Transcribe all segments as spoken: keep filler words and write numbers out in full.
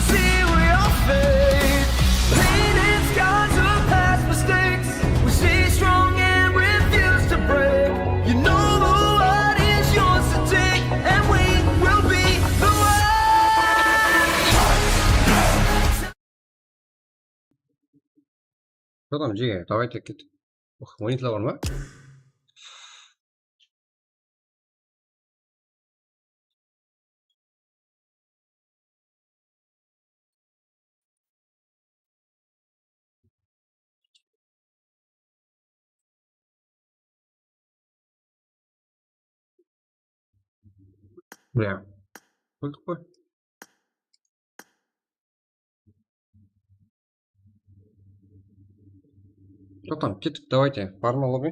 See, we are fate. Painted scars of past mistakes. We stay strong and refuse to break. You know the world is yours to take, and we will be the ones. Что там, Джига? Давайте кеттик. Ох, монитор бар ма? Бля. Qoydıq qoy. Toqtam, kettik, давайте. Bar ma lobby?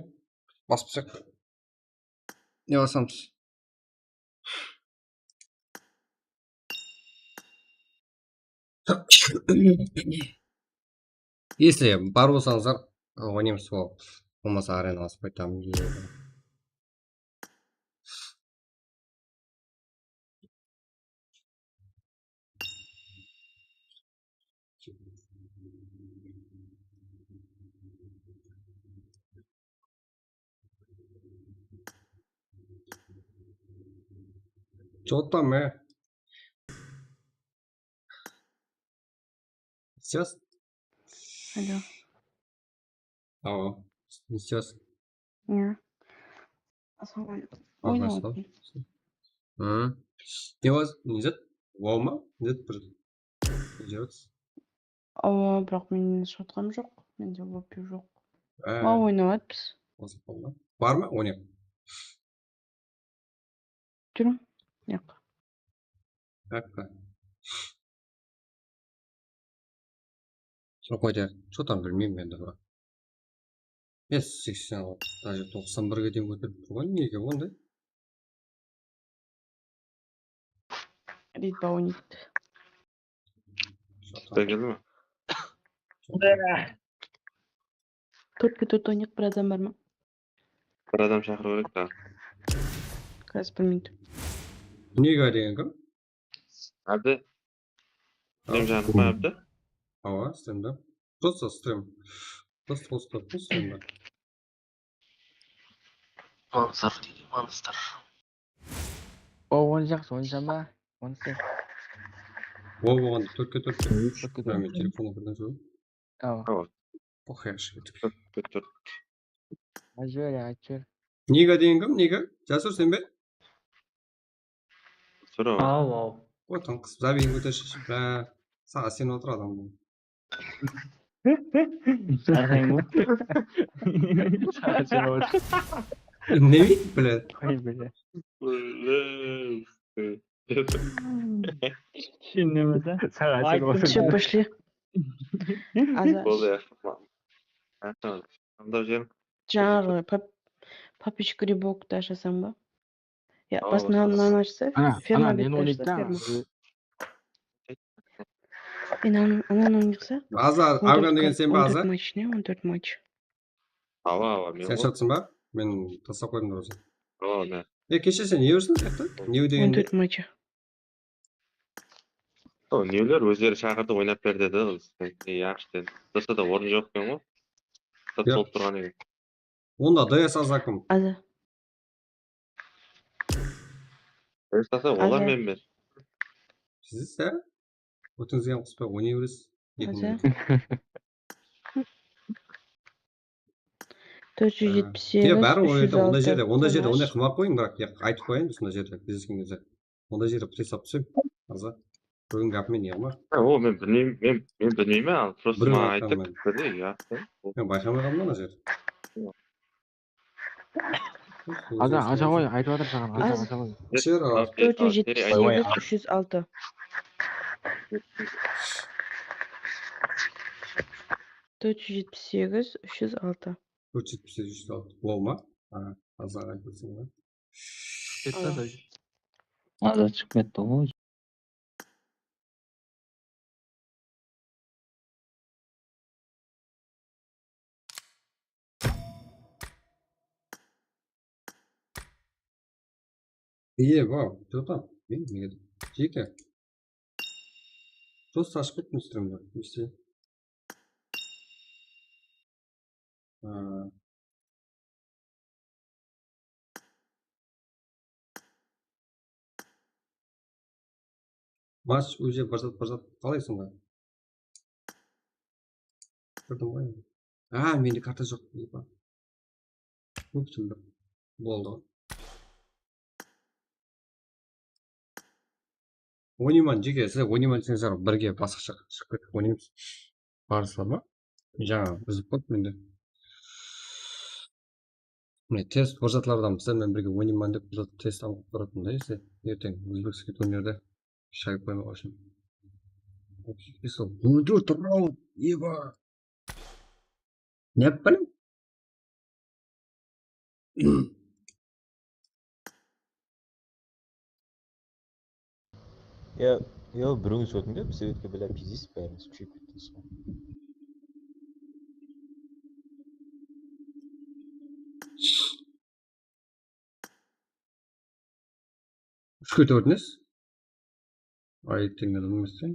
Basıp tastayıq. Ne basamız? Если bar bolsańızlar, oynaymız, sol. Bolmasa arena basıp qaytamız. Что там, э? Сейчас? Алло. Алло. Сейчас. Иә. Assalawma aleykum. Oynamayappan. Hı. Ne var? Ne zat? Wow ma? Ne zat bir? Ne zat? Awa, biraq men shotqam joq. Mende lobby joq. Á. Awa, oynayapız. Bar ma? Oynayıq. Júriń. Yoq. Yoqpa. Sol qoydı. Что там, bilmeymen endi, biraq. Yes, seksen altı, даже toqsan birge deyin kóterip tur ǵoy, nege onday? Readbaunit. Keldi me? Tórtke tórt oynayıq, bir adam bar ma? Bir adam shaqırıw kerek taǵı. Házir, bir minut. Nega degen kim? Ábdi. Stream janıp pa, Ábdi? Awa, streamda. Просто стрим. Просто қосып qoyıppan streamda. Monster deydi, monster. O, onı jaqsı, onı jama, monster. O, bolǵanda tórtke tórtke. Tórtke tórtke. Mına men telefonǵa kirgen soń. Awa. Awa. Oxıyash. Tórtke tórtke. Aytır, aytır. Niga degen kim? Niga? Jasur, sen be? Sora. Aw, aw. Otın qısıp, zabiyin kótershi. Bá, saǵa sen otır adam bul. Arqayın bul. Saǵa sen otır. Ne deydi, блядь? Qoy, блядь. Shen neme de? Saǵa sen otır. Всё, пошли. Boldı, yaqshı. Qanday jerim? Jańaǵı pap-, papichka Reeboktı ashasań ba? Ya, basın mınanı ashsa, ferma betdi ashsa, ferma. Endi ananı oynayıqsa. Azar, Afgan degen sen be, Azar? On tórt match ne, on tórt match. Awa, awa, men. Sen shıqtıń ba? Men taslap qoydım da. Awa, ne? E, keshe sen ne júrsiń, ayttı? Ne degen? On tórt match. O, newler ózleri shaqırdı, oynap ber dedi. E, yaqshı dedi. Dursa da orın joq eken ǵoy. Sat bolıp turǵan eken. Onda D S A zakım. Aza. D S A olar men ber. Siz, há? Ótińizge qıspay oynay beresiz. Aza. Tórt júz jetpis segiz, úsh júz altı. Onday jerde, onday jerde onday qılmay-aq qoyıń, biraq, ya, aytıp qoyayın, usınday jerde, bizdesken gezde. Onday jerde pris alıp túsem, aza. Búgin gapıma ne qılma? Ha, o, men bilmeymen, men, men bilmeymen, al, prosto maǵan aytıp, bildi, ya. Men bayqamay qaldım ana jerde. Aza, aza ǵoy, aytıp atır saǵan, aza, aza ǵoy. Tórt júz jetpis segiz, úsh júz altı. Tórt júz jetpis segiz, úsh júz altı. Tórt júz jetpis segiz, úsh júz altı. Wow ma? Aha, aza aytıp atırsın ba? Ketti ata. Aza shıǵıp ketti ǵoy. Iye, wow, toqta. Men nege? Jeke. Просто ashıp kettim streamdi. Neste? Ha. Match уже bir zat, bir zat. Qalaysań ba? Kirdim ǵoy. A, mende karta joq. Epa. Kóp túrli. Boldı. Oynayman, jeke, sizler oynayman deseńiz, birge basqasha shıǵıp ketip oynaymız. Barırsızlar ma? Jańa buzıp qoydı mende. Mine, test bir zatlardan sizler menen birge oynayman dep bir zat test alıp baratın da, ese. Erteń uzbekskiy turnirde shayıp qoymaq ushın. Óltirip turıp, eba. Ne yapıp qalań? Ya, ya, birewińiz ótińler, biz sebepke bilá pizdeysiz, bárińiz kúsheyip kettińiz ǵoy. Úshke tórtiniz. Ayıp teńden bilmeseń.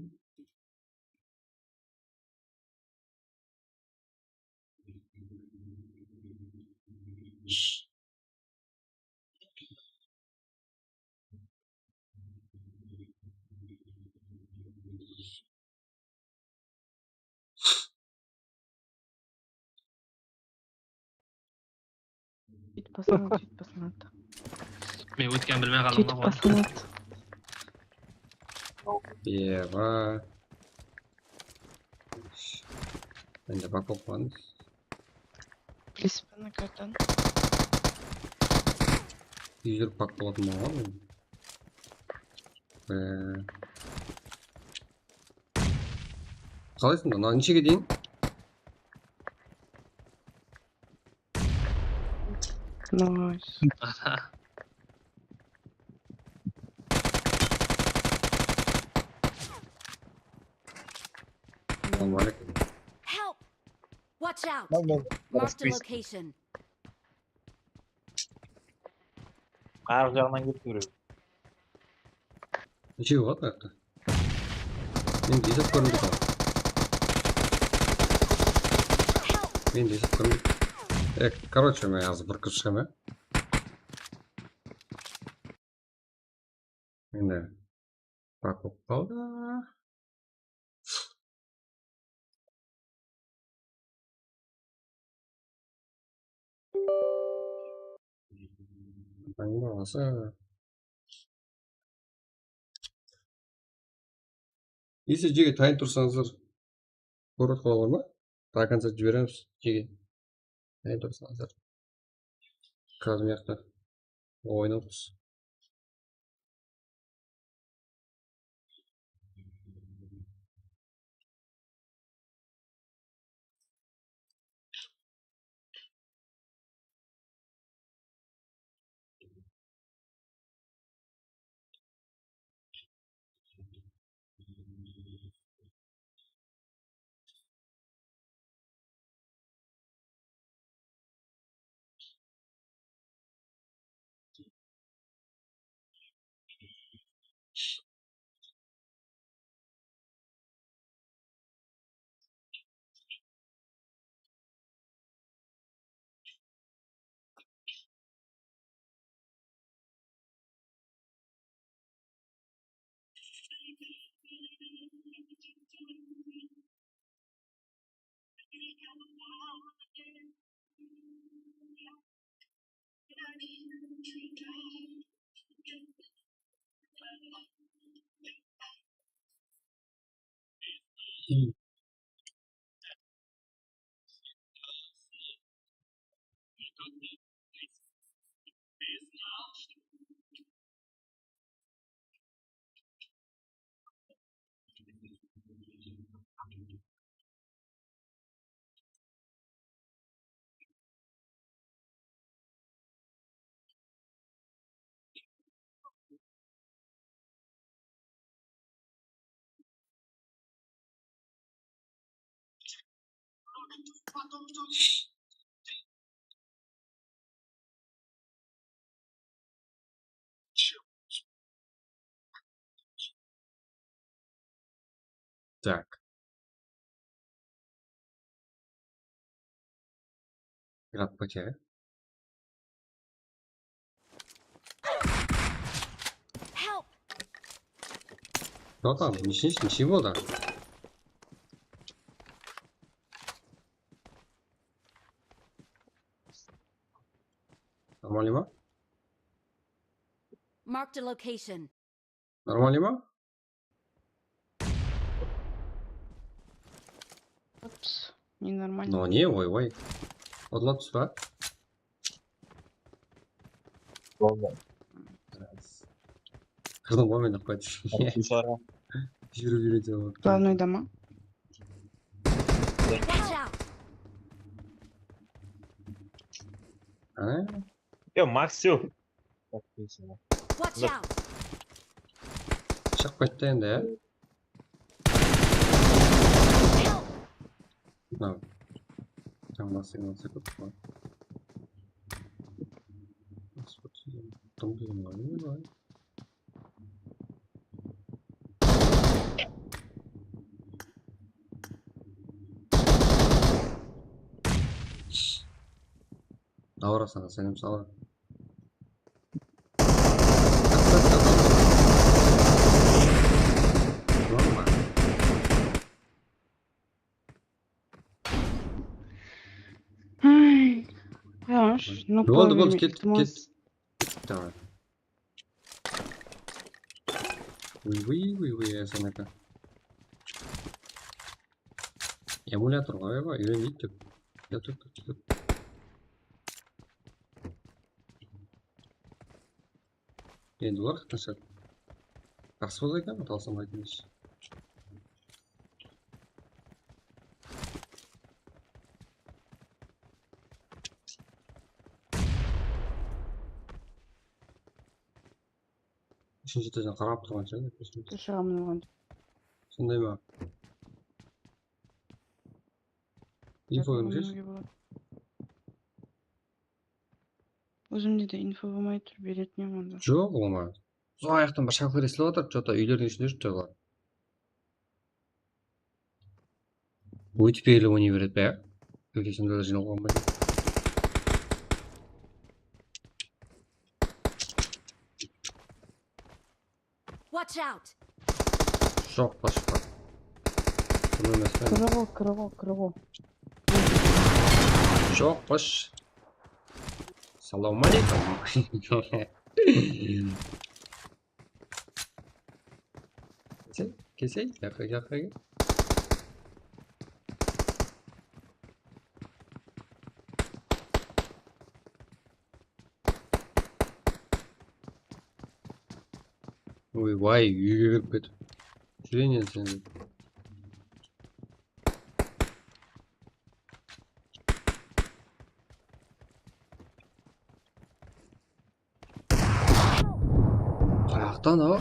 Júyt baslanat, júyt baslanat. Men ótken bilmey qaldım. Júyt baslanat. Eba. Mende bak oqımadım. Bilesiz be, anakardan? Úydirip bak bolatın bolǵan men. Ee, Qalaysıń da? Mına neshege deyin? Nice. Assalamu aleykum. Help! Watch out! Marked a location. Arıq jaǵınan kelip birew. Neshew ǵoy bu jaqta? Men de esap kórindi ǵoy. Men de esap kórindi. E, короче, men házir bir kirip shıǵam, e. Endi bak bolıp qaldı. Tayın bolmasa. Ese jege tayın tursańızlar, ko'rib qola bar ma? До конца jiberemiz jege. Tayın tursańızlar. Házir mıyaqta oynamız. Так. Играть потеря. Help! Что там? Ничего, ничего, да? Нормально ма? Marked a location. Нормально ма? Ups, ненормально. Но не, ой, ой. Odlap tús pa? Boldı. Qırdım ǵoy men, qoydı. Atın sora. Júrip júredi. Главныйda ma? Watch out! Ha? Yo, Max, yo. Watch out! Shıǵıp ketti endi, ya. Mınaw. Tańlası, tańlası kóp ǵoy. Dım degen bar, ne bar? Davra, saǵan sálem, salam. Ay, yavaş, ne boldı, boldı, kettik, kettik. Tamam. Uy, uy, uy, uy, ya sen aka. Emulyator ǵoy, ya, úyrenbeydi dep. Ya, tur, tur, tur, tur. Endi olar qatnashadı. Jaqsı bolsa eken, talsam aytayınshı. Úshinshi etажdan qarap turǵan shıǵar. Túsiremmen oǵan. Sonday ma? Info bermeseyshi. Ózimde de info bolmay tur, beretin edim onda. Joq, oǵan. Sol ayaqtan bir shaqlar esitilip atır, что-то úylerdiń ishinde júripti olar. Óytip berili oynay beredi, bári. Úlkesinde de jıynalıp qalmay. Watch out! Joq pa, joq pa. Bunı emes, men. Kirigo, kirigo, kirigo. Joq pa. Salawma aleykum. Kesey, kesey, jaqqa, jaqqa kel. Oy, vay, úyge kirip ketip. Júre endi sen. Qayaqtan o?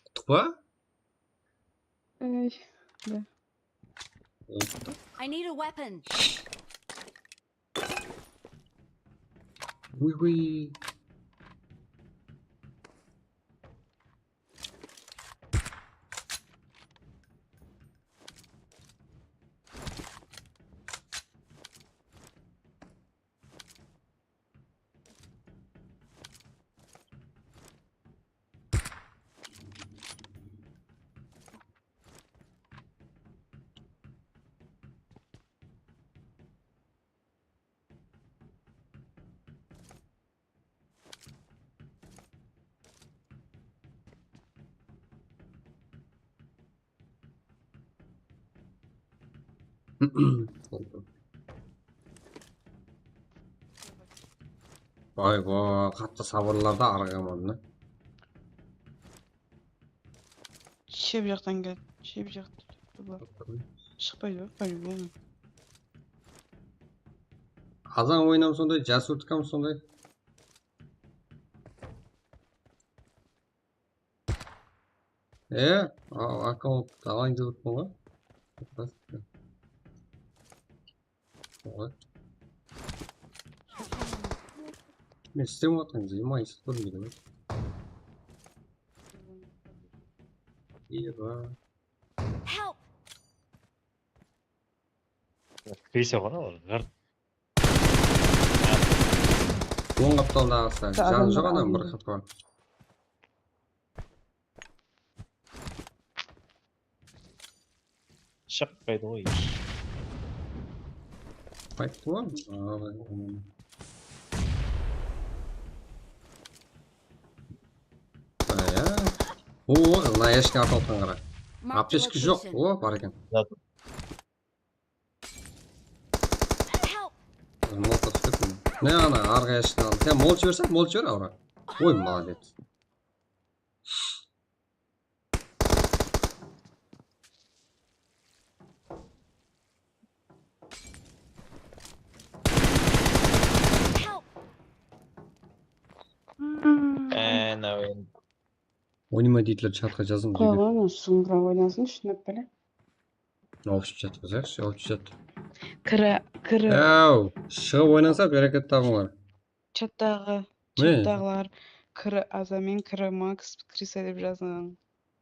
Uttıq pa? Ey, da. Uttıq. I need a weapon. Uy, uy. Vay, bu qattı sabırlarda arıǵamandı. Shep jaqtan keldi. Shep jaqtan. Shıqpaydı ǵoy, по-любому. Azan oynam sonday, jasurtkam sonday. E, a-, akkaunt alayın dep otırman ǵoy. Oy. Men islemey atırman, занимаюсь, kórmeydi ǵoy. Eva. Help! Krise ǵana ol, ǵırt. Oń qaptaldaǵısı. Janı joq adam, bir qaptal. Shıqpaydı ǵoy. Qayttı ǵoy. Aya. O, mına eshikten atıp atqan qara. Aptechka joq. O, bar eken. Help! Molotov túsip kettim. Ne ana arǵa eshikten aldım. Sen molt jiberseń, molt jiber, Aura. Oy, молодец. Help! Ee, now endi. Oynama deydiler, chatqa jazıń. Qoyǵan, sońıra oynansın, shınap bile. Awıp jatırsaǵız, awıp jat. Kiri, kiri, Aw, shıǵıp oynasa bereket tabıńlar. chattaǵı, Ne? chattaǵılar, kiri Azamen, kiri Max, Krisa dep jazıń.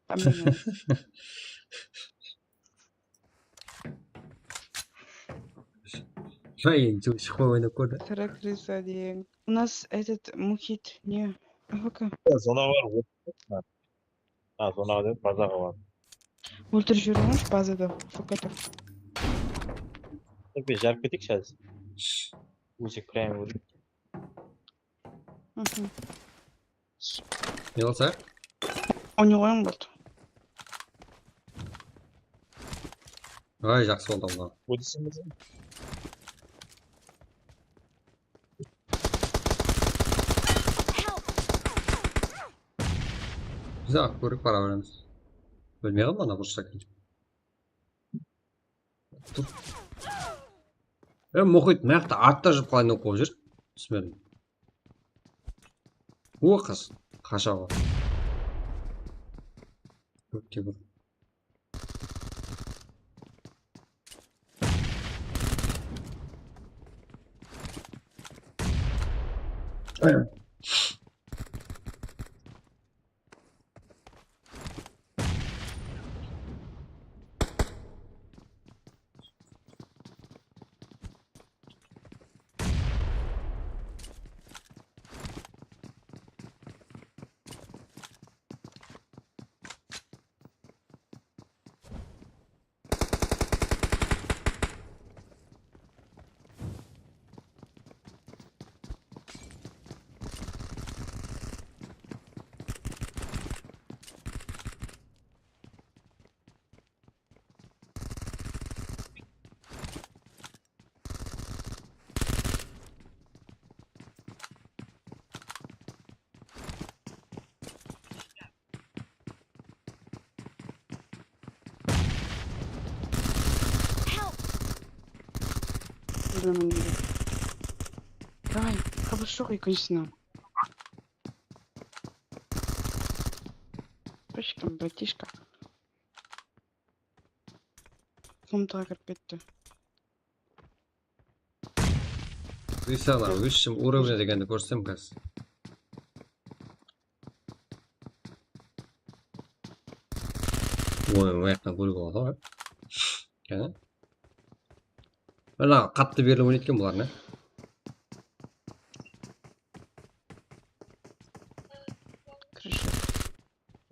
Hámmege. Hay, shıqpay oynap kórdi. Kiri Krisa deń. У нас этот Muhit, ne? A F K. Zona bar. Ha, zona dep bazaǵa bar. Óltirip jibereyin, bazada, A F K tur. Bir jarıp keteyikshi házir. Ózek prime ólip. Mhm. Ne bolsa? Oynay qoyıń, boldı. Ay, jaqsı boldı Allah. Ódisin bizi. Help! Biz aq kórip bara beremiz. Bilmey qalma ana bursa. Tur. E, Muhit, mıyaqta artta júrip qalay nok bolıp júr? Túsinedim. O qız, qashaǵı. Kópte bir. Help! Bilmemen gerek. Davay, kabız joq ekinshisinen. Точка, братишка. Komnataǵa kirip ketti. Krisa, высшем уровне degendi kórsem házir. Oy, o jaqtan kóriwge boladı ǵoy. Qáne. Mına qattı berli oynaydı eken bular, ne? Krıja.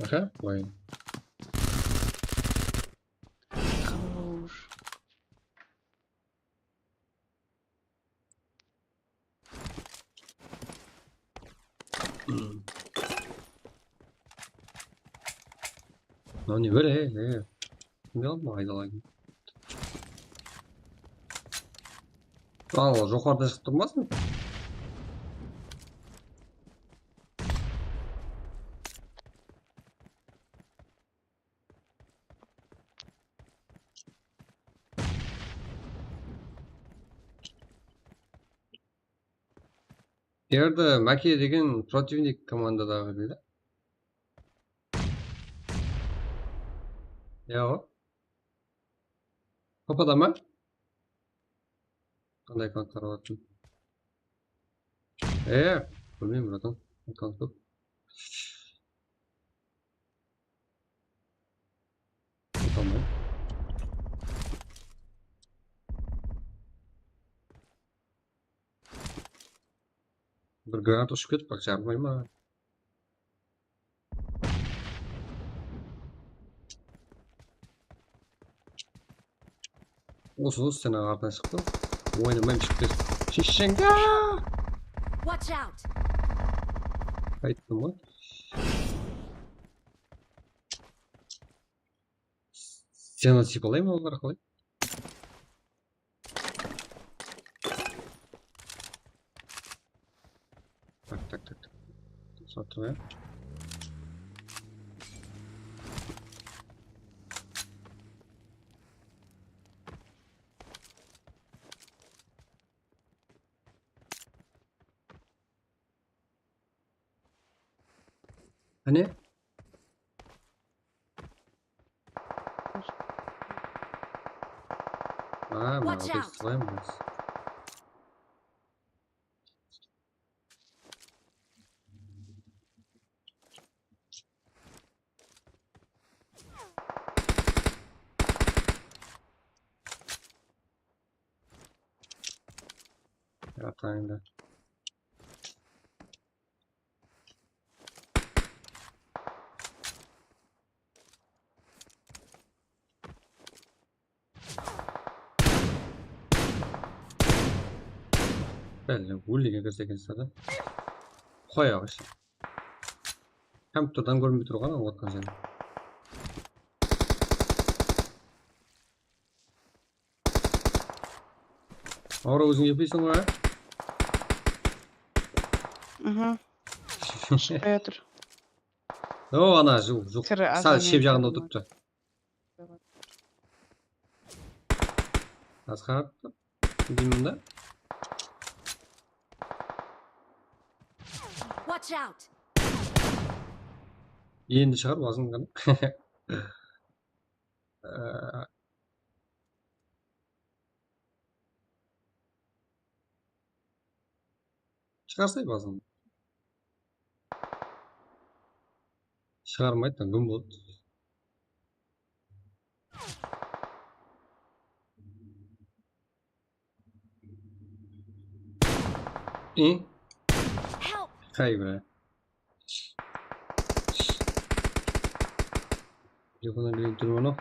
Aha, oy. Хорош. Mınaw ne ber, e, e. Kim aldı aydalayın? Al, joqarıda shıǵıp turmasın? Berde Máke degen protivnik komandadaǵı deydi. Ya o. Papada ma? Qanday akkauntlar bar eken? E, bilmeymen, bratan. Akkaunt kóp. Bir granat ushıp ketip, bak, jarılmay ma? Osı, osı, sen arqadan shıqtı. Oynamayın, shıqtı. Sheshenga! Watch out! Ayttım ǵoy. Seni sıypalayın olar qalay? Tak, tak, tak, tak. Satır ya. Qáne? Aa, mına Watch out! Sılayım biraz. Yatayın da. Bálle, óldigen kirse ekensiz da. Qoya qoysa. Kompyuterden kórinbey turǵan otqan jeri. Awra, óziń epleyseń ǵoy, a? Mhm. Shıqpay atır. O, ana, juq, juq. Sal shep jaǵında otırıptı. Asqar deymen da. Watch out! Endi shıǵar, basın ǵana. Shıǵarsay basın. Shıǵarmaydı da, gúm boldı. I? Help! Hay be. Telefondan bilip turman-aw.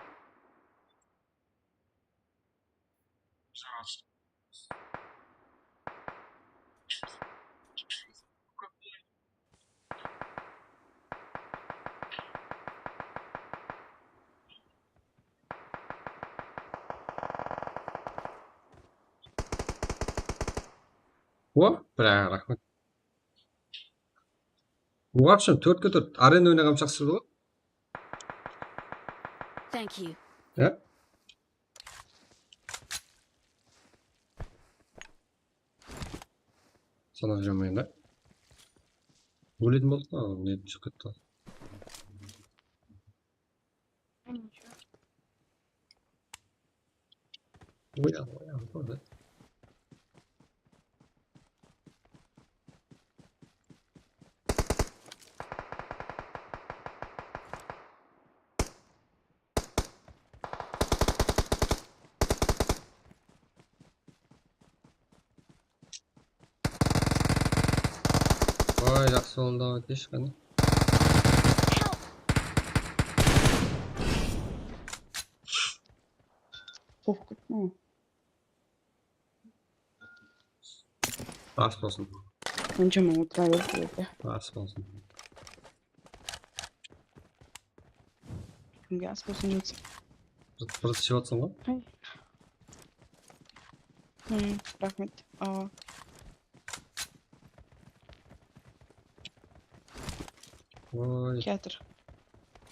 O, bra, raxmet. Вообще, tórtke tórt. Arena oynaǵanım jaqsı boldı. Thank you. Ya? Sanap júrmen da. Óletin boldı ma, ne shıǵıp ketti. Oyan, oyan, oyan. Oy, jaqsı boldı, kesh qáne. Qorqıtma. Bas bolsın. Qanshama otıra ber bu jerde. Bas bolsın. Kimge as bolsın, jigit? Bir, bir iship atsań ǵoy. Ay. Hmm, raxmet. Awa. Oy. Kiyatır.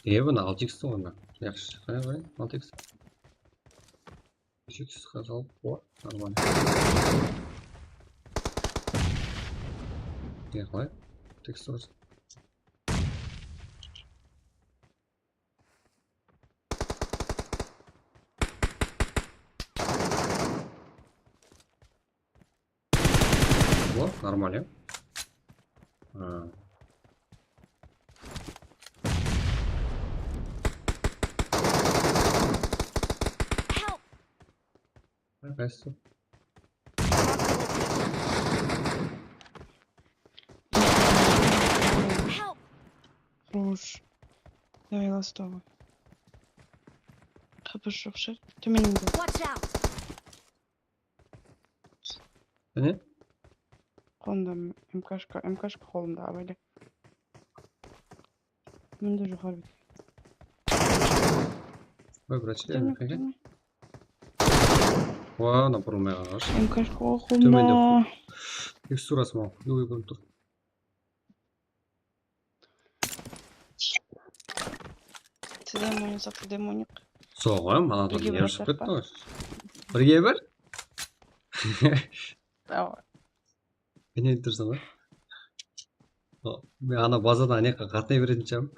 E, bunı altı iks tuwǵanda. Yaqshı, qara qoy, altı iks. Úsh iks qazanıp, o, нормально. Ne qalay? Tekst olsın. O, нормально. Ha. Help! Ha, qaysı? Xosh. Davay, last ova. Qapıs joq shıǵar. Tómeninde. Watch out! Mine. Qolında M K shka, M K shka qolında, abayda. Mında joqarı bette. Oy, bratshka, Tómen, M K shka. Tómen. Wa, ana burılmay qalǵan. M K shka qolında. Tómende. Teksturası mal. Yoy, kórip tur. Tidem oynasaq, tidem oynayıq. Soǵan, manadan birge bir shıǵıp ketti ǵoy. Birge bir? Давай. Mine tursań ǵoy. O, men ana bazadan ane jaqqa qatnay beretin shıǵarman.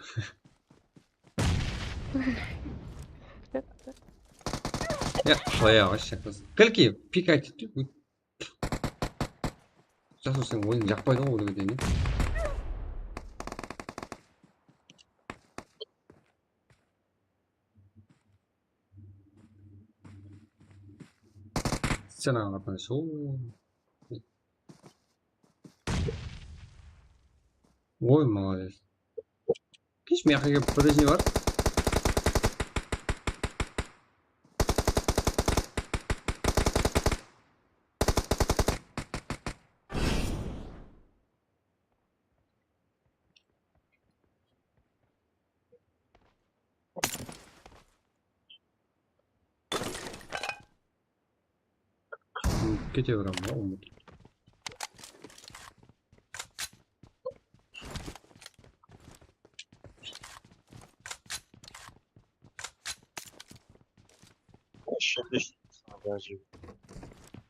Ya, qoya, вообще. Qilki, pikayt etip, Jasur, sen oyın jaqpaydı ǵoy, ólgede ne? Sen ańlatqan shıǵıw. Oy, молодец. Kesh, mıyaqqa kelip, подожди bar. Kete beraman ǵoy, umıt.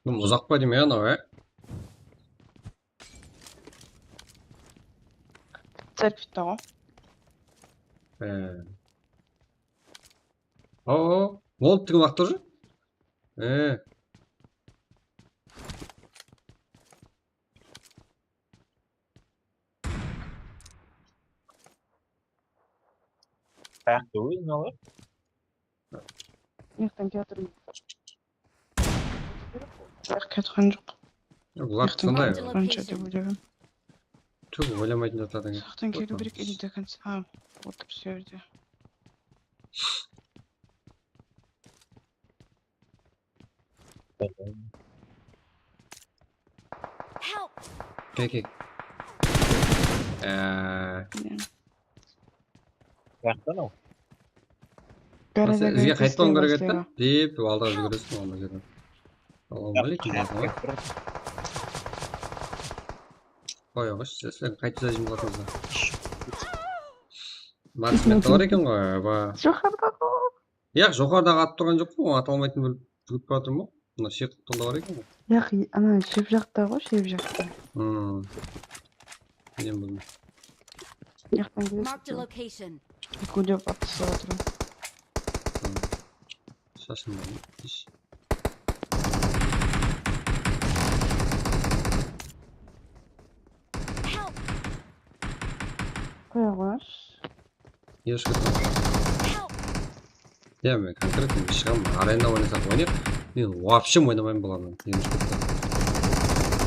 Bum uzaq pa deymen ya, anaw, e? Selfie taǵı. E. O, o, ol tigim aqtır. E. Ayaqta ózin alar. Mıyaqtan kiyatırman. Ayaq kiyatqan joq. Bular qanday? Qancha dep oylayman. Túp, oylamaytın zatlardan. Saqtan keliw kerek, или до конца. A, otır sol jerde. Help! Kek, kek. Eee. Yaqtan-aw. Bizge qaytpaǵan kerek edi da, dep, aldıǵa júgiresiz, onda júgir. Salawma aleykum, basın ǵoy. Qoy, qoyshı, sen qaytıp jazayın bolsın. Marksmende bar eken ǵoy, ba. Joqarıda ǵoy. Yaq, joqarıdaǵı atıp turǵan joq pa, onı ata almaytın bólip júgirip baratırman ǵoy. Mına shep jaqta bar eken ǵoy. Yaq, ana shep jaqta ǵoy, shep jaqta. Hmm. Bilem, bilem. Mıyaqtan kelesiz. Marked a location. Ekewlep atısıp atırman. Hmm. Shashın da ish. Help! Qoya qoyıńız. Yırıs kettim. Ya, men konkretno shıǵaman, arena oynasaq oynayıq. Men вообще oynamayman bulardan. Yırıs kettim.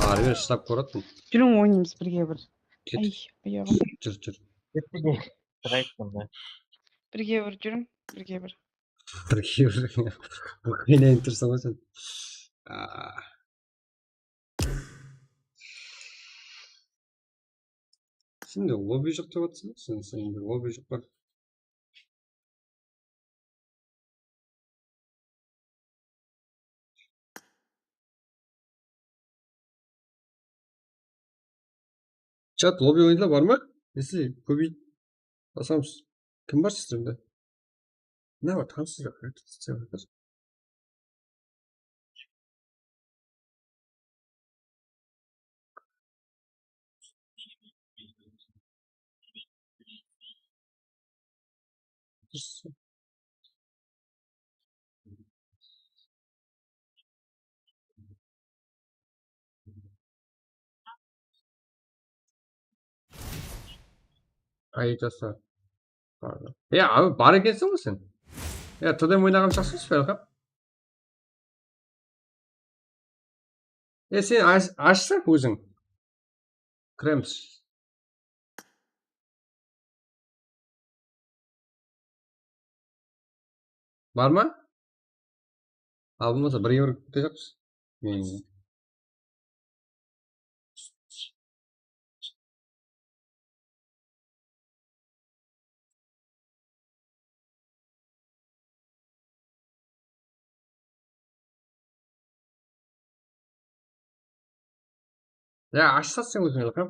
Arı beri shıdap kórip atırman. Júriń, oynaymız birge bir. Ket. Ay, ayaǵım. Júr, júr. Ketpege. Birge bir júriń, birge bir. Birge bir. Qıynayın tursań ǵoy sen. Aa. Sende lobby joq dep atırsań, sen, sende lobby joq pa? Chat, lobby oyınlar bar ma? Если kóbeyt basamız. Kim bar sizlerde? Ne bar? Tansız joq. Aytasın. Pardon. Ya, abi, bar ekenseń ǵoy sen. Ya, T D M oynaǵan jaqsı emes pe, Elham? E, sen ash-, ashsana óziń. Kiremiz. Bar ma? Al bolmasa bir evro ketejaqpız. Men Ya, ashsa sen óziń, Ilham.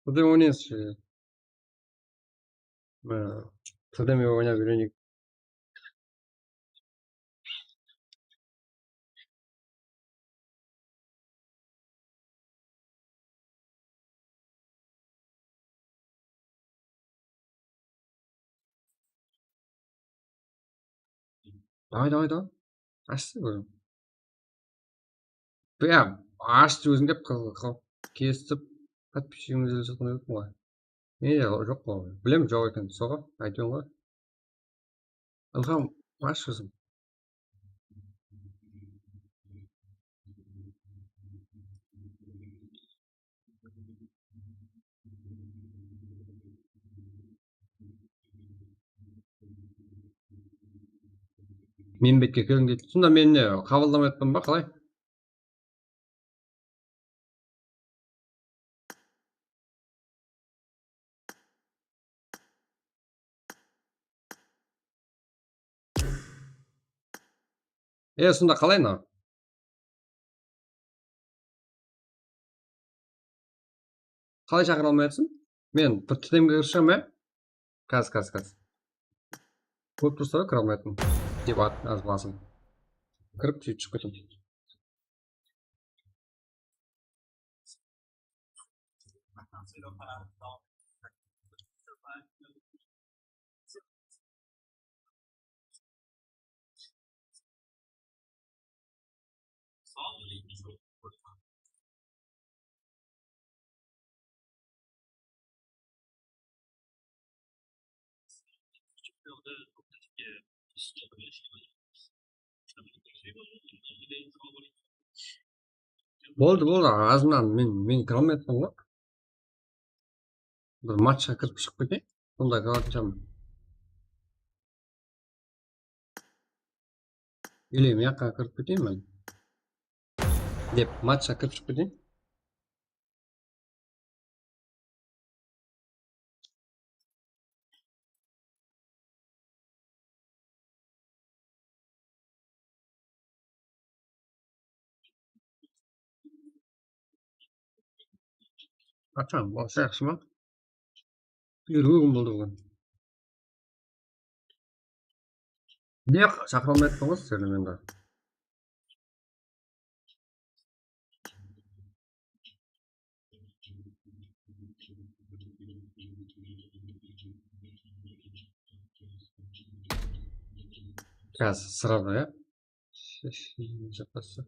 Búgin oynayız. Tildeme oynap úyreneyik. Davay, davay, davay. Ashsın bir. Ya, ashsın óziń dep qıl, qıl. Kesip, подписчигimizdi úlesip qoyayıq ǵoy. Mende joq ǵoy. Bilem, joq eken, soǵan, aytıwın ǵoy. Ilham, ash óziń. Men betke keliń deydi. Sonda men ne, qabıldamay atpan ba, qalay? E, sonda qalay mınaw? Qalay shaqıra almay atırsın? Men bir tidemge kirip shıǵam, ya? Kaz, kaz, kaz. Kóp tursa da kire almay atırman. Debat az basım. Kirip, sóytip shıǵıp ketem. Boldı, boldı. Azınan men, men kire almay atırman ǵoy. Bir matchqa kirip shıǵıp keteyin. Sonda kire alatın shıǵarman. Ele mıyaqqa kirip keteyin men. Dep, matchqa kirip shıǵıp keteyin. Aqshań, bolsa jaqsı ma? Búgin ógim boldı búgin. Ne shaqıra almay atırman ǵoy sizlerdi men de. Házir sırada, ya. Japası.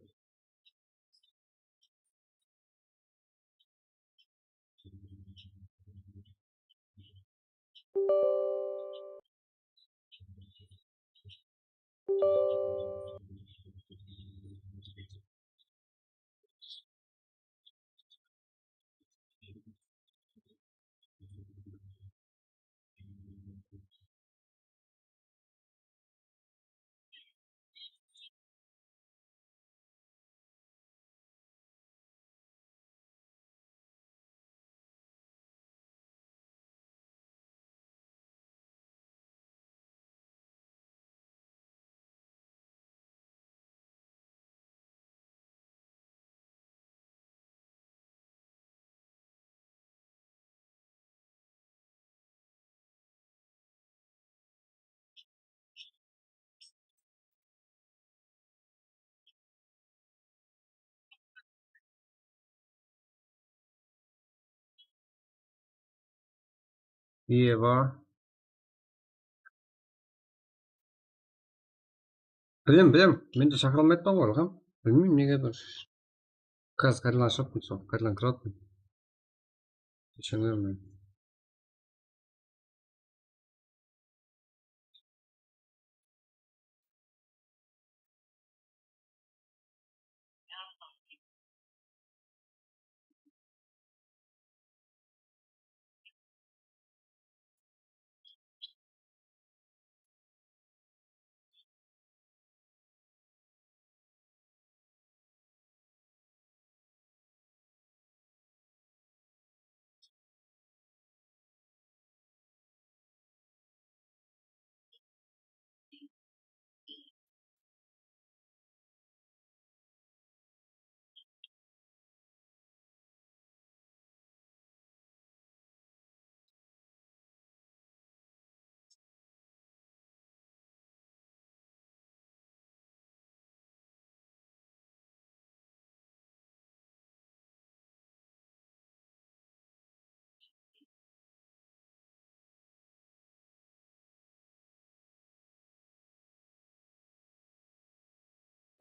Eva. Bilem, bilem. Men de shaqıra almay atırman ǵoy, Ilham. Bilmeymen, nege bir. Házir Karilan shıǵıptı, sol. Karilan kirip atırman. Keshirińler meni.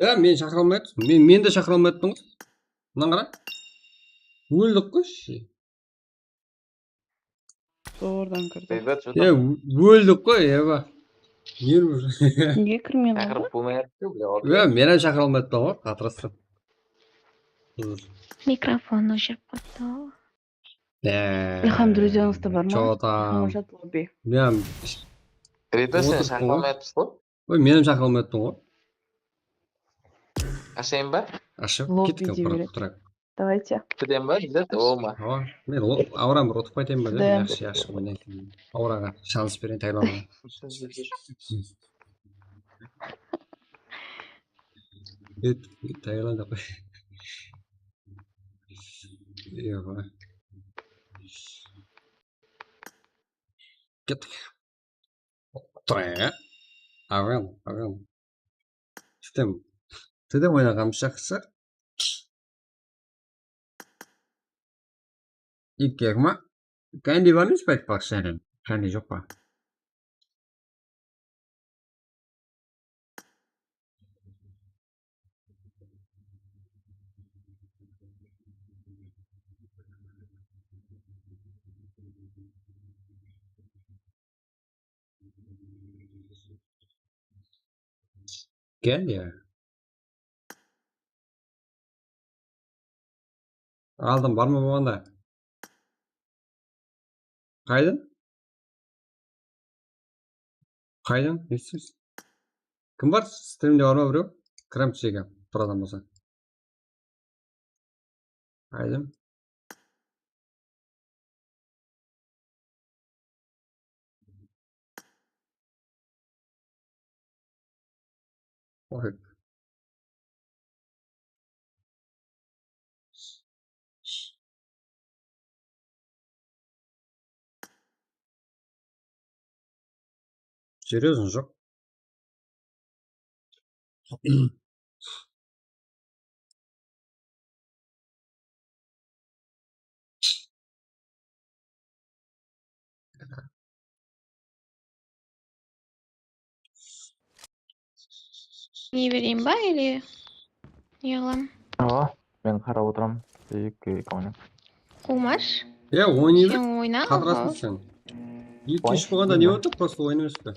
Ya, meni shaqıra almay atır. Men, meni de shaqıra almay atırdıń ǵoy. Mınadan qara. Óldik ǵoy. Zordan kirdi. Beybat, что Ya, там? Óldik ǵoy, Eva. Nervnıy. Nege kirmey qaldı? Shaqırıp bolmay atır, bile. Ya, men hám shaqıra almay atırman ǵoy, qatırastı. Mikrofon óshirip qoyıptı. Ya, Ilham, druzyanıńızda bar ma? Что там? Ilham, ajat, lobby. Men Rita, sen Otırıp shaqıra qoy. Almay atırsań ǵoy. Oy, men hám shaqıra almay atırman ǵoy. Ashayın ba? Ashıp Lobby ketken dey quraq beredi. quraq. Давайте. Kútedi ba, Rita? Oma. Awa, men o-, Aura bir utıp qaytayın ba dedim. Dam. Yaxshi, yaxshi oynayın. Auraǵa shans bereyim, tayyorlanma. Et, tayyorlan dep qoy. Yoq. Kettik. Turayıq, á. Avel, avel. Sitem. Sitem oynaǵanımız jaqsı. Ikki ma? Kandi bar emes pa aytpaqshı? Kandi joq pa? Kel ya. Aldım, bar ma bolǵanda? Qaydan? Qaydan? Ne isteyseń? Kim bar? Strimde bar ma birew? Kirem jege, bir adam bolsa. Qaydan? Oy. Серьёзно joq. Ne bereyim ba, ili ne qılam? Awa, men qarap otıram. Eki, eki oyna. Qumash, Ya, oynay ber. Sen oyna. Qatırasın Al. Sen. Eki ish bolǵanda ne boldı? Prosto oynaymız ba?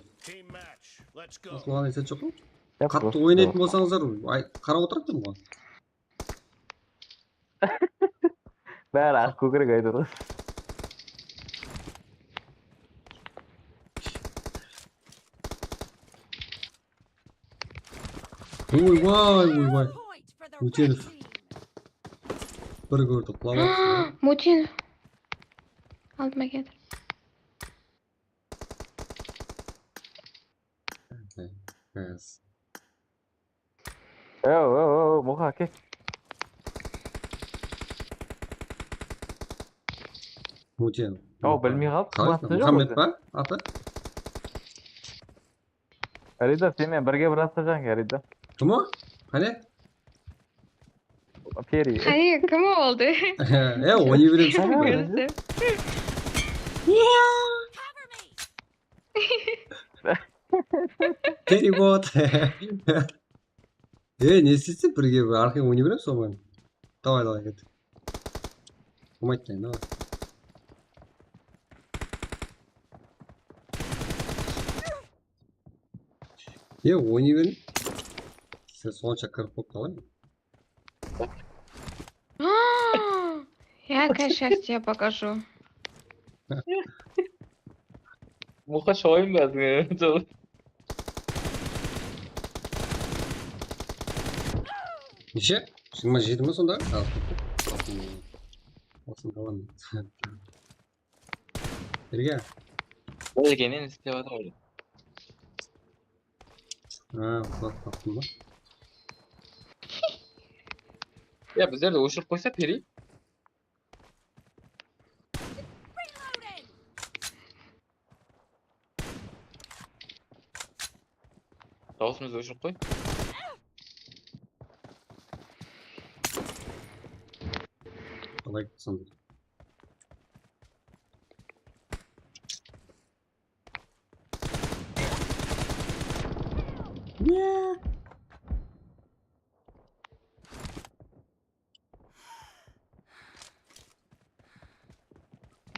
Qattıń oynaytın bolsańızlar, ay, qarap otırıp turman ǵoy. Bári aq kókirek aytır ǵoy. Oy, vay, oy, vay. Ótenov. Bir kórdi, qulap aldı. Mutin. Aldıma keldi. Yes. Ew, ew, ew, Muxa, kel. Ótenov. Aw, bilmey qaldı. Qalay? Muhammed pa atı? Rida, sen menen birge bir atsajań ya, Rida. Kim o? Qáne? Peri. Qáne, kim o oldı? E, oynay beremiz. Kórdi. Perevod. E, ne isteyseń, birge bir arqayın oynay beremiz onıń menen. Davay, davay, ket. Bolmaydı, davay. E, oynay beriń. Sen sonsha kirip bolıp qalay? Я, сейчас я покажу. Muxa, shoyın ba? Neshe? Jigirma jeti ma sonda? Osın alamın. Birge. Ol ekenin islep atır ǵoy. Ha, bak, baqtım ba? Ya, bizlerdi óshirip qoysa, Peri. Dawısımızdı óshirip qoy. Qalay ketsem.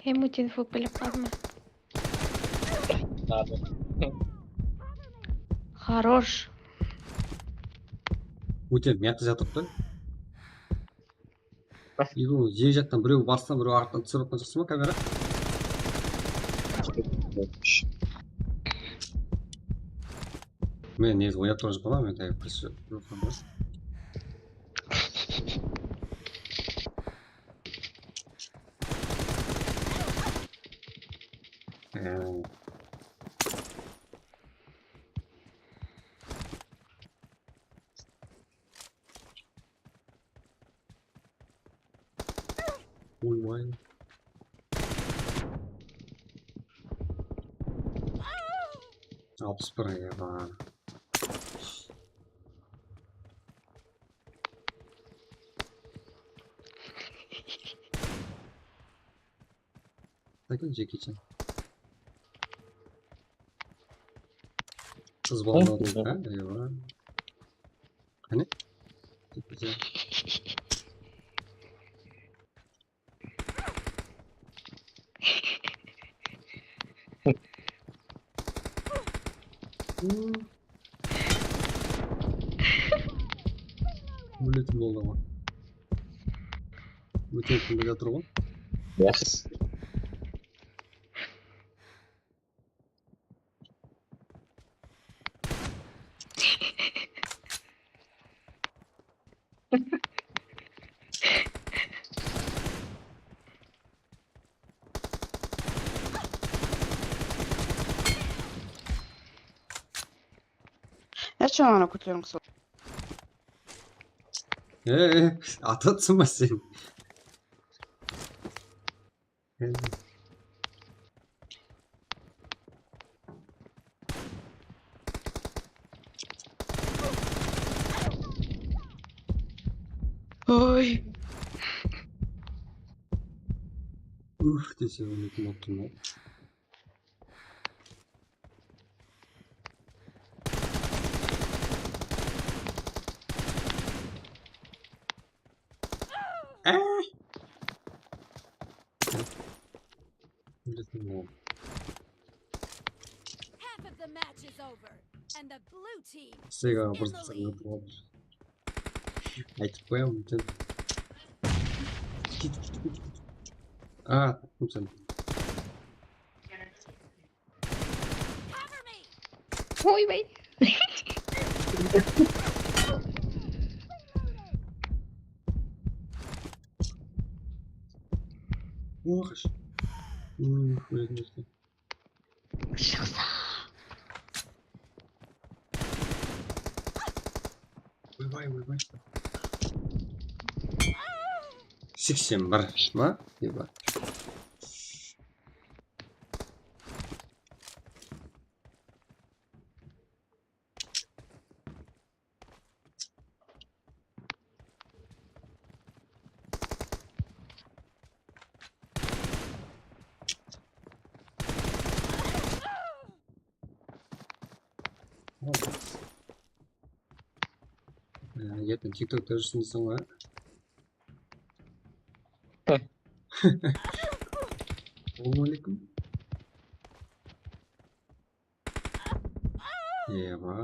Em, óten fuk bilip qaldı ma? Xarosh. Óten mıyaqta jatırıp tur. Ego, jek jaqtan birew bastan, birew arqtan túsirip atqan jaqsı ma kamera? Men negizi oynap turǵan joqpan, men tayıp kirish joq. Oy, oy. Alpıs bir, ya, ba. Sakın, Jeki Chan. Qız balalar, ha? Eyvallah. Qáne? Jeki Chan. Óletin boldı ǵoy. Óten tındı jatır ǵoy. Yaxshısı. Ya, çańana kóteriń qısıl. E, e, atatsın ba sen? Oy. Uf, dese, óletin bolıp turman. Bildim ol. Half of the match is over, and the blue team is in the lead. Sega bir aytıp qoyamın, sen. Ket, ket, ket, ket. A, taptım seni. Oybay. Oqash. Uf, óletin. Shıqsa. Oybay, oybay. Seksen bir ma? Eba. Ya, erteń TikTokta júrsin deseń ǵoy. Assalawma aleykum. Eba.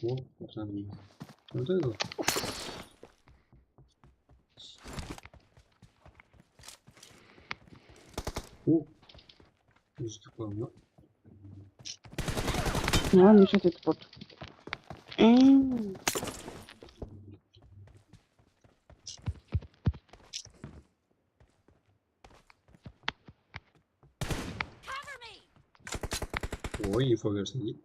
O, qanday ol? O, óztip qaldı. Mınaw neshe etip boldı? Em. Oy, info bersin deydi.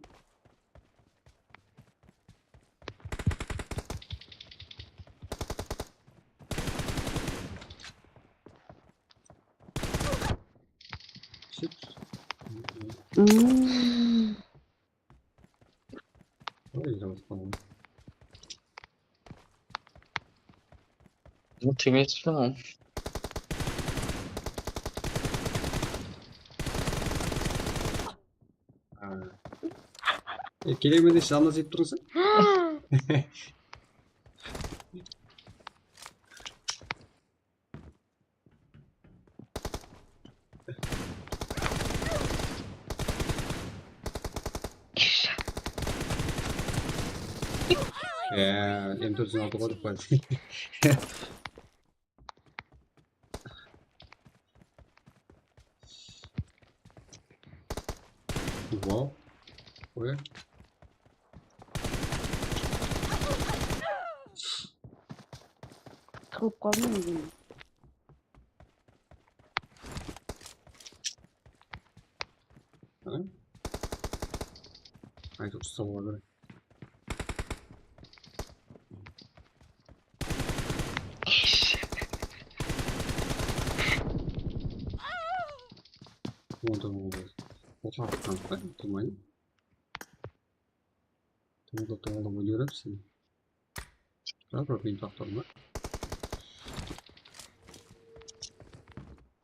Hmm. Oy, yalnız qaldım. Bunı temeyi tutsana. Ha. E, kelegen mende shalma jep turıpsań. Ya, M tórt júz on altı qoydıq pa? Wow. Oy. Tıǵılıp qaldım ózime. Ha? Qaytı usta bola ber. Onda, onda. Otaǵıp tanıtpay, durmayın. Tıńıldı, tıńıldı óylerip sen. Tura tur, men taqtırma.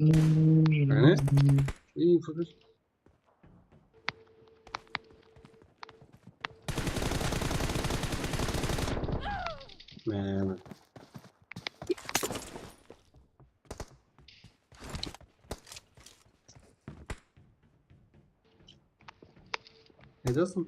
Qáne? Info ber. Mana. Qáydasıń?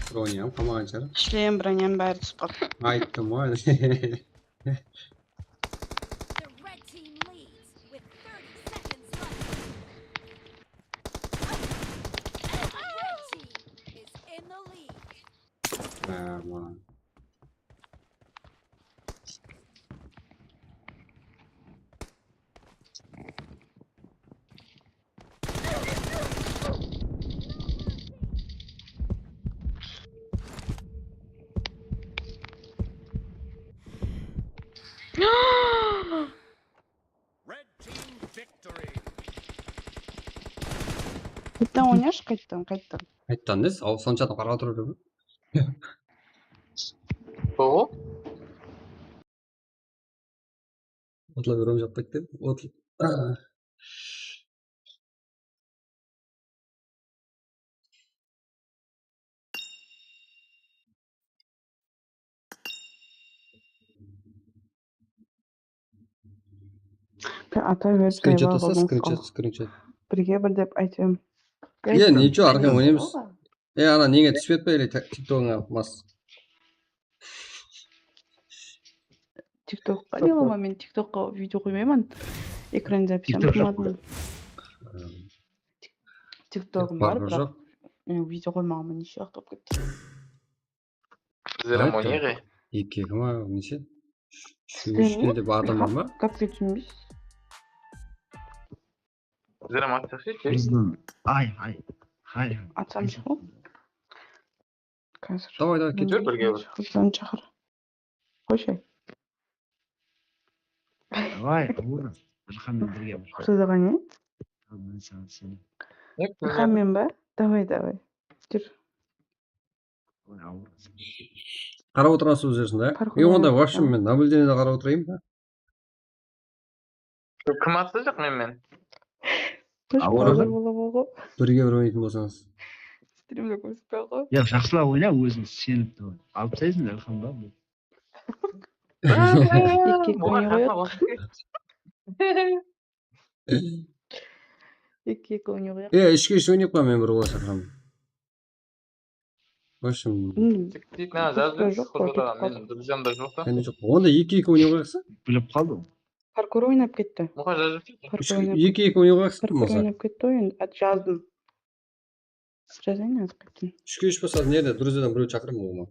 Broniyam qalmaǵan shıǵar. Shlem, broniyam bári túsip qaldı. Ayttım ǵoy. The red team leads with thirty seconds left. Red team is in the lead. Aman. Red team victory. Qayttan oynayınshı, qayttan, qayttan. Qayttan desiz, aw, sonsha adam qarap turıp. Soǵıp? Otla bir oynap qayttı. Otla. Ata berip. Skrinshot tasa, skrinshot, skrinshot. Birge bir dep aytıp edim. Ya, nicho, Arxan, oynaymız. E, ana, nege túspedi pe, ele tiktoǵıńa mas? TikTokqa ne ola ma? Men TikTokqa video qoymayman. Ekran zapisi qılmadım. TikTogım bar, biraq video qoymaǵanıma neshe waqıt bolıp ketti. Sizler ham oynayıq, e? Eki, eki ma, neshe? Úsh, úsh, úsh dep adam bar ma? Gapke túsinbeysiz. Bizler ham atsaq ше, tek. Bizden, ay, ay, ay. Atsam ǵo. Házir. Davay, davay, ket. Júr, birge bir. Qızdan shaqır. Qoyshı. Davay, Ilham menen birge bir. Uqsaz aǵa, ne? Al, men saǵan seni. Ilham men ba? Davay, davay. Júr. Qarap otırasız ózlersiz da. E, onda вообще men наблюдениеде qarap otırayın ba? Kim atlayjaq men men? Birge oynaytın bolsańız. Strimde kórsetpey ǵo. Ya, jaqsılap oyna, óziń isenip oyna. Alıp taslaysań, Ilham ba? Eki, eki oynay qoyayıq. Eki, eki oynay qoyayıq. E, úshke úsh oynayıq pa, men bir ola shaqıraman. В общем, TikTokta joq ǵo, TikTok. Meniń druzьyamda joq ta. Endi joq. Onda eki eki oynay qoyayıq sa? Bilip qaldım. Parkur oynap ketti. Muxar jazıp. Eki eki oynay qoyayıq sa? Parkur oynap ketti oyın. Jazdım. Jazayın házir qaytadan. Úshke úsh bolsa, nerde, druzyadan birew shaqırıń oǵan.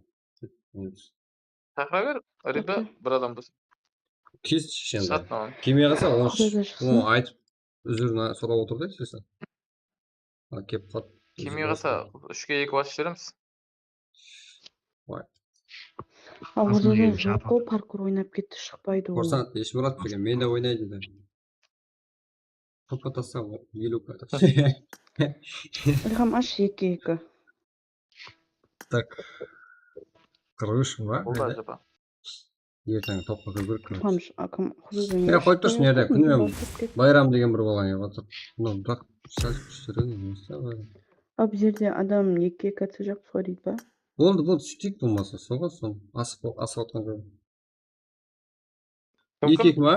Shaqıra ber, Rida, bir adam bolsa. Kes, endi. Sat mınaw. Kelmey qalsa, onı aytıp, úzirin sorap otır da, sesler. Ha, kelip qaldı. Kelmey qalsa, úshke eki basıp jiberemiz. Vay. Awa, joq, joq, parkur oynap ketti, shıqpaydı ol. Kursant, Eshmurat degen, men de oynaydı dedi. Topa tasa, eliw. Ilham, ash, eki eki. Tak. Qırq úsh ma? Boldı, ajaba. Erteń topqa kirip kirish kerek. Ilham, akım, huzur. Ya, qoyıp tursın, erde, kúnime. Bayram degen bir bolǵan edi, otır. Mınaw, biraq sál kúshirek. A, bu jerde adam eki eki atsa jaqsı ǵoy deydi ba? Boldı, boldı, sóyteyik bolmasa, soǵa soń asıp, asıp atqan joq. Kim, kim? Eki eki ma?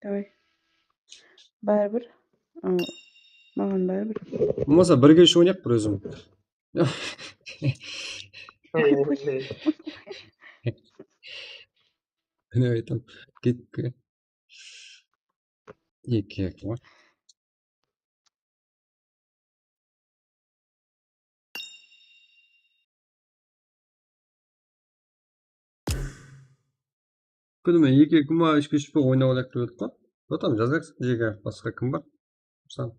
Davay. Báribir. Aa, maǵan báribir. Bolmasa birge úshin oynayıq bir ózim. Mine aytam. Ketip ke. Eki eki ma? Kúnime eki eki ma, úshke úsh pe oynap alayıq dep edik ǵoy. Otam jazayıq, jege basqa kim bar? Mısal.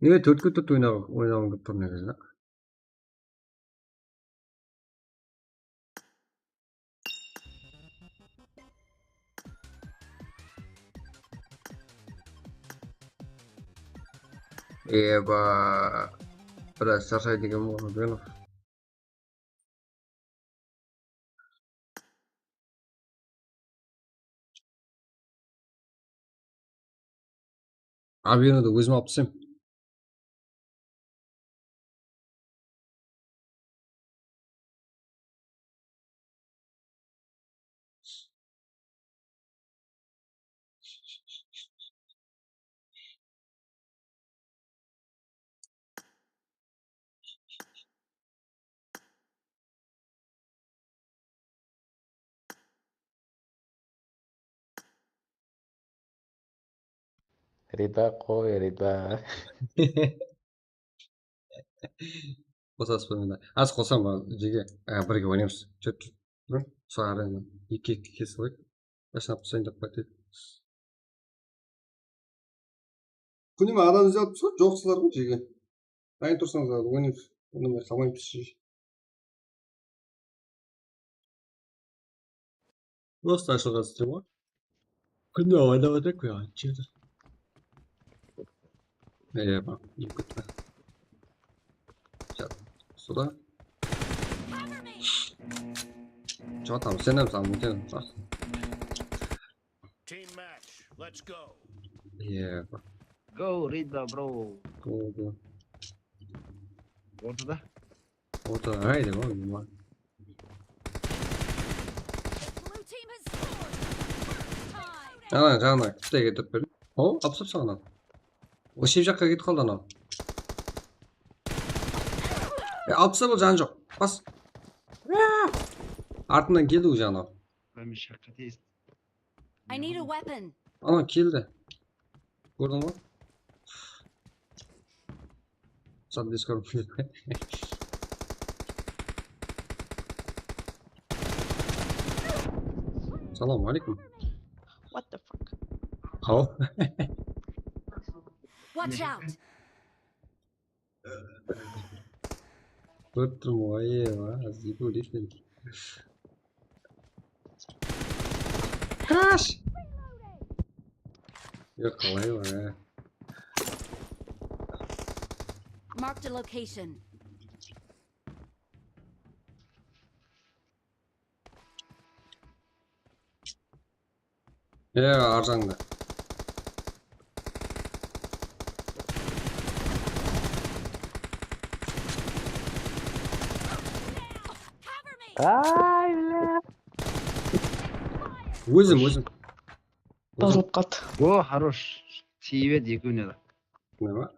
Nege tórtke tórt oynaǵı, oynaǵım kelip tur negizi? Eba, biraz sharshaydı eken ǵoy. Abinadi ózim alıp túsem. Rida qoy, Rida. Qosasız ba mende? Az qosam, jege, e, birge oynaymız. Júr, júr. Turıń, sol arena eki eki kesip alayıq. Qashan atpasayın dep qoydı. Kúnime adam izlep atırmız ǵoy, joqsızlar ǵoy, jege. Dayın tursańız, oynayıq. Onı men qalmayman, pis. Просто ashılǵan stream ǵoy. Kúnde oynap atırıq, ya, jedi. Eye, bak, jep ketpe. Jat, suda. Jotam, sen hám saǵan miten. Team match, let's go. Eye, bak. Go, Rida, bro. Go, go. Ortada. Ortada, haydi, oy, oy. Blue team has scored. Ana, jaǵına, kittege turıp berdim. O, apsap saǵınan. O shep jaqqa ketip qaldı anaw. E, alıp tasta, bul janı joq. Bas. Artınan keldi ol janı. Hámiyshe qáte esittim. I need a weapon. Ana, keldi. Kórdiń ba? Sadda eskirip. Salam aleykum. What the fuck? Haw. Watch out! Kórip turman ǵoy, eye, ma, zip oyleydi men. Kash! Yoq, qalay bar, á? Marked a location. Ya, arjańda. Ay, bля. Ózim, ózim. Bozılıp qaldı. O, хорош. Tiyip edi ekewine de. Ne bar?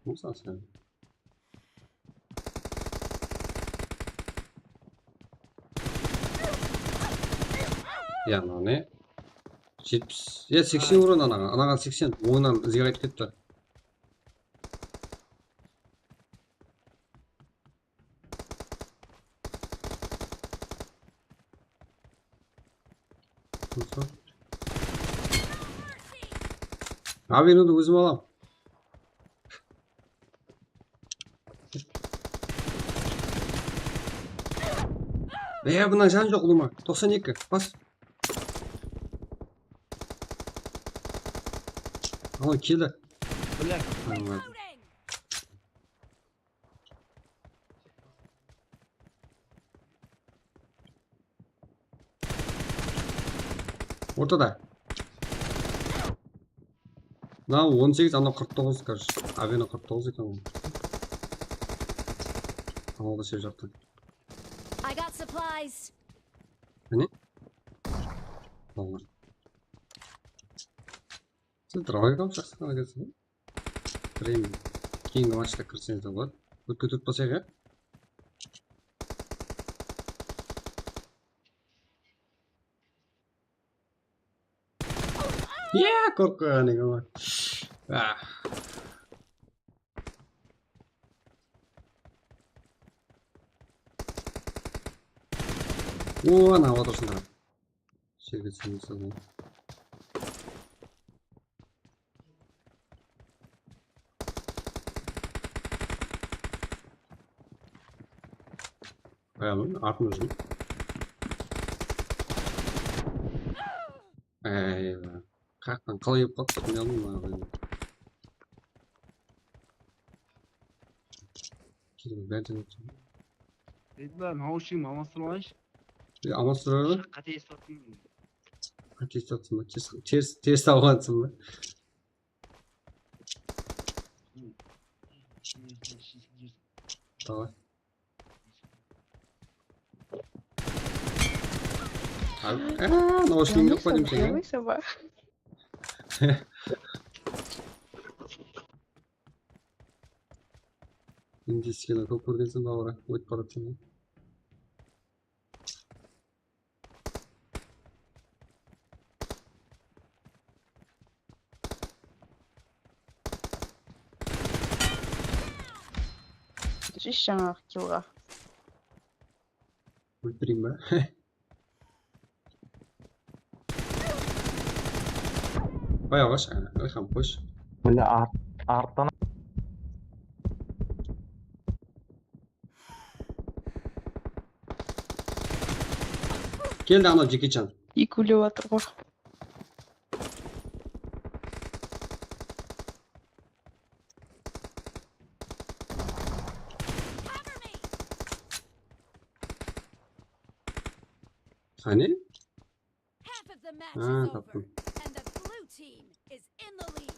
Mısal sen. Ya, mınaw ne? Jetpis. Ya, seksen uran anaǵan. Anaǵan seksen. Ońınan izge qaytıp ketti. Abi, bunı ózim alam. E, bunnan jan joq, ulıwma. Toqsan eki, bas. Al, keldi. Блядь. Tamam. Ortada. Mına on segiz, anaw qırq toǵız, короче. Avena qırq toǵız eken ol. Tamam, da shep jaqtan. I got supplies. Mine. Tamam. Sen travayǵa jaqsı qana kelsin. Прям keyingi matchta kirseńiz de boladı. Ótke turıp basayıq, ya? Ya, qorqıp qoyǵan eken ǵoy. Ah. O, ana, otırsın, qara. Jerge túsirmese bol. Qoyaman, artına júr. Áy, qaqtan qalay kelip qaldı, bilmey aldım. Keyin bárden óttim. Beytler, naushnik almastırıp alayınshı. Bir almastırarlar. Qáte esitip atırman. Qáte esitip atırsan ba? Ters, ters, ters alǵansın ba? Давай. Abi, aa, naushnik joq pa deymen sanga? Uyalaysań ba? Indiyskiyni kóp kórgensen, bawır, ótip baratırman. Júz jańaǵı killǵa. Óltireyim ba? Qoy, aǵash, Ilham, qoysh. Mine, art-, arttan Keldi anaw Jekichan. Ekewlep atır ǵoy. Qáne? Half of the match Ah, is over, taptım. And the blue team is in the lead.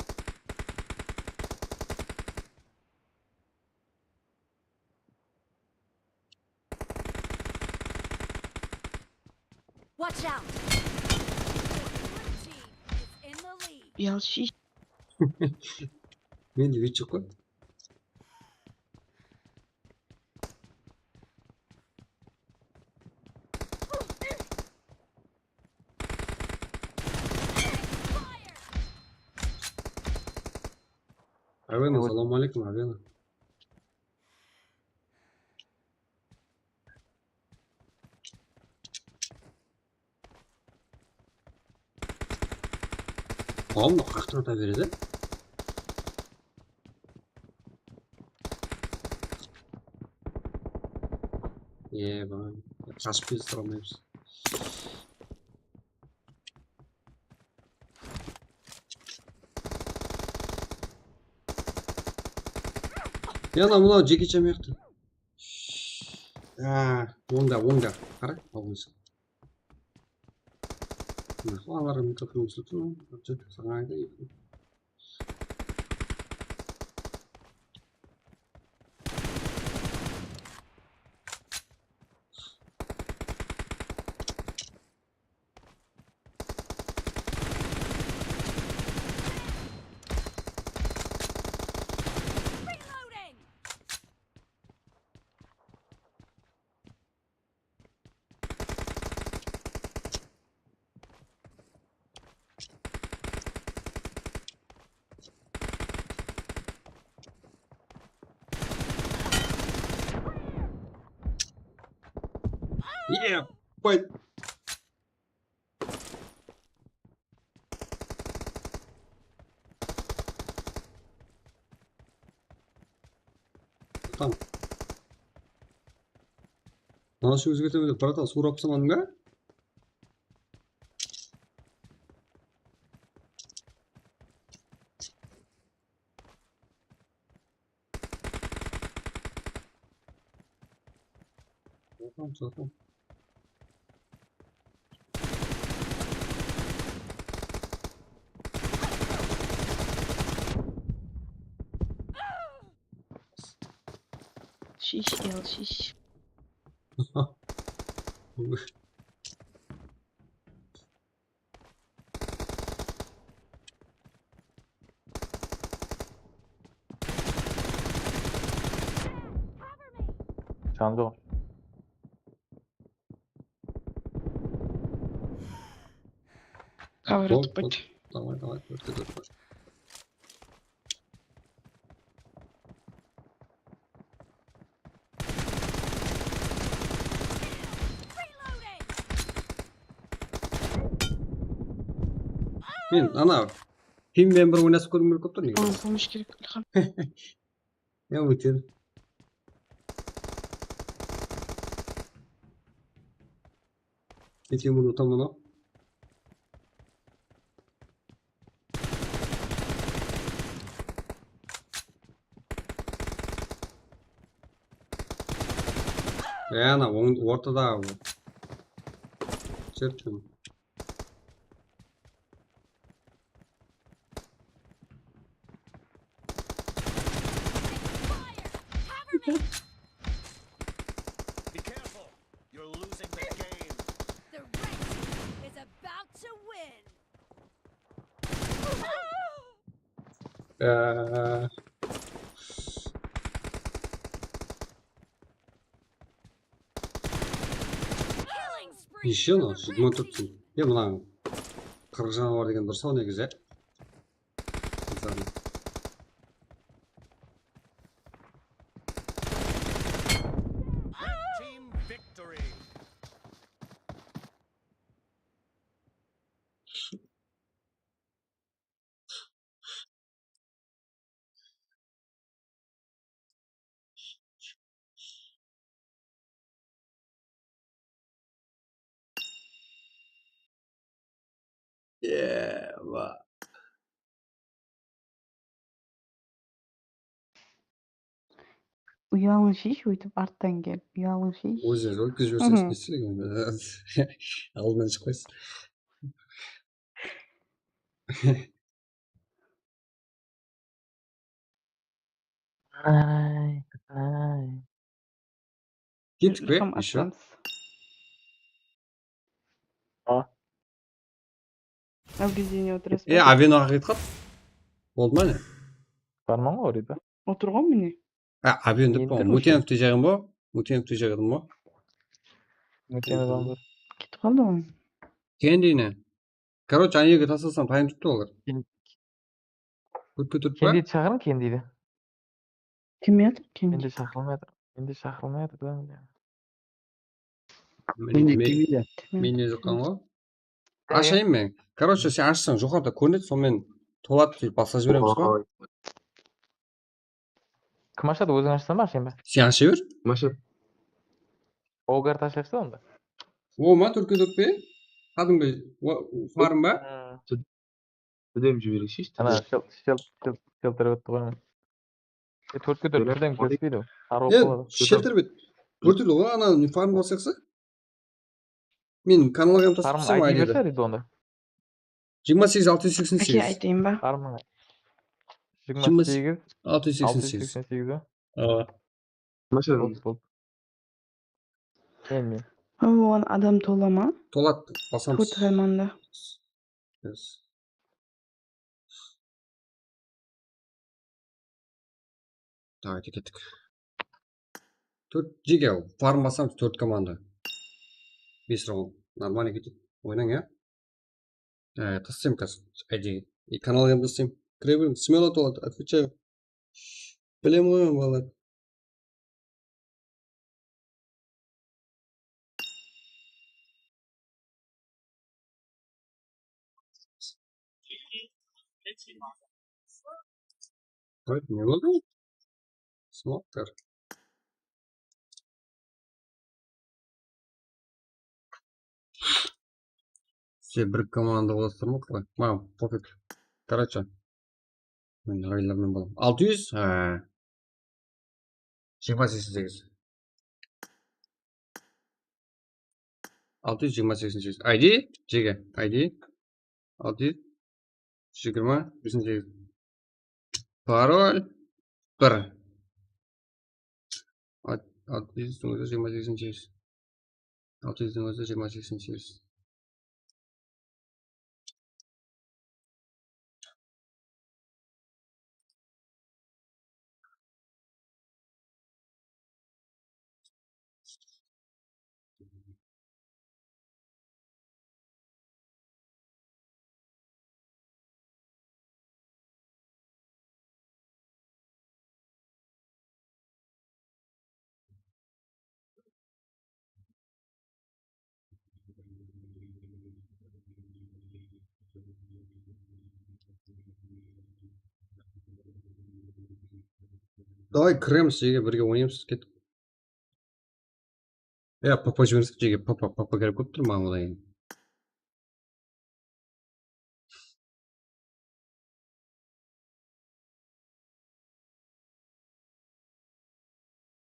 Watch out! The blue team is in the lead. Uyalshı. Mende vechik qoy. Avena, assalamu aleykum, Avena. Oğlum, qaqtırıp ta beredi. Eba, qashıp kete almaymız. Ya, mınaw Jeki Chan mıyaqta. Aa, ońda, ońda. Qara, alǵısı. Mına, alarǵa mikrofon uslap turman. Saǵan aytayın. Yeah, but Tamam. Mına úshimiz ketemen dep, bratan, suwrap tashlamadıń ba? Oqam, soqam. Shish, el, shish. Jandı ǵoy. Cover atıp qoydı. Davay, davay, davay. Men ana, kim menen bir oynasıp kórgim kelip tur, nege? Oǵan pomощь kerek, Ilham. Ya, óter. Ketemen, unatamın-aw. Ya, ana, oń-, ortada bu. Sert. Be careful. You're losing the game. The red team is about to win. Ee, Killing spree for the red team. Ещё, ну, седьмой топ. Ya, mınań qırıq janıwar degen durıs-aw negizi. Red team victory. Ewa. Uyalıń shish, óytip arttan kelip, uyalıń shish. Ózleri ótkizip jiberseń, ne isleyseń? Aldınan shıqpaysız. Ay, ay. Kettik pe? Ilham, ещё? Atlamız. A. Объединение otırsız. E, Aveno haqıyqat. Boldı ma ne? Barman ǵoy orada. Otır ǵoy mine. A, Aveno dep qoyǵan. Mútenov tiyjagın bo? Mútenov tiyjagın bo? Mútenov aldı. Ketip qaldı ǵoy. Keyin deyne. Короче, ana jerge taslasam, tayın turıptı olar. Ken-, Kótke turıp pa? Kendiydi shaqırıń, Kendiydi. Kelmey atır, Kendi. Mende shaqırılmay atır. Mende shaqırılmay atır da, mine. Men, Mende men, kelmeydi. Men ne joqqan ǵoy? Ashayın men. Короче, sen ashsań, joqarıda kórinedi, sonımen toladı, sóytip basqa jiberemiz ǵoy. Kim ashadı, óziń ashsań ba, ashayın ba? Sen asha ber. Kim ashadı? Ogar ashayıqsa onda. O ma, tórtke tórtpe? Qádimgi wa-, farm ba? Hmm. Birden jibereyikshi. Ana, shel-, shel-, shel-, shelter ótti ǵoy. E, tórtke tórt birden kóspeydi. Arıp qaladı. Shelter bet. Ótirdi ǵoy, ana, farm basayıqsa. Men kanalǵa hám tasıp tursam, aydı berse deydi onda. Jigirma segiz, altı júz seksen segiz. Ake, aytayın ba? Farmıń. Jigirma segiz, altı júz seksen segiz. Awa. Boldı, boldı. Endi. Oǵan adam tola ma? Toladı, basamız. Tórt farmanda. Yes. Давайте kettik. Tórt, jege, farm basamız, tórt komanda. Bes raund. Нормально ketedi. Oynań, ya. E, taslayman házir. Aydi. E, kanalǵa hám taslayman. Kire beriń, смело toladı, отвечаю. Bilem ǵoy men, balalar. Qoy, ne boldı? Smokter. Sizler bir komanda bolasızlar ma, qalay? Maǵan pofig. Короче. Men raylarmen bolaman. Altı júz, ha. Jigirma seksen segiz. Altı júz jigirma seksen segiz. I D, jege, I D. Altı júz jigirma seksen segiz. Parol bir. At-, altı júz jigirma seksen segiz. Altı júz jigirma seksen segiz. Davay, kiremiz, jege, birge oynaymız, kettik. Ya, papa jiberińiz, jege, papa, papa kerek bolıp tur maǵan, odan keyin.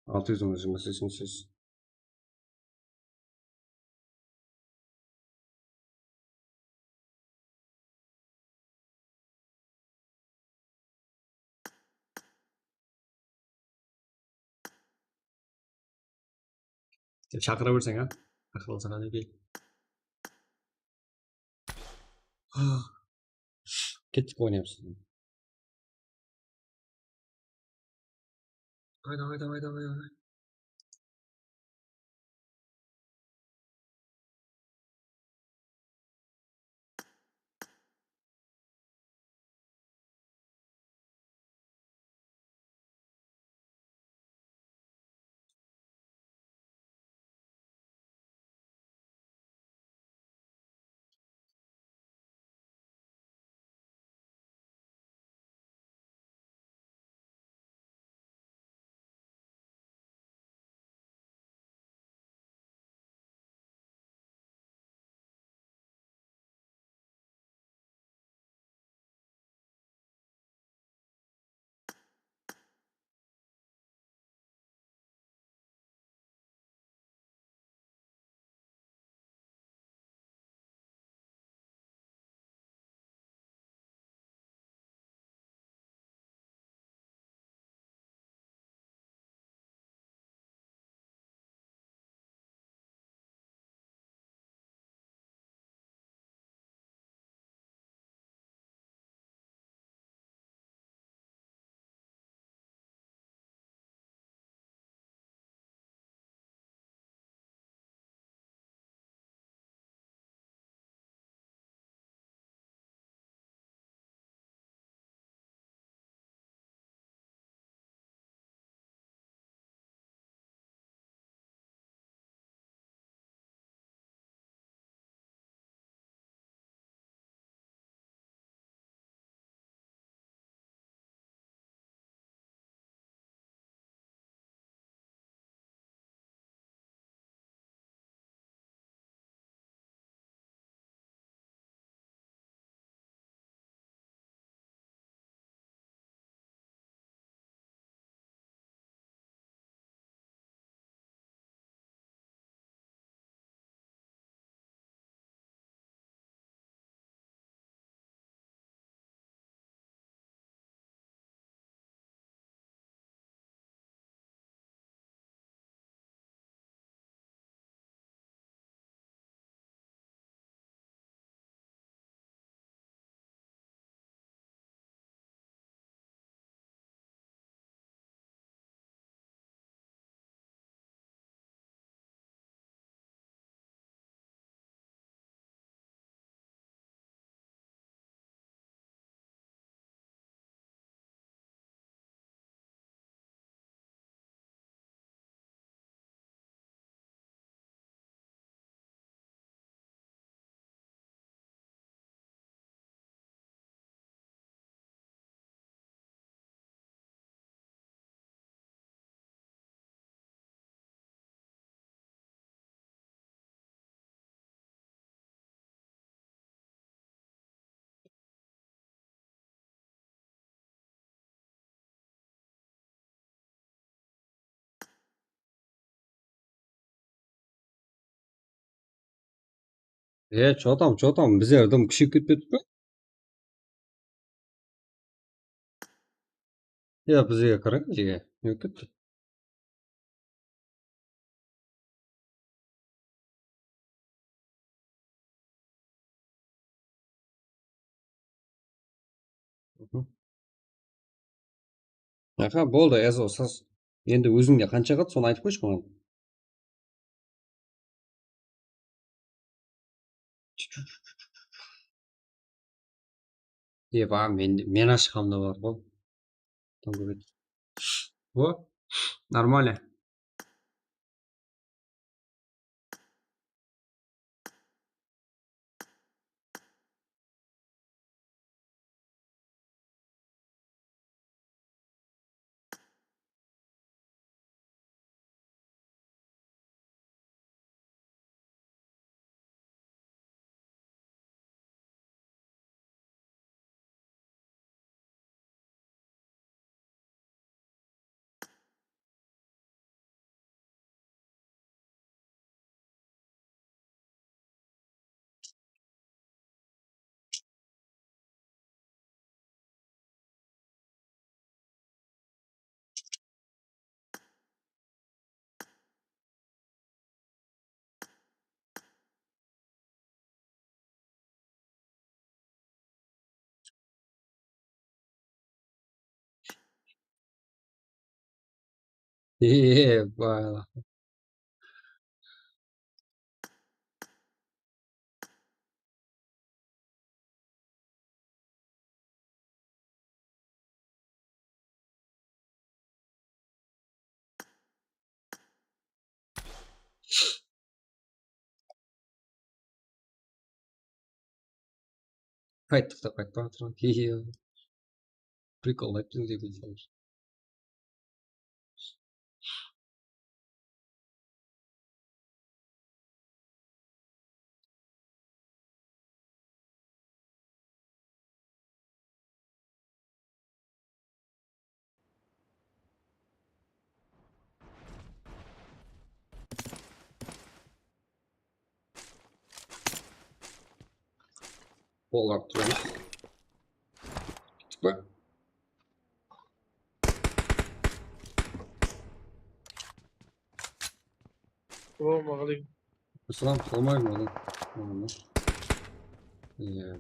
Altı júz on jigirma seksen segiz. Sen shaqıra berseń, a? Aqıllı sanadan keyin. Kettik, oynaymız. Davay, davay, davay, davay, davay. E, что там, что там, bizler dım kúsheyip ketpedik pe? Ya, bizge qarań, bizge. Ne ketti? Aha, boldı, Ezo, saz. Endi ózińde qansha qaldı, sonı aytıp qoyshı maǵan. Eba, men, men ashqan da bar ǵoy. Tamam, vo, нормально. Eba. Qayttıq da qaytpay atırǵan. Prikol ayttım dep. Olar turamız. Gittik be? Assalamu aleykum. Assalam, salam aleykum, adam. Tamam. Iya.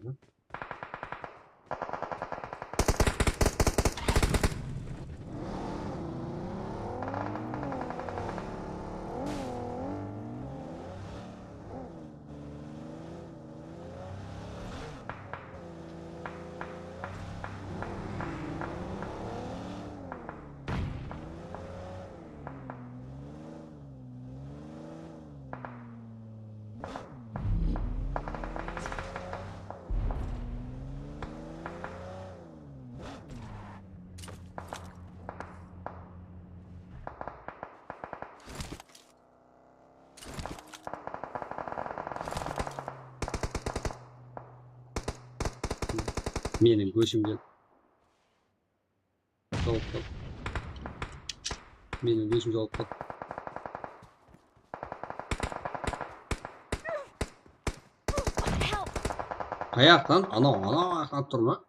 Meniń góshimdi jawıp qaldı. Meniń góshim jawıp qaldı. Qayaqtan? Anaw, anaw ayaqtan tur ma?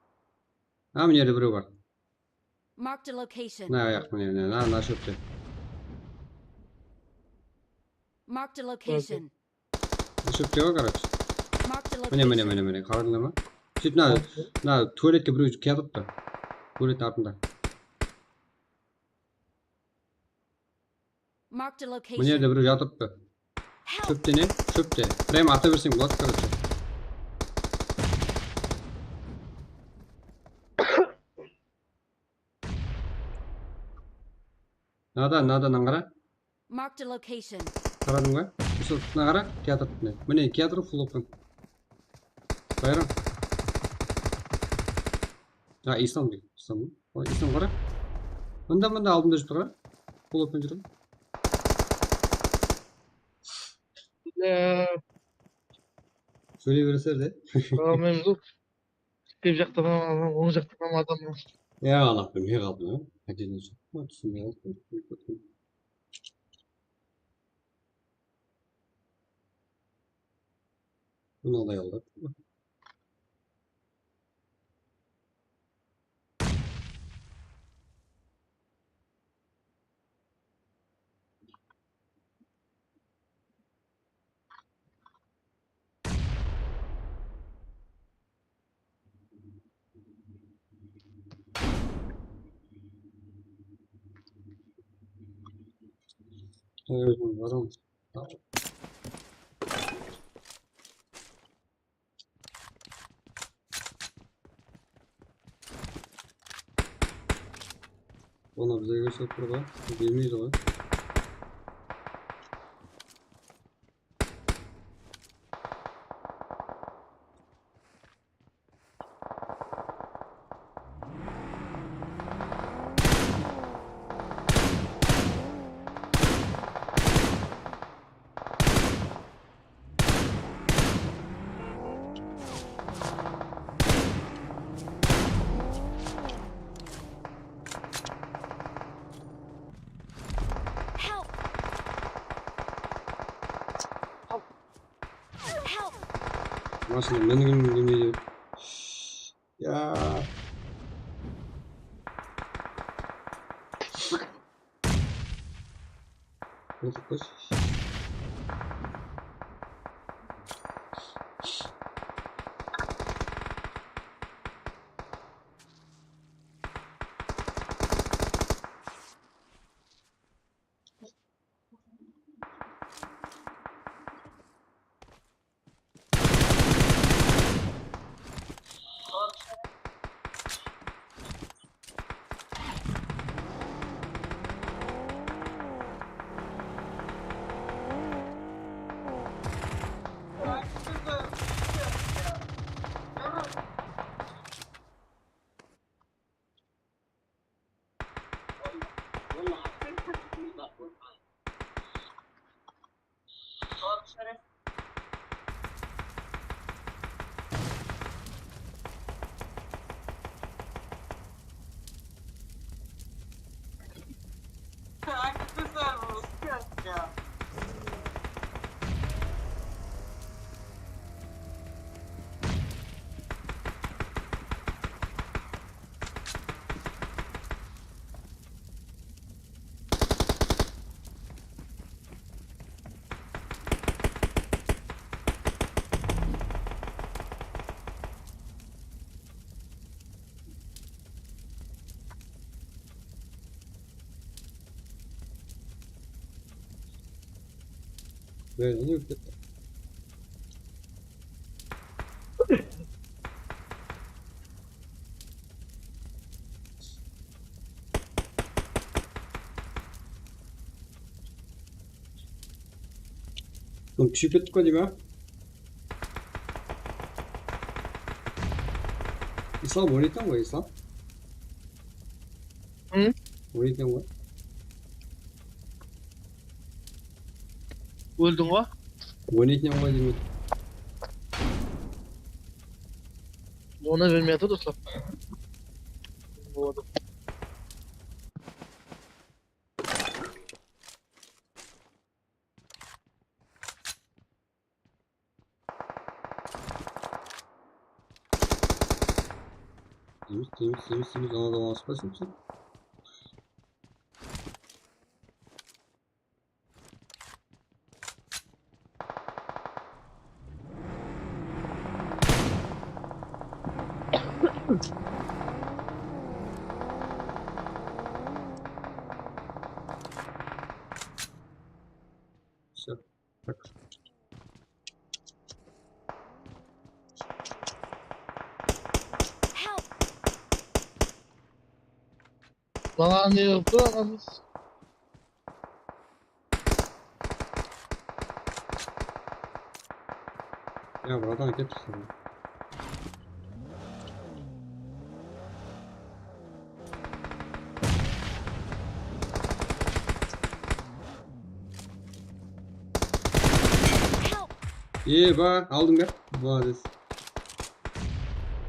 Ha, mına jerde birew bar. Marked a location. Mına ayaq, mine, mine, mına, mına shópte. Marked a location. Shópte ǵoy, короче. Marked a location. Mine, mine, mine, mine, qaradıńlar ma? Sóytip, mına, mına tualetke birew kiyatırıptı. Tualettiń artında. Marked a location. Mına jerde birew jatırıptı. Help! Shópte ne? Shópte. Прям ata berseń boladı, короче. Mınadan, mınadan qara. Marked a location. Qaradıń ba? Usı, mına qara, kiyatırıptı mine. Mine, kiyatır full open. Bayram. Ha, Islam deydi. Islam. O, Islam qara. Mında, mında aldımda júrip tur qara. Full open júr. Ya. Sóyley bereser de. Almaymiz ǵoy. Tep jaqtan alam, oń jaqtan alam adamlar. Ya, Allah bilmey qaldım, ya. Qáyteden soqtı ma, túsinbey qaldım. Túsinbey qaldım. Bunı alay aldıq. Ey, baramız. Onı bizlerge sóktir ǵoy. Bilmeydi ǵoy. Help! Help! Mashina minigim kelmeydi. Ya. Qurqıp qoyshı. Bári ne bolıp ketti? Bul kúsheyip kettik pa deymen? Islam, oynaytań ǵoy, Islam. Hı? Oynaytań ǵoy. Óldiń ǵo? Oynaytań ǵoy deymen. Ona bermey atır, doslar. Boladı. Temiz, temiz, temiz, temiz. Ana da baspa sen. Всё. Так. Help! Maǵan ne qılıp tur, aǵamız? Ya, bratан, ketip. Eba, aldıń ba? Молодец.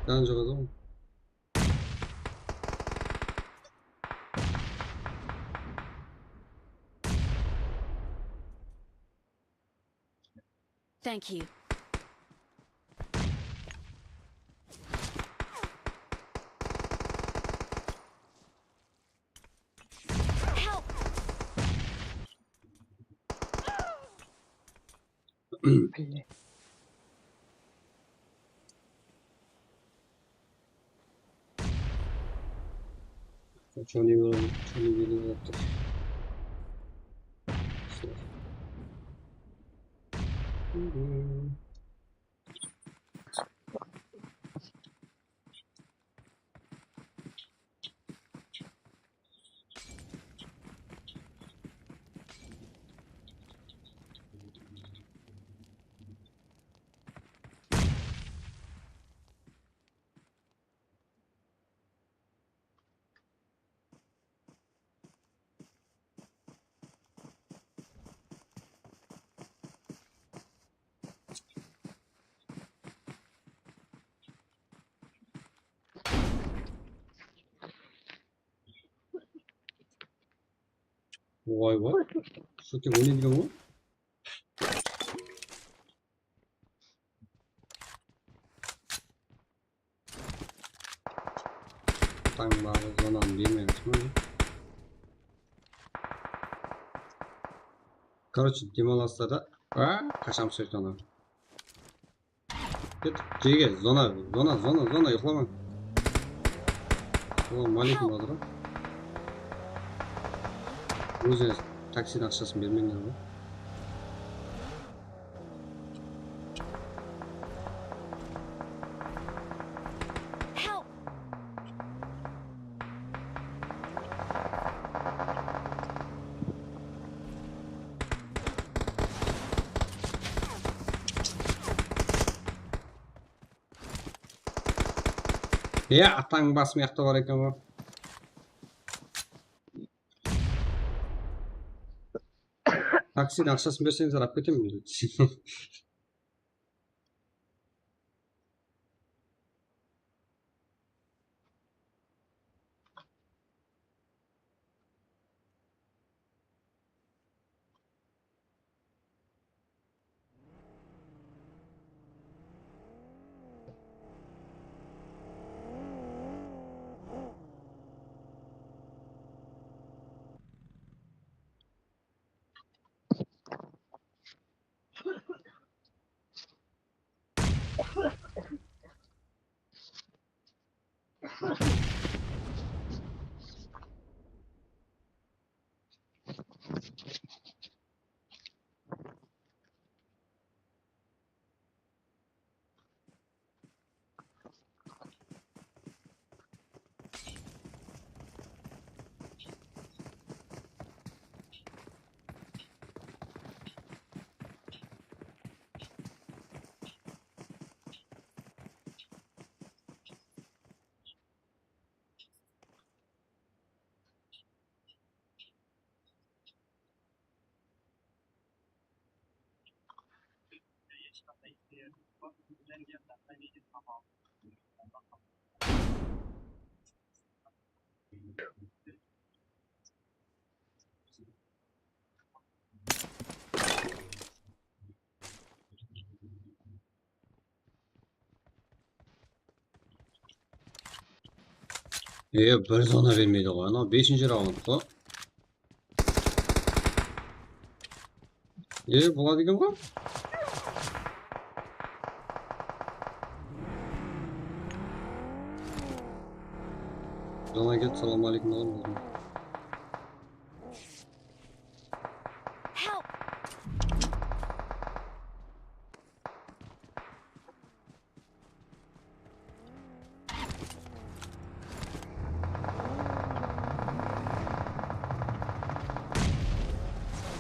Jan joq edi ǵoy. Thank you. Pille. Johnny Miller, Johnny Miller yaptı. Oy, oy. Что ты, oynaydı eken ǵoy. Tań baǵı zonanı bermemiz mi? Короче, dem alasızlar da. A, qashamız sóytken. Ket, jege, zona, zona, zona, zona, uyıqlamań. Assalawma aleykum, Badırov. Ózi taksiniń aqshasın bermedińler ǵoy. Help! Ya, atańıń bası mıyaqta bar eken ǵoy. Taksiniń aqshasın berseńiz, alıp ketemen, dedi. E, bir zona bermeydi ǵoy. Anaw besinshi raund ǵoy. E, boladı eken ǵoy. Zona keldi, salawma aleykum, aǵam. Help!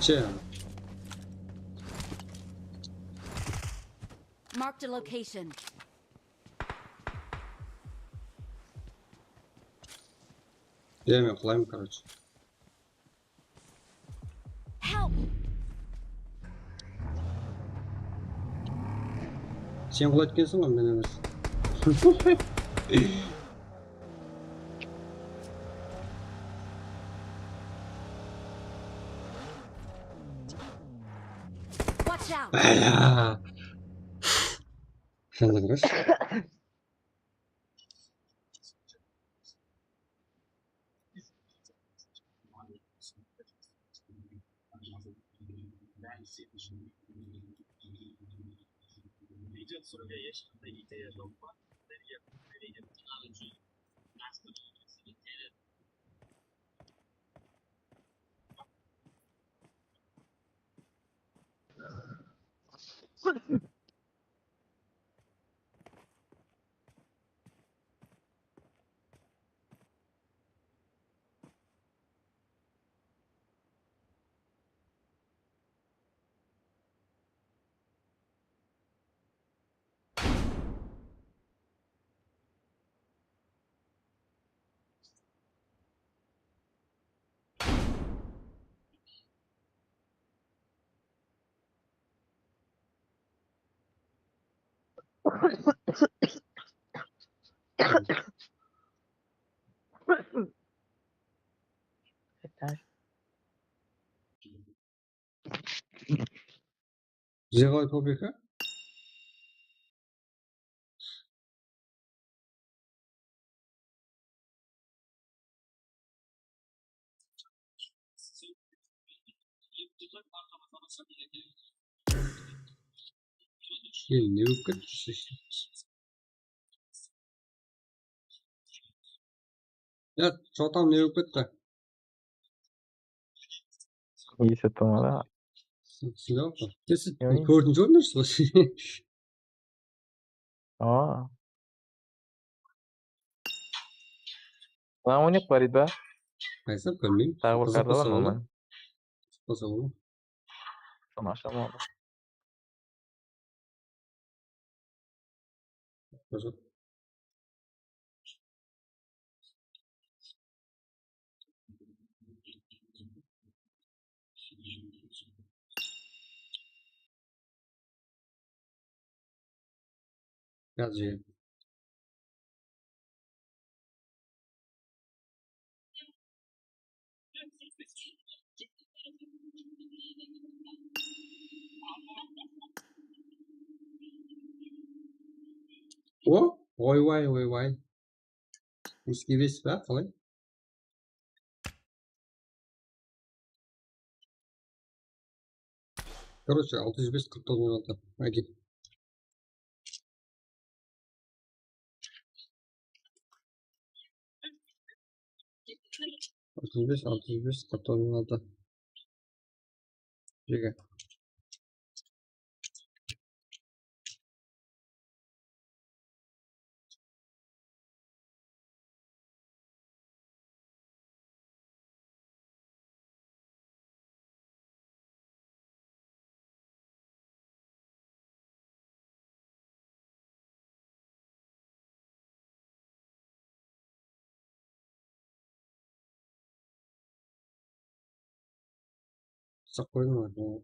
Че. Marked a location. Ya, men qulayman, короче. Help! Sen qulaydı ekenseń ǵoy, men emes. Watch out! Aya! Sen de kirish. Bizge qalay topika? Ey, ne bolıp ketti? Ya, что там, ne bolıp ketti? Ese tumara. Sinep pa? Siz tórtinshi orındarsız ǵoy. Aa. Mına oynayıq, Farida. Qaysı, bilmeymen. Taǵı bir karta bar ma? Sonı ashaman. Yaz jigit. O, oy-way, oy-way. Eski bes pa, qalay? Короче, altı yüz bes, qırq toǵız, on altı. Ayke. Altı yüz bes, altı yüz bes, qırq toǵız, on altı. Jege. Saq qoyıń ǵoy.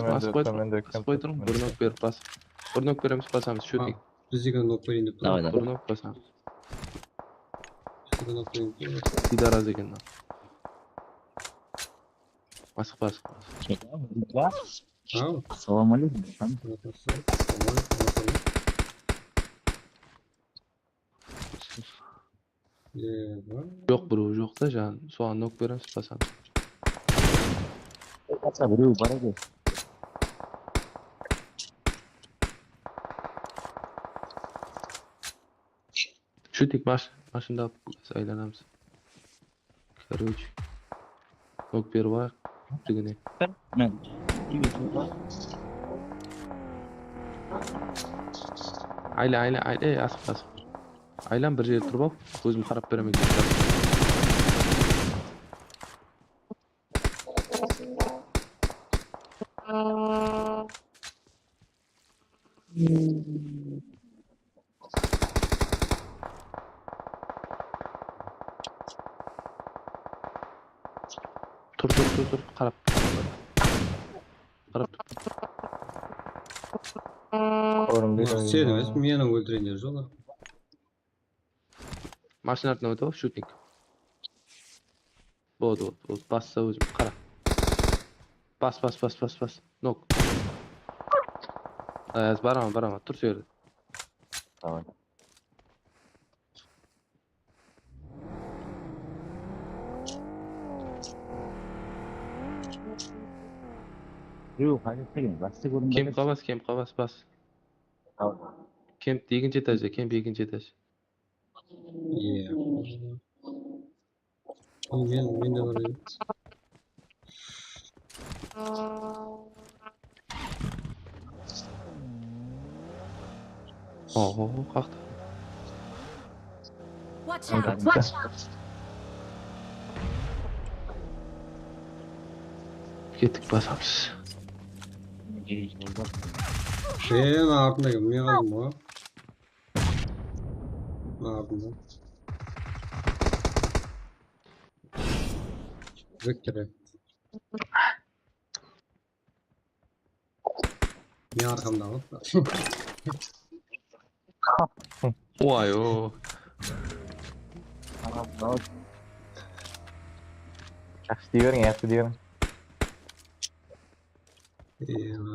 Kemp, asıqpay turıń, asıqpay turıń, bir nok berip bas. Bir nok beremiz, basamız, shutnik. Bizdegi nok bereyin dep tur. Davay, davay. Bir nok basamız. Bizdegi nok bereyin dep tur. Pidaraz eken mınaw. Asıqpa, asıqpa. Assalamu aleykum. Joq, birew joq ta, jan. Soǵan nok beremiz, basamız. Birew bar edi. Shutnik mash-, mashinda alıp aylanamız. Короче. Nok berip alayıq. Jigine. Men. Ayla, ayla, ayla, ey, asıq, asıq. Aylan bir jerde turıp al. Ózim qarap beremen. Tur, tur, tur, tur, qarap tur. Qarap tur. Orın bir Seni emes, meni óltirenler joq. Mashina artına ótip al, shutnik. Boldı, boldı, boldı. Bassa ózim, qara. Bas, bas, bas, bas, bas. Nok. Ayaz, baraman, baraman. Tur sol jerde. Tamam. Birew qayda eslegen? Basta kórdim. Kemp qabas, kemp qabas, bas. Tamam. Kemp ekinshi etajda, kemp ekinshi etaj. Iya. Men, mende bar edi. Oho, qaqtı. Watch out! Watch out! Kettik, basamız. Sen artındaǵı men qaldım ǵoy. Mına aldımda. Viktor. Ne arqamda ǵoy? Oy, o. Jaqsı dey beriń, jaqsı dey beriń.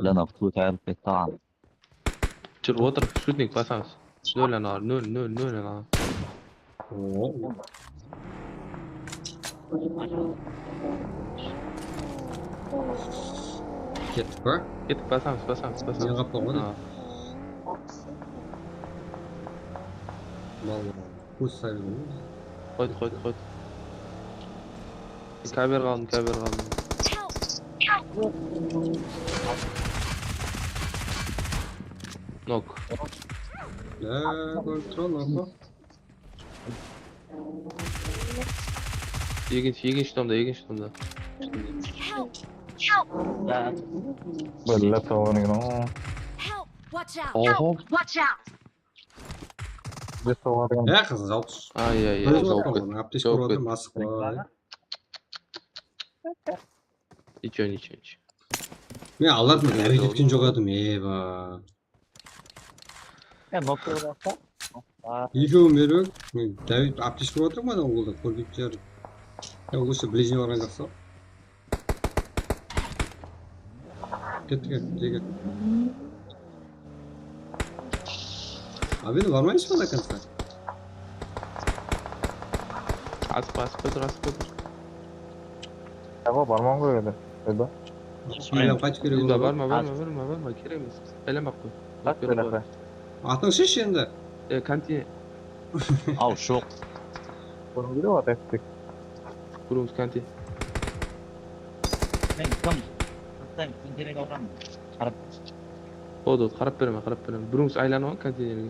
Lan, avtobus ayırılıp ketti aǵam. Júr, otır, shutnik basamız. Nol ana, nol, nol, nol ana. Oo. Kettik pa? Kettik, basamız, basamız, basamız. Ne qapla ǵoy? Ha. Mal, kóz sayıldı. Qoydı, qoydı, qoydı. Kaver qaldım, kaver qaldım. Nok. Ya, kórip turǵan, Noko. Ekinshi, ekinshi tomda, ekinshi tomda. Bella tawǵan eken-aw. Help! Watch out! Oho. Watch out! Biz tawǵan eken. Ya, qızıq, jalpız. Ay, ay, ay, Kórip jawap atırman, ketdi. aptech Jawap urıp atırman, ketdi. asıq qıla. Ничего, ничего, ничего. Men alardım, nárege ketken joq edim, eba. Ya, Nokia urasa. Ekewin berip, men David aptech urıp atırman, ol da kórgeyip jiberde. Ya, usı ближний barǵan jaqsı. Kettik, kettik, kettik. Abi, barmaysız ba до конца? Asıp, asıp tur, asıp tur. Yaǵo, barmań ǵoy edi. Edi. Aylanıp qaytıp kerek Unda boldı. Barma, barma, barma, barma, kerek emes. Aylanbaq qoy. At Ótpedi beraxı. qoy. Atıń shısh endi. E, konti. Aw, joq. Bunı bile at ettik. Brungs konti. Men kim? Sen, sen kerek alǵan. Qarap. Boldı, qarap beremen, qarap beremen. Brungs aylanıp al konteynerge.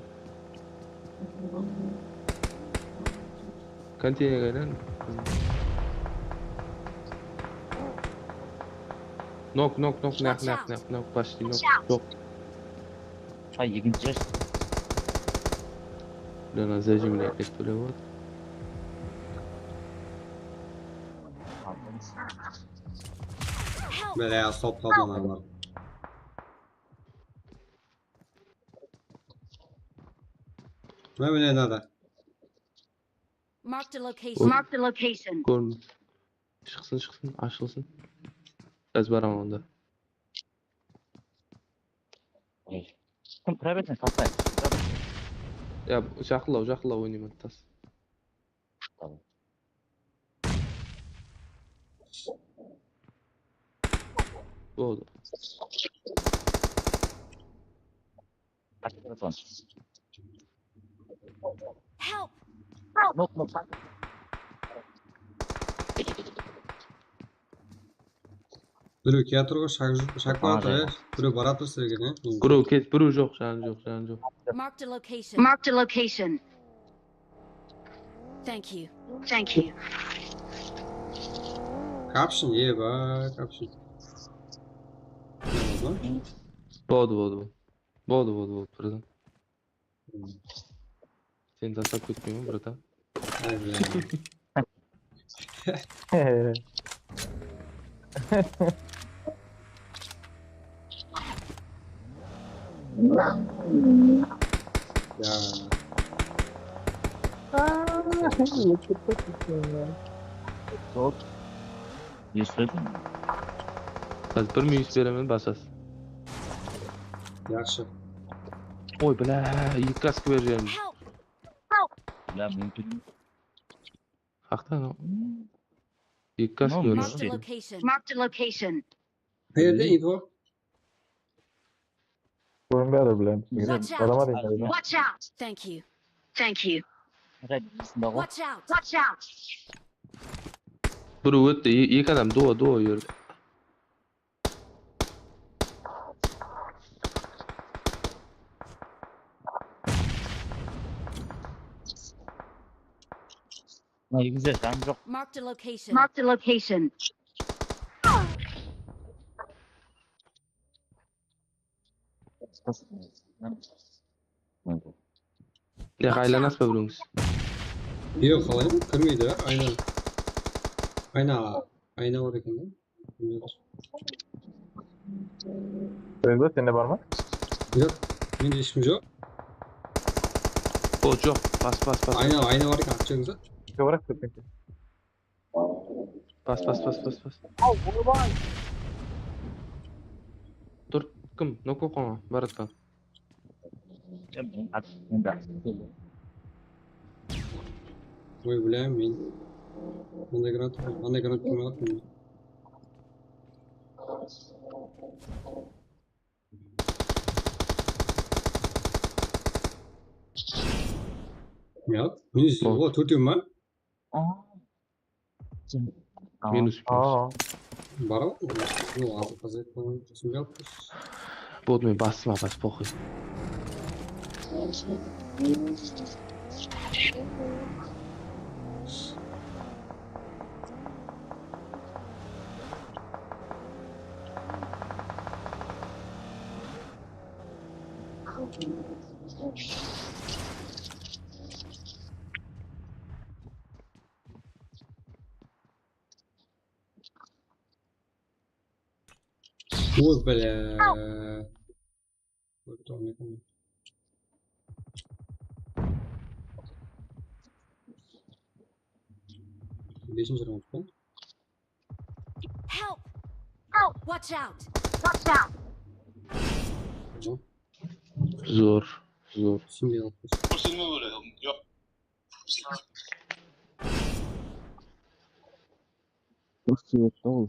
Konteynerge aylan. Nok, nok, nok, nok, nok, nok, nok, почти nok. Joq. Ay, ekinshi. Mına zajimler dep to'lab oldi. Bele, stop qaldı olar. Mına, mine, mınada. Marked a location. Marked a location. Ko'rdim. Shıqsın, shıqsın, ashılsın. Házir baraman onda. Kim kire bersin, Kasay? Ya, jaqınlaw, jaqınlaw oynayman, tas. Tamam. Boldı. Qashıp kire son. Help! Nok, nok. Birew kiyatır ǵoy, shak-, shak baratır, e. Birew baratır sizlerge, ne? Birew ket, birew joq, janı joq, janı joq. Marked a location. Marked a location. Thank you. Thank you. Kapshın, eba, kapshın. Boldı, boldı, boldı. Boldı, boldı, boldı, bratan. Seni taslap ketpeymen, bratan. Ay, bile. Ya. Esledim. Házir bir minus beremen, basasız. Yaqshı. Oy, bla, eki kaska bergen. Help! Ya, mümkün. Haqta, no. Eki kaska No, bergen. Marked a location. Marked a location. Qayerde info? Kórinbeyatır, bilemiz. Watch out! Adama deydi. Watch out! Thank you. Thank you. Qasay, basında ǵo. Watch out! Watch out! Birew ótti, e-, eki adam duo, duo yurdi. Mına egiz de janı joq. Marked a location. Marked a location. Ya, aylanasız ba birewińiz? Yoq, qalay? Kirmeydi, ayna. Ayna, ayna bar eken da. Endi sende bar ma? Yoq, mende heshkim joq. O, joq, bas, bas, bas. Ayna, ayna bar eken, atshıńız da. Joqıraq ketken. Bas, bas, bas, bas, bas. Tur, kim? Noko qońa, Baratpan. Oy, bilaman men. Mınday granat, mınday granat qoymaǵan men. Ya, minus, o, tórtew ma? Minus, minus. Bar ǵoy. Yoq, azır qazayıp qoyǵan, soń alıp turırsız. Boldı, men bastım, apası, poxuy. Ой, бля. Ой, tamam, yakın. Besinci round pa? Help! Help! Watch out! Watch out! Tamam. Zor, zor. Şimdi yapmış. Nasıl yaptı ol?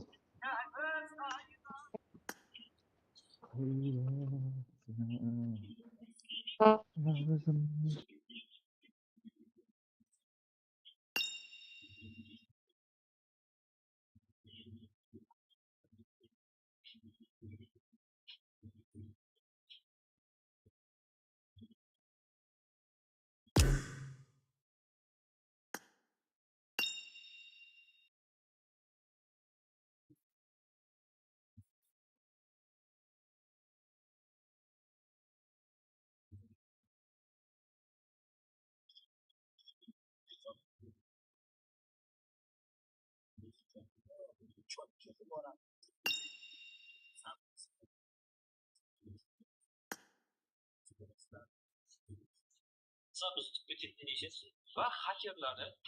Biz útip ketetin esesiz. Va xakerlardı.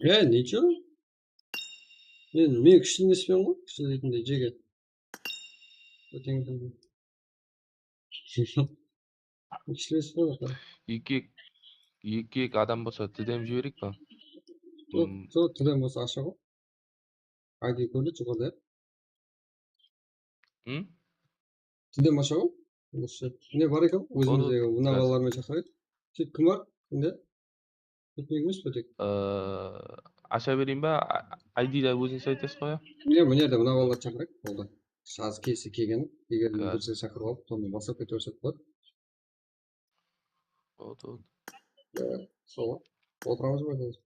E, ne uchun? Men, men kúshli emespiń ǵoy, kúshli deytindey, jege. Ótken kúnde. Kúshli emespiń ǵoy. Eki, eki, eki adam bolsa, tidem jibereyik pa? Sol, hmm, sol tidem bolsa asha ǵoy. I D kórinedi joqarıda. Hı? Tidem asha ǵoy. Usı. Ne bar eken? Ózimizdegi mına balalar menen shaqırayıq. Seyt kim bar? Endi? Tutnik emes pe tek? Ee, asha bereyin ba? I D de ózińiz aytasız ǵoy, ya? Mine, mine jerde mına balalardı shaqırayıq. Boldı. Házir kelse kelgen, eger bilse shaqırıp alıp, sonda baslap kete bersek boladı. Boldı, boldı. Ee, sol. Otıramız ba házir?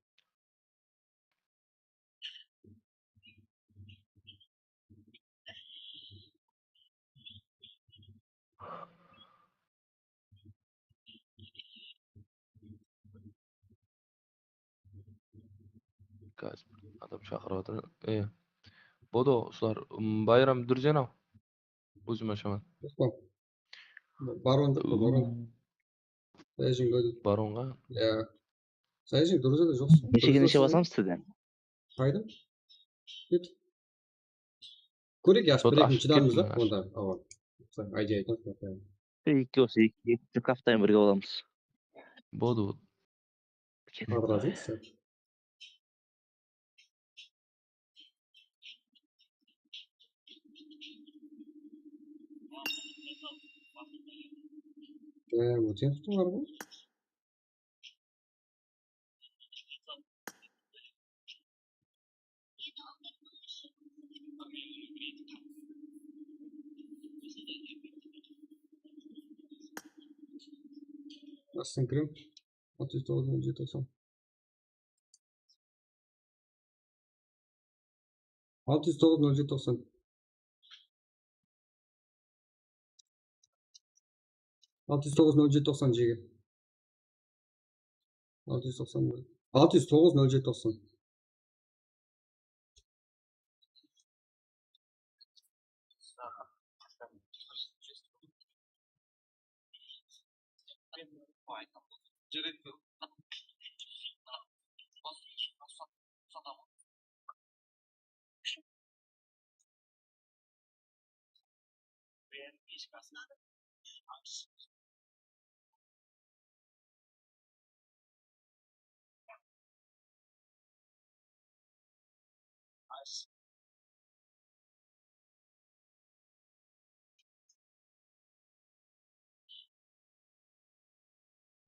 Házir adam shaqırıp atır. E, Bodo, usılar, ım, Bayram dúrzen-aw. Ózim ashaman. Yoq pa? Baron joq pa, Baron? Sayajin ba? Baronǵa? Ya. Sayajin durıs edi, joq. Neshege neshe basamız sizden? Qayda? Ket. Kóreyik, yaxshi, bir-eki shıdamız da, onda. Awa. Ayda aytamız. Eki, usı eki, eki kaftayın birge alamız. Boldı, boldı. Razı. Ee, ótken tutılar ǵoy. Astın kirem. Altı yüz toqsan, nol jeti toqsan. Altı yüz toqsan, nol jeti toqsan. Altı yüz toqsan, nol jeti toqsan jege. Altı yüz toqsan, altı yüz toqsan, nol jeti toqsan.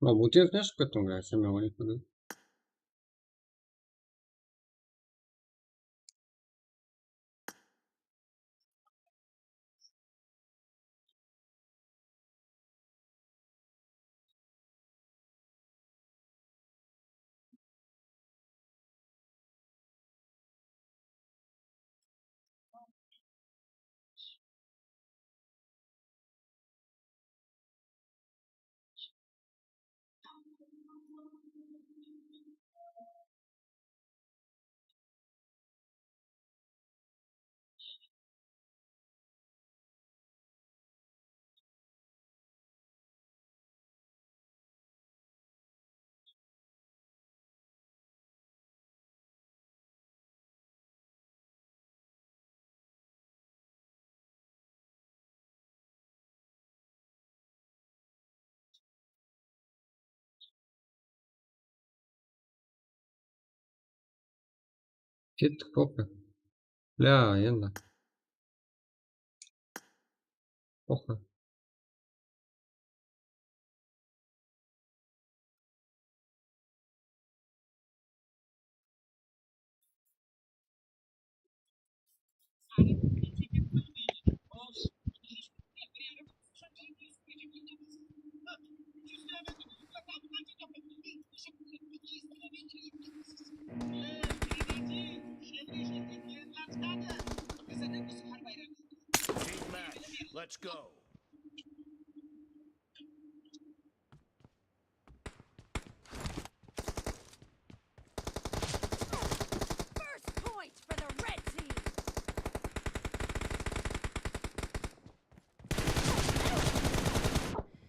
Mına, butevkine shıǵıp kettim, блядь, sen menen oynayıp. Kettik, похуй. Бля, endi. Похуй. Team match, let's go. First point for the red team.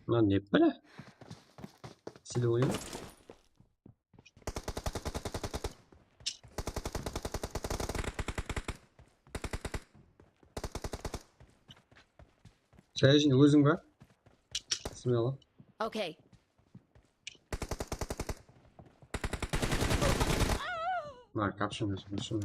Lan ne, bile? Silah oyun. Seyircinin óziń ba? Bismillah. Okay. Mına kapshın, kapshın.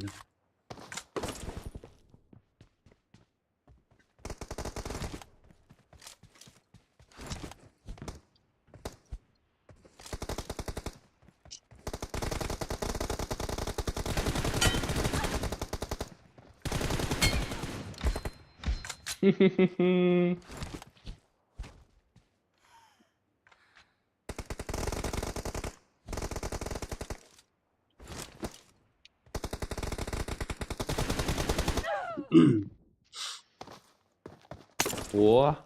O.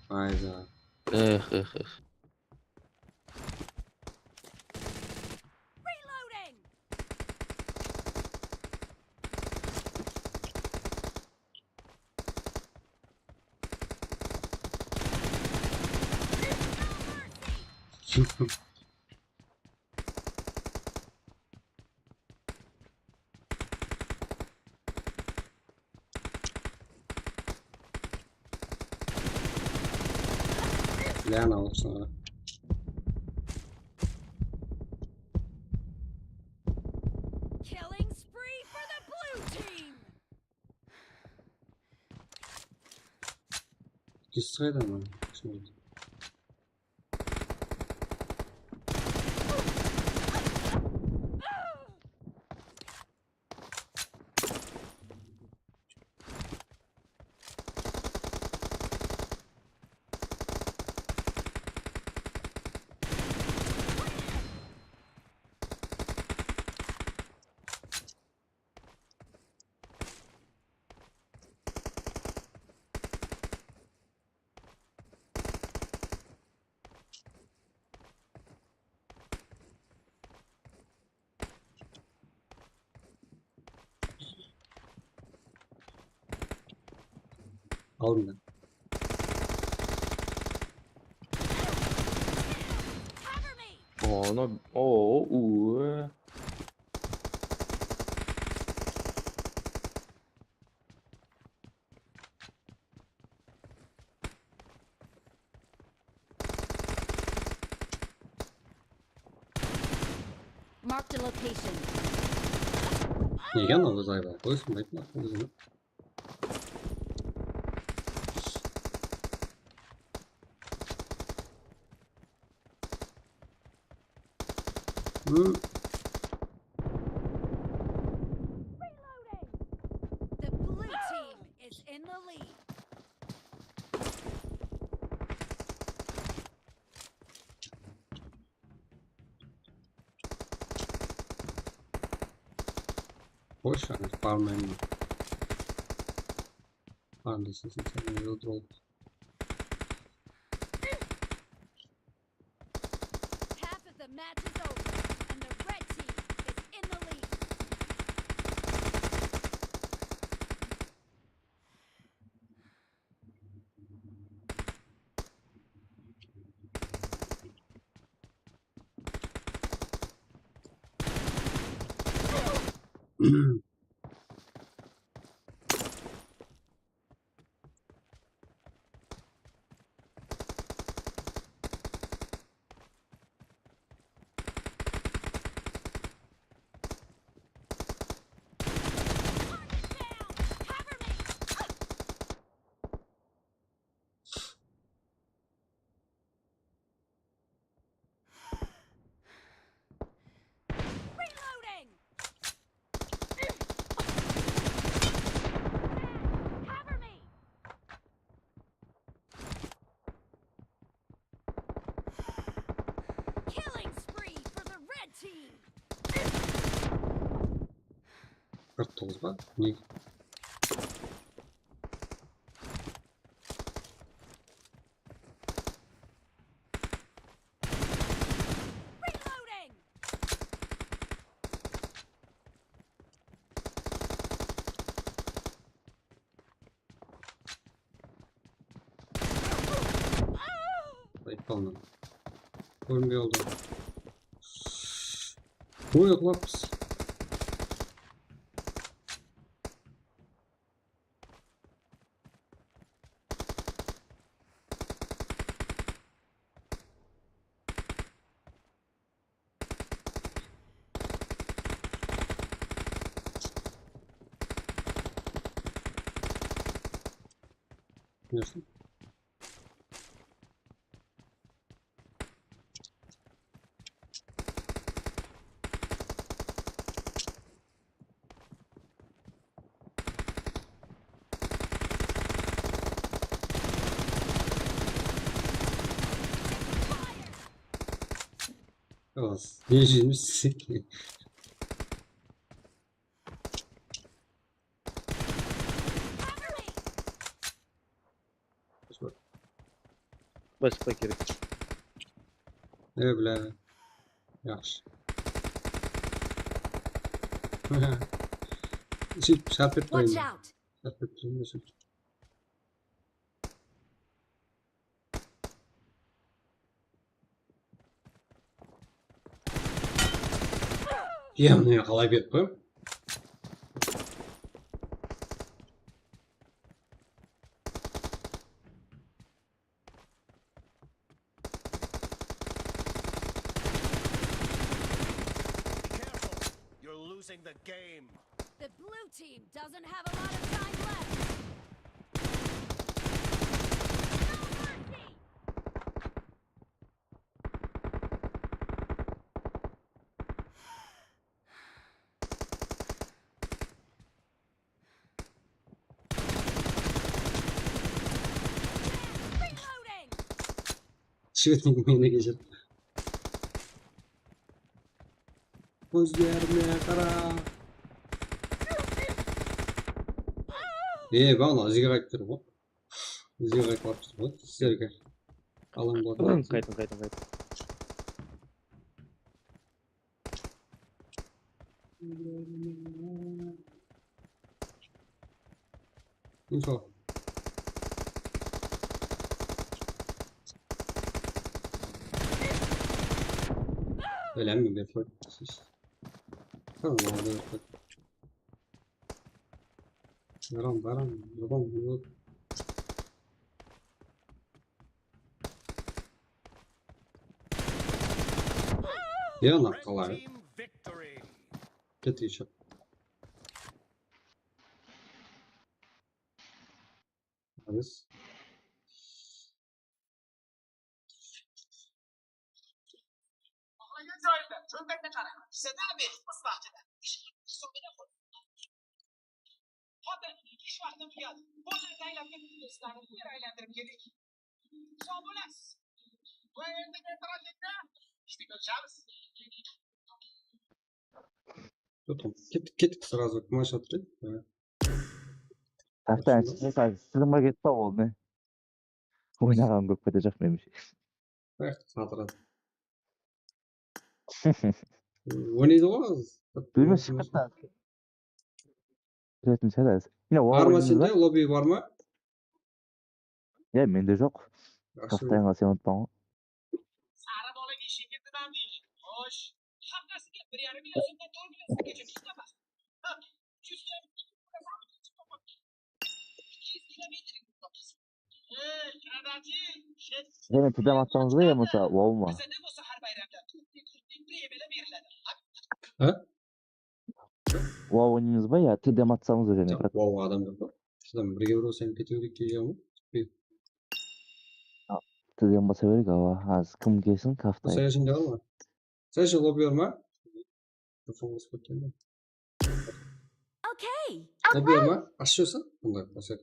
Hayda. Ex, ex, ex. Reloading! Lana olsun. Killing spree for the blue team. Destroy them, man. Destroy them. Aldında. Ana, o, u. Marked a location. Nege anaw qız ayba? Qoysın, aytma, qızım. Hmm. The blue team is in the lead. Boş ver, barmayman. Barmaysan sen, sen öldür ol. Half of the match is over, and the red team is in the lead. Reloading! Cover me! Killing spree for the red team! Qırq toǵız ba? Ne? Reloading! Ayıp qaldı. Kórinbey qaldı. Oy, qulapız. Nasıl? Xalas, ne jeymiz? Basqa kerek. E, bilá. Yaxshi. Sóytip sharp etip Watch qoyayın. Out! Sharp etip qoyayın da sóytip. Ya, mına qalay berip qoyayım? Be careful. You're losing the game. The blue team doesn't have a lot of time left. No mercy! Reloading! Shıǵıp meni geçir. Kózlerime qara. E, bala, izge qaytıp tur ǵoy. Izge qaytıp tur ǵoy. Sizlerge alam qılıp. Qaytıń, qaytıń, qaytıń. Info. Öyle mi? Bir koy. Tamam, oldu. Baram, baram, baram, baram. Ya, nakalayo. Team victory. Ket, ket. Nice. Oqlagan joyimda cho'ntakni qara. Sizada men ıslahchıda. Xotin, ish vaqtim tugadi. Bollarni aylantirib, do'stlarni bir aylantirib keldik. Sog' bo'lasiz. Bu endi ertalab ishni ko'rishamiz. Ketdik, ketdik, сразу kim ashıp tur edi? Taxta ashıp tur, sizin ketip ol ne? Oynaǵan kóp ketejaq, menimshe. Qoyaq, satıradi. Oynaydı ǵoy. Bilmeymen, shıqtı. Kiretin shıǵar házir. Mine, bar ma sende, lobby bar ma? Ya, mende joq. Yaxshi. Taxtayıńa sen unutpań ǵoy. Sarı bola ishingizdan deydi. Xosh. Haftasiga bir yarim million so'mdan to'rt million so'mgacha pul topasiz. Ha, uch yuz kilometr. Ikki yuz kilometr topasiz. Ey, kradachi, jet. Yana pidam atsańız ba ya bolmasa, wow ma? Bizada bolsa har bayramda to'rt million premiyalar beriladi. Ha? Wow oynaymız ba ya, T D M atsańız da jáne. Joq, wow adam joq pa? Shıdam, birge bir bolsam kete bereyik deygen ǵoy. T D M basa bereyik, awa. Házir kim kelsin, kaftay. Sayasın da alma. Sayasın lobby bar ma? Telefon basıp ketken be? Okey. Lobby bar ma? Ashıp júrsin. Bunday basıp.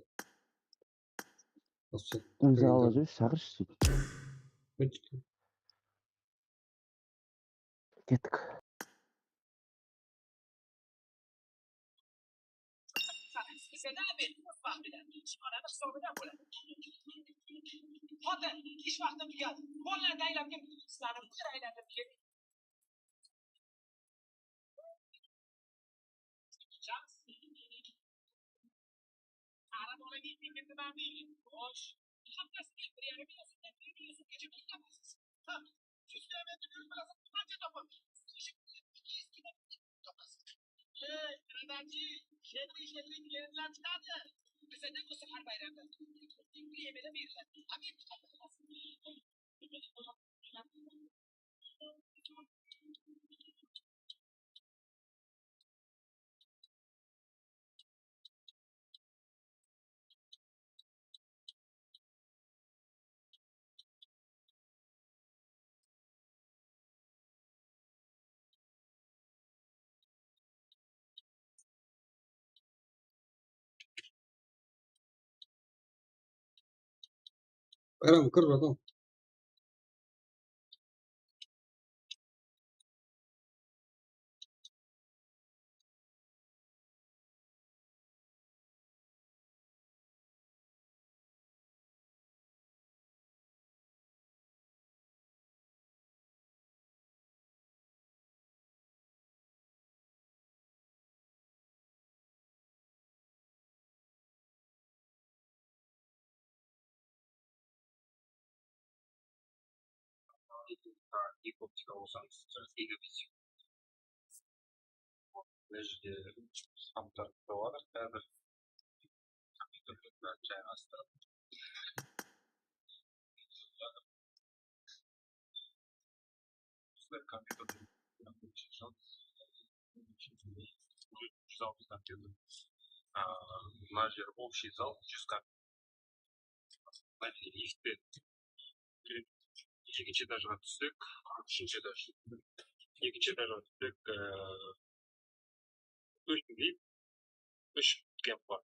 Basıp. Ózi ala júr, shaqırshı. Kettik. Xotin, ish vaqtim tugadi. Bollarni aylantirib, sizlarni bir aylantirib keldim. Qara bola ketmegin deydi. Xosh. Haftasiga bir yarim million so'mdan to'rt million so'mgacha pul topasiz. Ha, uch yuz kilometr yurib bilasan, qancha topasiz? Ikki yuz kilometr topasiz. Ey, kradachi, sherli, sherli klientlar chiqadi. Bizada bu safar bayramda premiyalar beriladi. Ob'ekt Bayram, kir, bratан. Gigabit. Mına jerde hamtar kútip atır házir. Kompyuterlerdi jayǵastırıp. Sizler kompyuterden júz alpıstan keldim. Aa, mına jer общий zal, júz kompyuter. Ekinshi etajǵa tússek, úshinshi etaj. Ekinshi etajǵa tússek, e, úsh lip, úsh kemp bar.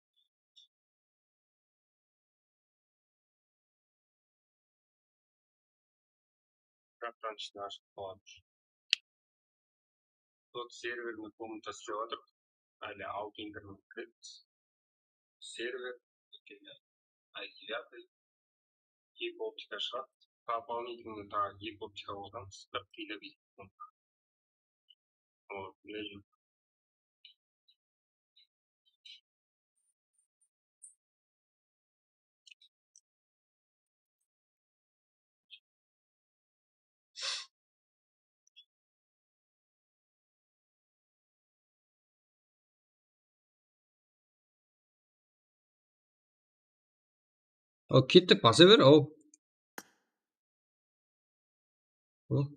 Qıraqtan ishine ashıp qalamız. Sol serverniń komnatası dep atır. Ále altı internet kiremiz. Server, I P adı, eki optika shıǵadı. Дополнительно taǵı eki optika qosadı, qırq gigabit. O, ketti, basa ber, o. O.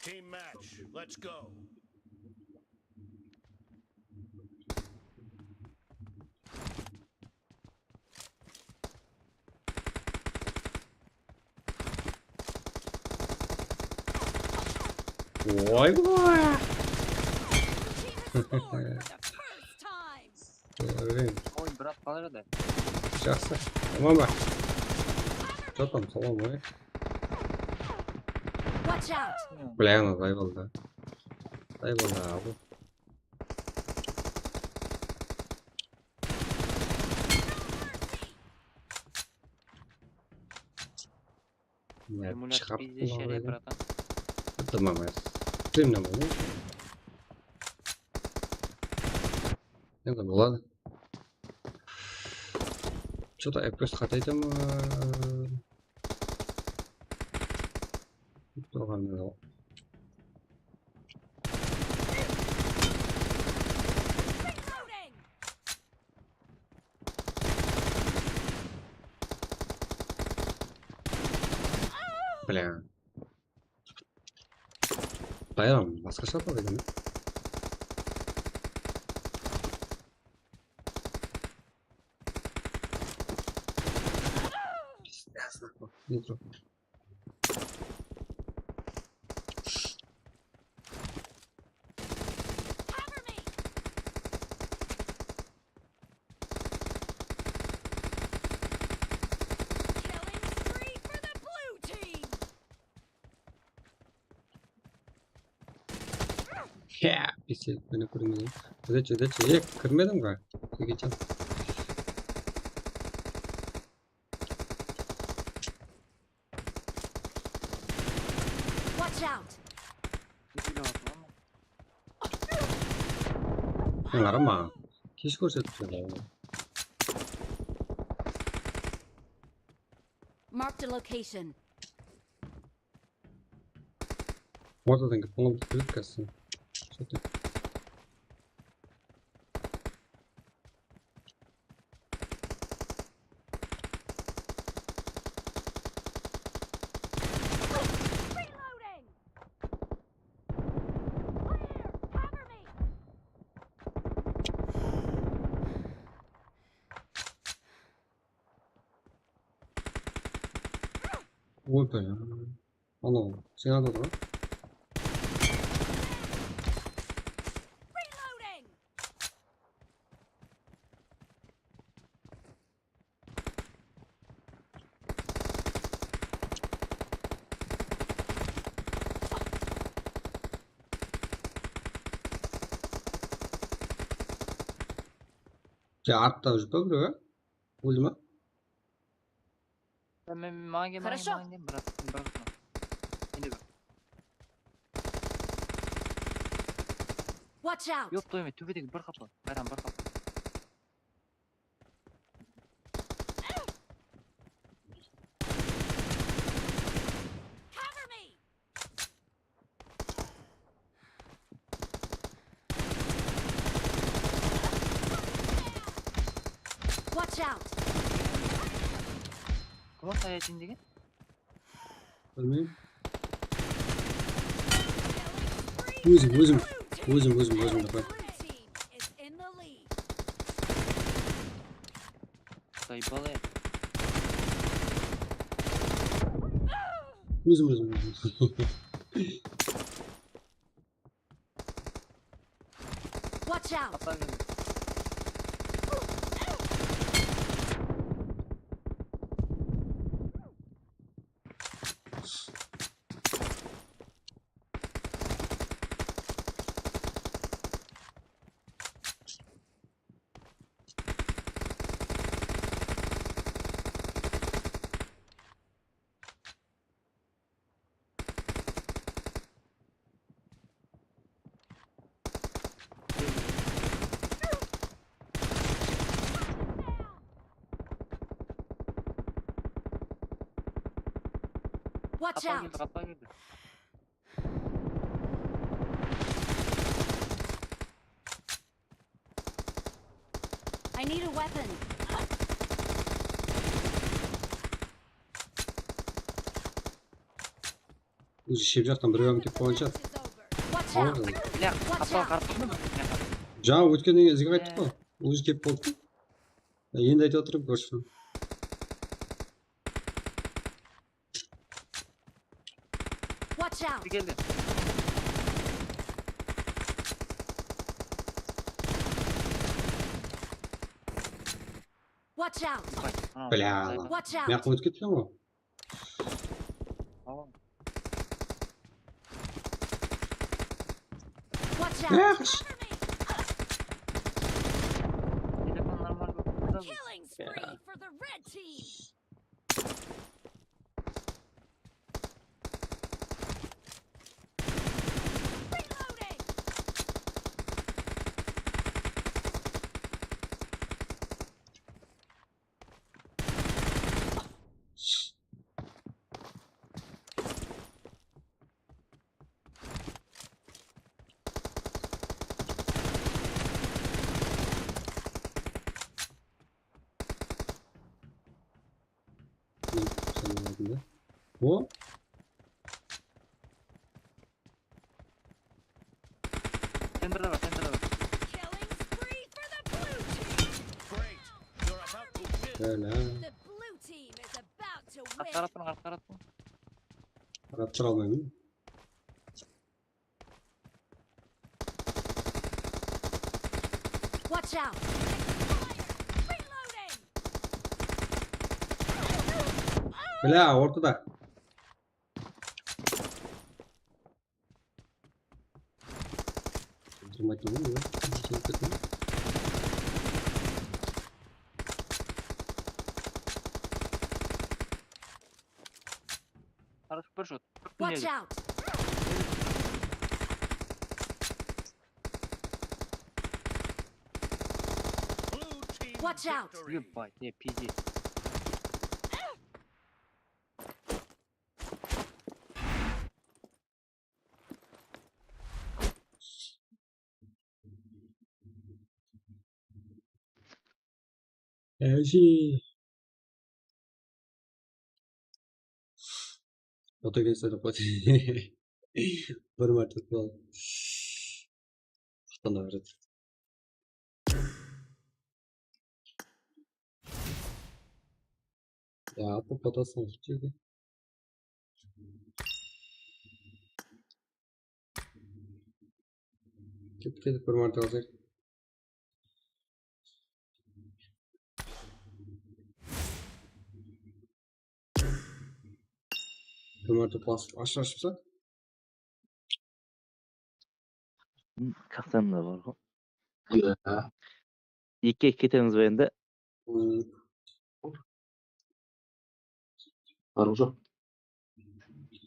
Team match, let's go. Oy, oy. Oy. Oy, brat, qalay edi? Jaqsı. Aman ba? Jatam, salam, oy. Watch out! Блин, zay boldı. Zay boldı abi. Ya, Эмуляция çıqarıp pizde kullanıp share, edi. Bratan. Bitti, mamaz. Bitti, mamaz. Endi boladı. Что-то F P S qataydı ma? Turǵan joq. Блин. Bayram, basqasha ataladı eken. Пиздец, нахуй. Нету. Ya, pisek, meni kórmegen. Júdechi, júdechi. E, kirmedim ǵoy. Jigitjan. Watch out! Sen qarama. Kesh kórsetip júr. Marked a location. Ortadan kelip, ońa bir kúlip kelsin. Sóytip. Oy be. Anaw, sen atır ǵoy. Ya, artta júr pa birew, á? Óldi ma? Ya, men, maǵan kel, maǵan kel, Хорошо. Maǵan kel, brat, brat. Mende bir. Watch out! Ёб твою мать, tóbedegi bir qapı. Bayram, bir qapı. Cover me! Watch out! Kim o sayacın degen? Bilmeyim. Ózim, ózim. Ózim, ózim, ózim, dapay. Заебал я. Ózim, ózim, ózim. Watch out! Atlar meni. Watch Qapıǵa out! keldi, qapıǵa keldi. I need a weapon. Ózi shep jaqtan bir adam kelip qalǵan shıǵar. Watch out! Bля, qapıǵa qarap turdım. Jańa ótkennen keyin izge qayttıq ǵoy. Ózi kelip qaldı. Ya, endi aytıp atırım, kórshim. Watch out! Keldi. Watch out! Ha, Bля. Sayın. Watch out! Mıyaqqa ótip ketken ǵoy. Tamam. Watch out! Mıyaq. Cover me! Telefon normal bolıp turdı. Killing spree for the red team! Reloading! Sen aldın da. O? Centerda bar, centerda bar. Killing spree for the blue team! Great. You're about to win. Bela. The blue team is about to win! Qartqaratpın, qartqaratpın. Qarap tura almayman. Watch out! Reloading! Bla, ortada. Durmaydı ǵoy, ya. Kelip kettim. Qarasıp bir shot. Watch out! Blue team Watch out! victory. Ебать, не, пиздец. Әже. Ota kelsa dep qoydı. Bir márte tutıp aldı. Maqtana beredi. Ya, atı potasın jedi. Ketip ketip bir márte alsaq. Bir márte basıp ashıp ashıpsa. Kaftan da bar ǵoy. Ya. Ekige ketemiz be endi? Hmm. Barıp joq.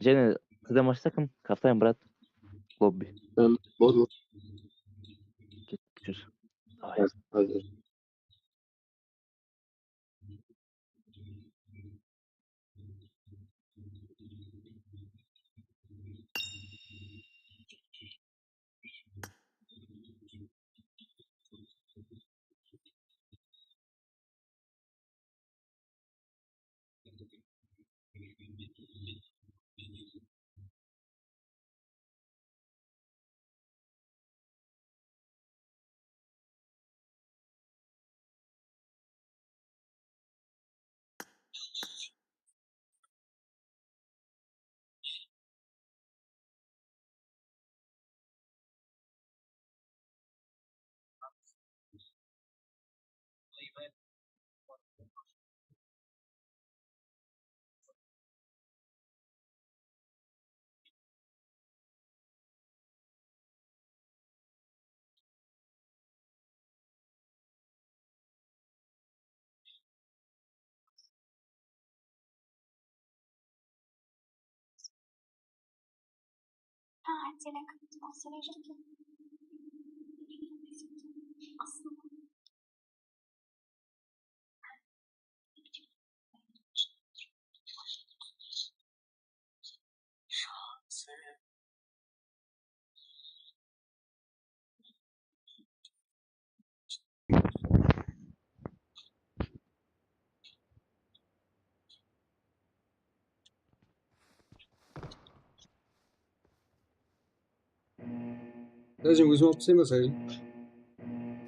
Jáne qızdan bashqa kim? Kaftan, brat. Lobbi. Em, boldı. Ketip júr. Házir, házir. Dajım ózim alıp taslayman, sayın.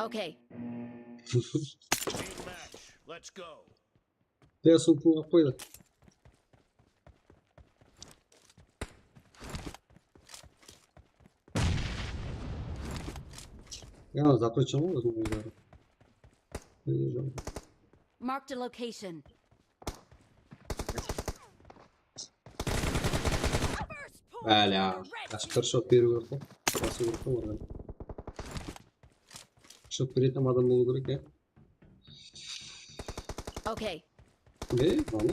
Okay. Team match. Let's go. Ya, sumkını alıp qoydı. Ya, zaprecham ǵoy ózim oyları. Marked a location. Báli, a. Jaqsı bir shot beriw kerek ǵoy. Basıw kerek ǵoy olarǵa. Shot beretin adam bolıw kerek, ya. Okay. Ne? Bana?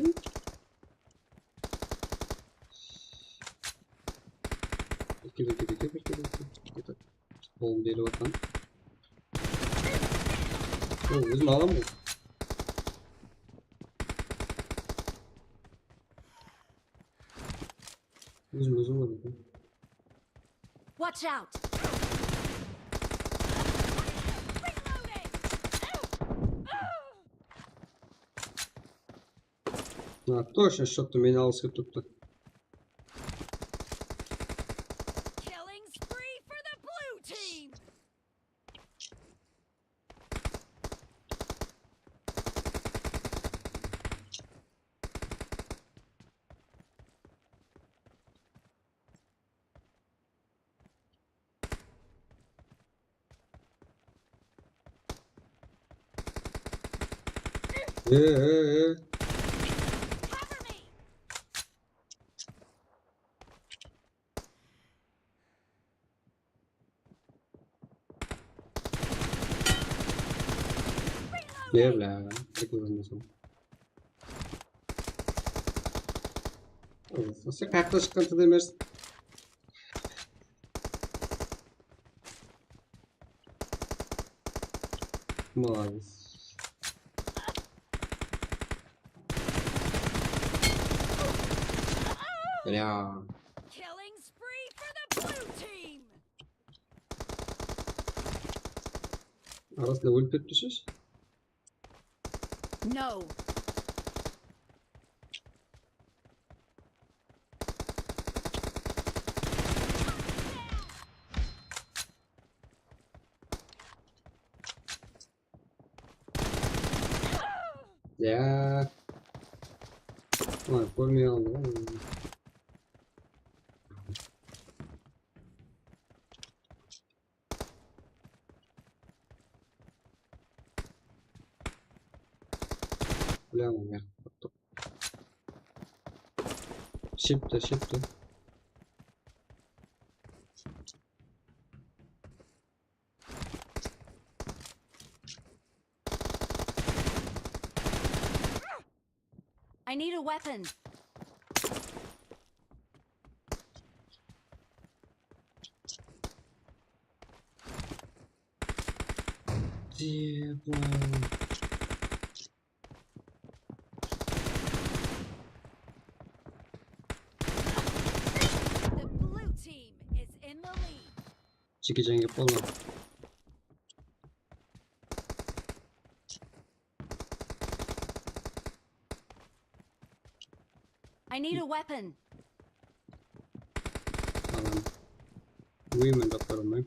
Bekle, bekle, bekle, bekle, bekle, bekle. Qolın berip atqan. O, ózim alam ǵoy. Ózim, ózim alam ǵoy. Watch out! Ha, точно, что-то meni alǵısı kelip turıptı. Killing spree for the blue team! E, e, e. Cover me! Ber, bla, tek ózimde sol. Sen qayaqtan shıqqan, tide emes. Молодец. Bla. Killing spree for the blue team! Arasında ólip ketipti. No. Ya. Ulan, kórmey qaldım ǵoy. Bla, ya. Shepti, shepti. I need a weapon. Dep, The blue team is in the lead. Jeke jan kelip qaldı. I need a weapon. Alam. Women doktorım men.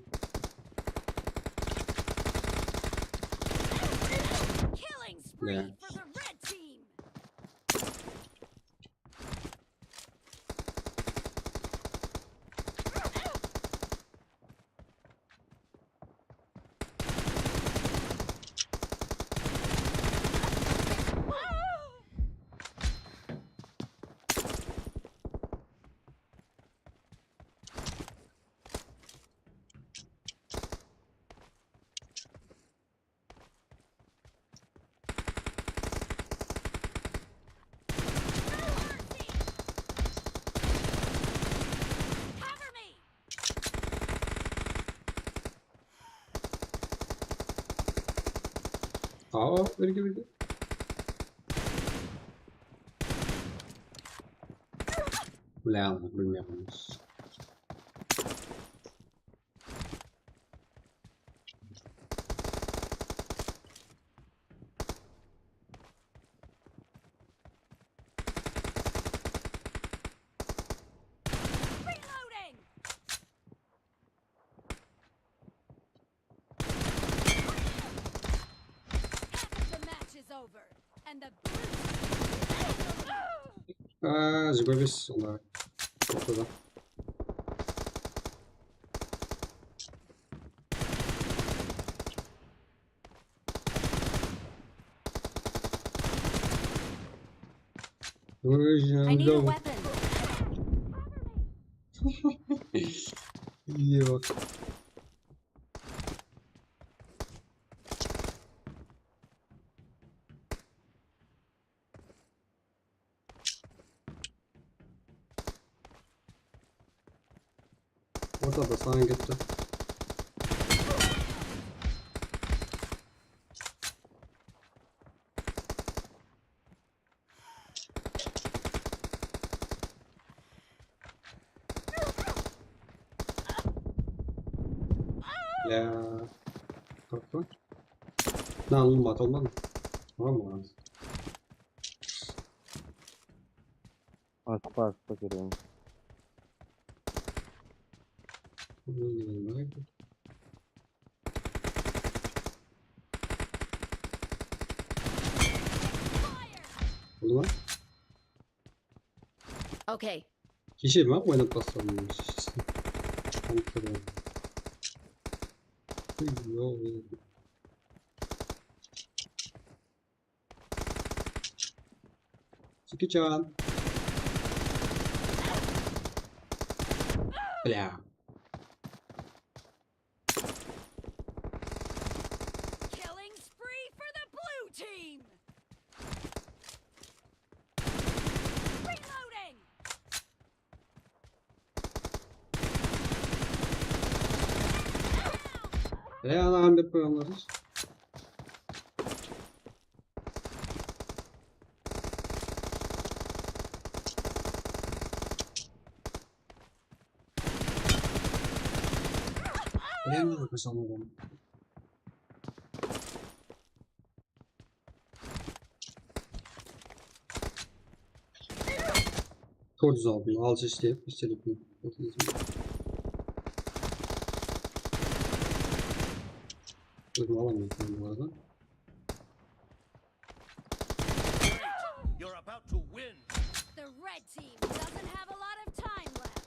Killing spree Yeah. For the red team. Aa, birge, birge. Bla, bilmeymen. Reloading. Aa, jigirma bes, onda. Ortada. Ой, I need a janda. Weapon. Yoq. Ortada saǵan ketti. Ya. Qorqpa. Mına, ulıwma ata almadım. Tamam mı? Aspa, aspa kerek. Boldı ma? Okay. Keshe ma oynap basladım. Tanıp turman. Ey, yo. Jackie Chan. Bля. Killing spree for the blue team. Reloading. Bile anaǵan berip qoyǵanlar. Bile anaǵan berip qoyǵanlar. Tórt júz aldım, alsa islep, istedik. Ózim alaman, sen bulardan. You're about to win. The red team doesn't have a lot of time left.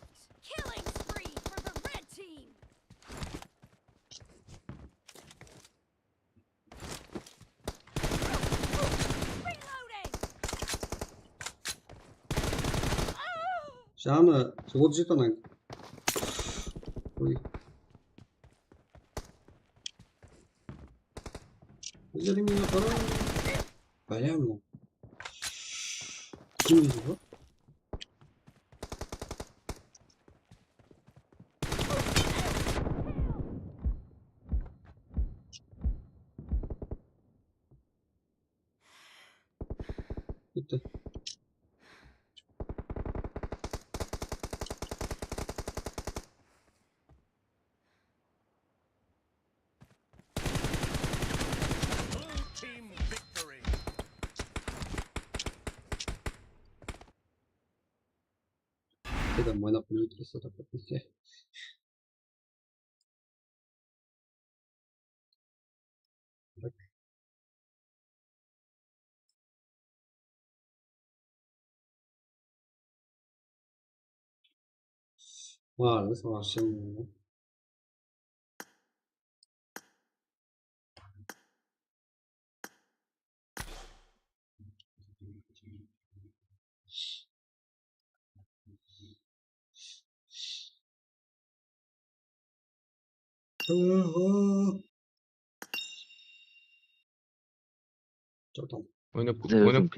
Killing spree for the red team. Reloading. Janı, otız jeti anań. Oy. Bizlerdiń mine qara. Bálem. Kim dedi bu? Bitti. Blue team victory. Qıydan oynap bilmey tursa da. Vardı, savaşçı mı? Oynap, oynap,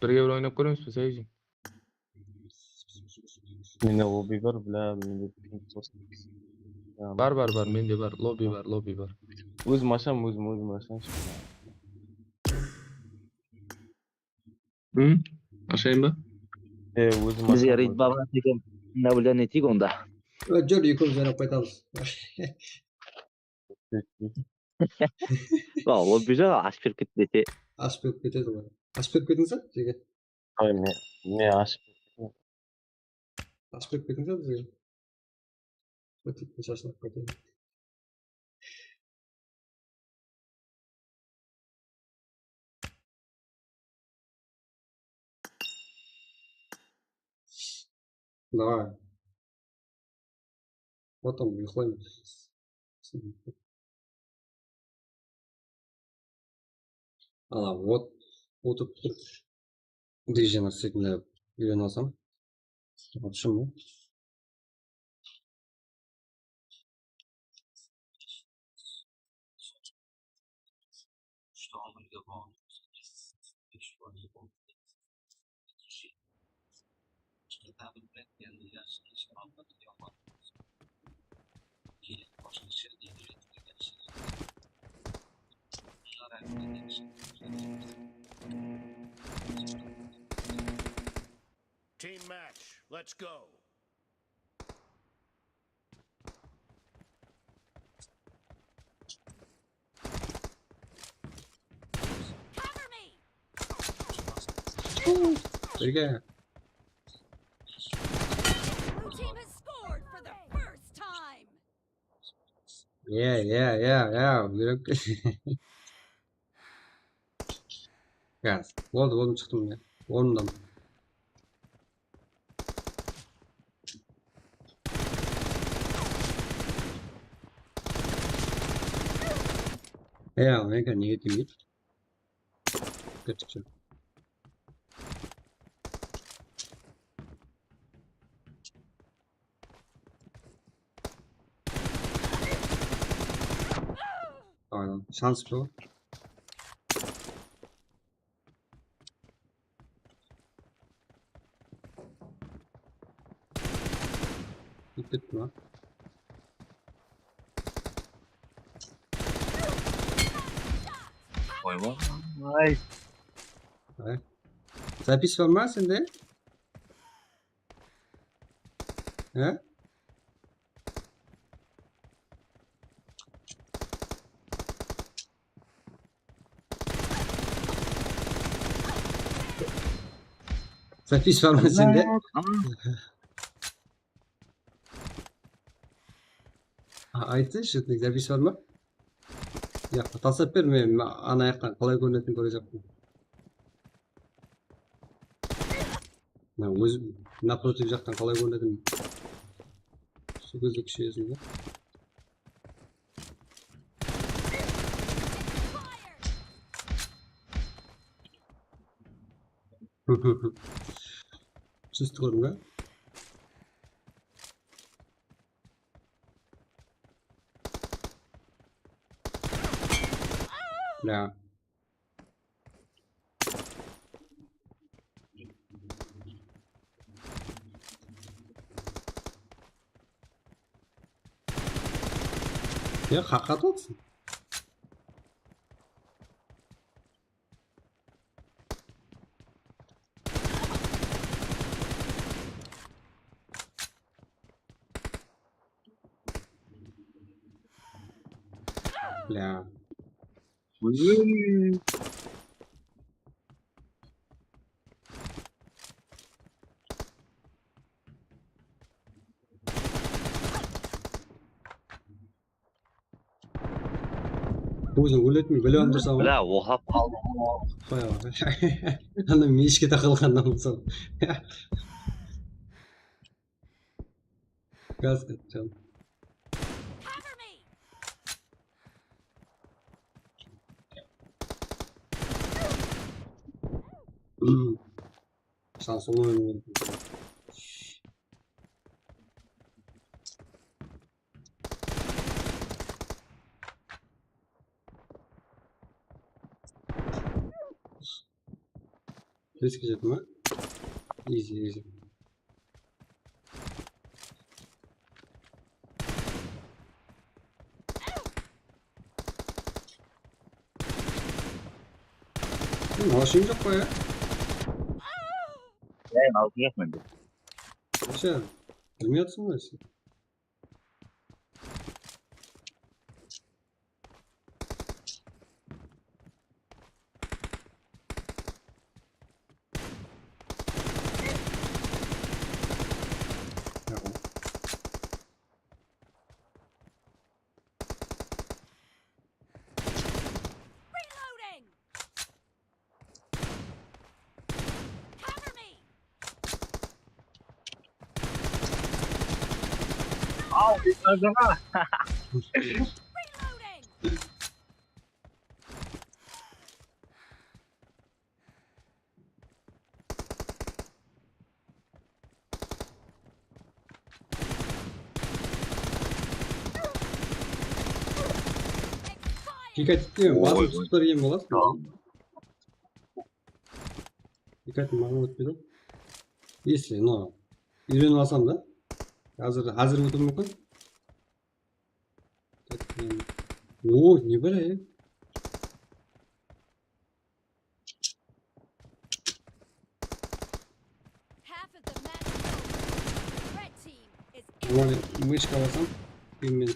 birge bir oynap kóremiz be, Sayji? Mende lobby bar, bla, mende. Bar, bar, bar, mende bar, lobby bar, lobby bar. Ózim asham, ózim, ózim asham. Hı? Ashayın ba? E, ózim asham. Bizge reyd baǵınası eken, nablюдать eteyik onda. Júr, ekewimiz oynap qaytamız. Ol bir jaǵa ashıp berip ketedi dese. Ashıp berip ketedi ǵoy. Ashıp berip ketiń sen bizge. Ay, men, men ashıp. Ashıp berip ketiń sen bizge. Ótip shashınıp ketedi. Давай. Потом uyıqlayman. Ala, ot, otırıp turıp, dj nasıl etip úyrenip alsam. Atshım. Team match, let's go. Cover me. Birge. Blue team has scored for the first time. Ya, ya, ya, ya, yürek. Ya, boldı, boldı, shıqtım ya. Ornımdan. Ya, meka nege tiymeydi? Kettikshim. Aynen. Şans bu. Gittik mi? Oyma. Ay. Ay. Zapis var mı sende? He? Zapis var mı sende? Tamam. A, aytsınshı, zapis bar ma? Ya, taslap ber, men ana jaqtan qalay kórinetin kórejaqpan. Mına ózim naprotiv jaqtan qalay kórinetin. Sol gezde kúsheyesiń da. Tústi kórdiń ba? Ya. Ya, haqıqat atıp atırsań. Bля. Ózin óletmey bilip tursań ǵoy. Bля, oqlap qaldım. Qoya ǵoy. Ana meshke taqalǵannan bolsa. Gaz ketken. Şanslı oyun. Risk jedi ma? Easy, easy. Mashın joq pa ya? Ya, altı joq mende. Nasha, bilmey atırsań ǵoy sen. Reloading! Cover me! Al, Ismail aǵa. Hikayetke basıp tutıp bergen bolasız. Hikayet maǵan ótpedi. Если, но, úyrenip alsam da. Házir, házir ótiwim múmkin. O, ne bále ya? Half of the match is over. Red team is in. Olar mıshka basam, keyin men.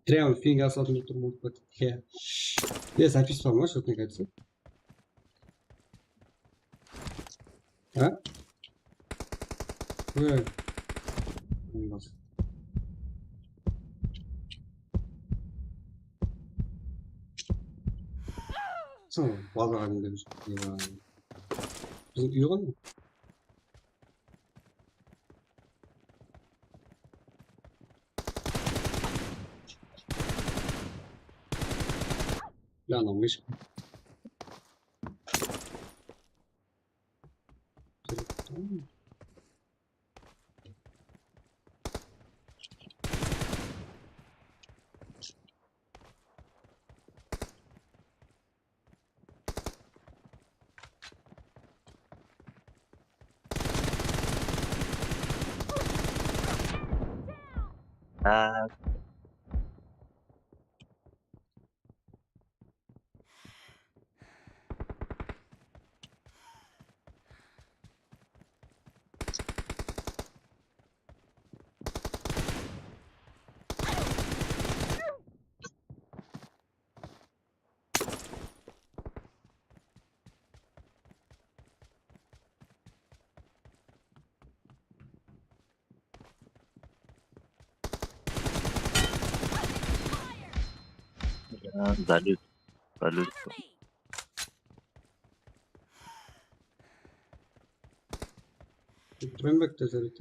Прям fingga asatın turıp. Ya. Ya, zapis bar ma, что-то не кажется. Ha? Ey. Olmaz. Soń bazaǵa deydi. Biziń úy ǵoy. Ya, anam, eshik. Ha. Ya, залют. Залют. Прям бек тез залют.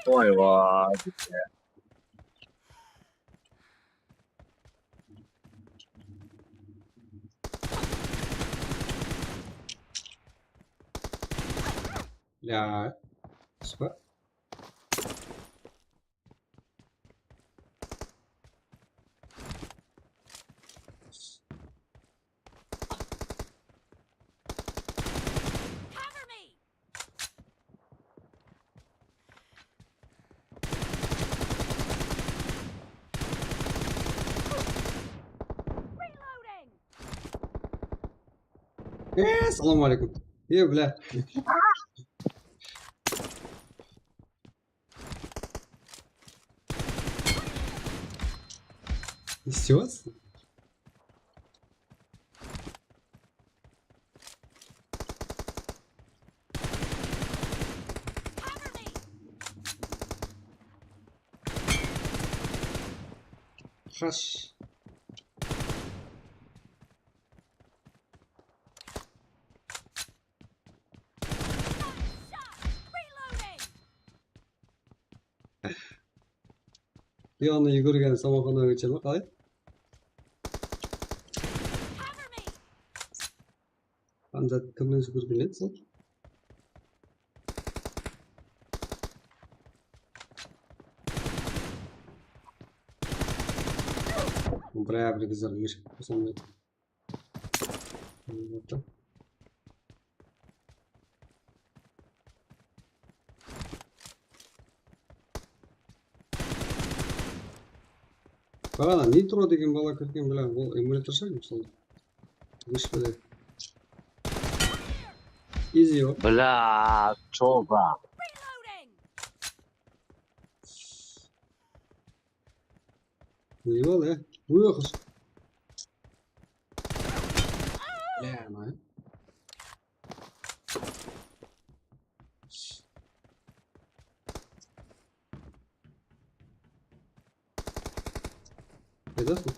Oy, vay, bitti. Ya, super. Э, салам алейкум. Э, бля. Издеваться? Qas. Leonni yugurgen samoxondan keçe ma, qalay? Hamzat kimniń yugurgen edi sol? Bra, bir qızlar yugurip qosamdı. Baǵana Nitro degen bala kirgen, bilá, ol emulyator shıǵar, sonda. Esh biledi. Easy ol. Bla, choba. Ne ol, e? Uy, qız. Bla, ana. Aytasın.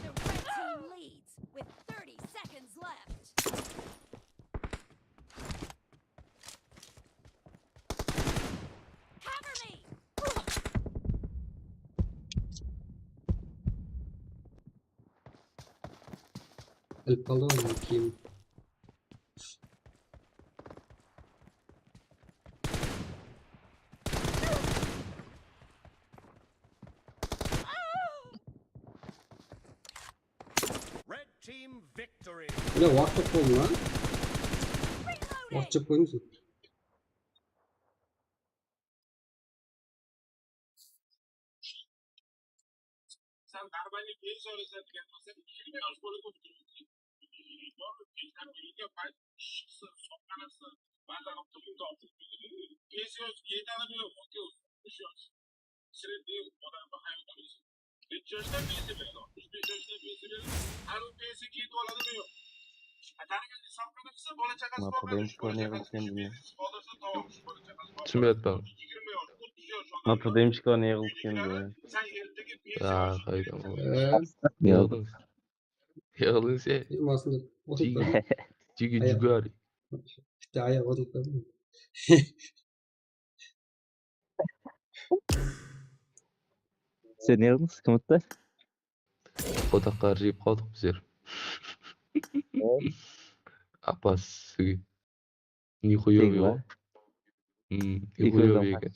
The red team leads with thirty seconds left. Cover me! Bilip qaldı ǵoy meni kiyim. Red team victory. Mine waqıt jep qoydım lan. Waqıt jep qoydım. Sen normalniy pensiya olasan degen bolsa, yigirma yash bola turibdi. Uyge shıqsın, soqqanasın, bazarǵa pulingdi alıp turibdi. Pensiya yeti adam yoq, okey, ush yash. Sredniy odam bahayı qoysa. Jeti jashtan pensiya beredi, uch bes jashtan pensiya beredi. Hali u pensiya ketip oladi ma yoq? Atariga salqin qilsa, bola chaqasi Mına boqadi, problemchiklar ne qılıp endi? Qoldirsa, tovoq ish bola chaqasi boqadi. Tushunmayapman. Yigirma yash, o'ttiz yash Mına problemchiklar ne qılıp endi? Ya, qaydan Ee, ne qıldıńız? Ne qıldıń sen? Jigirmasında otırıp Jigi, turdım. jigi Aya- jugari. Bitta ayaq otırıp turdım. Sen ne qıldıń? Kim uttı? Qodaqqa jıyıp qaldıq bizler. Apas sizge. Нихуёвый ol. Hmm, Ekewden нихуёвый eken.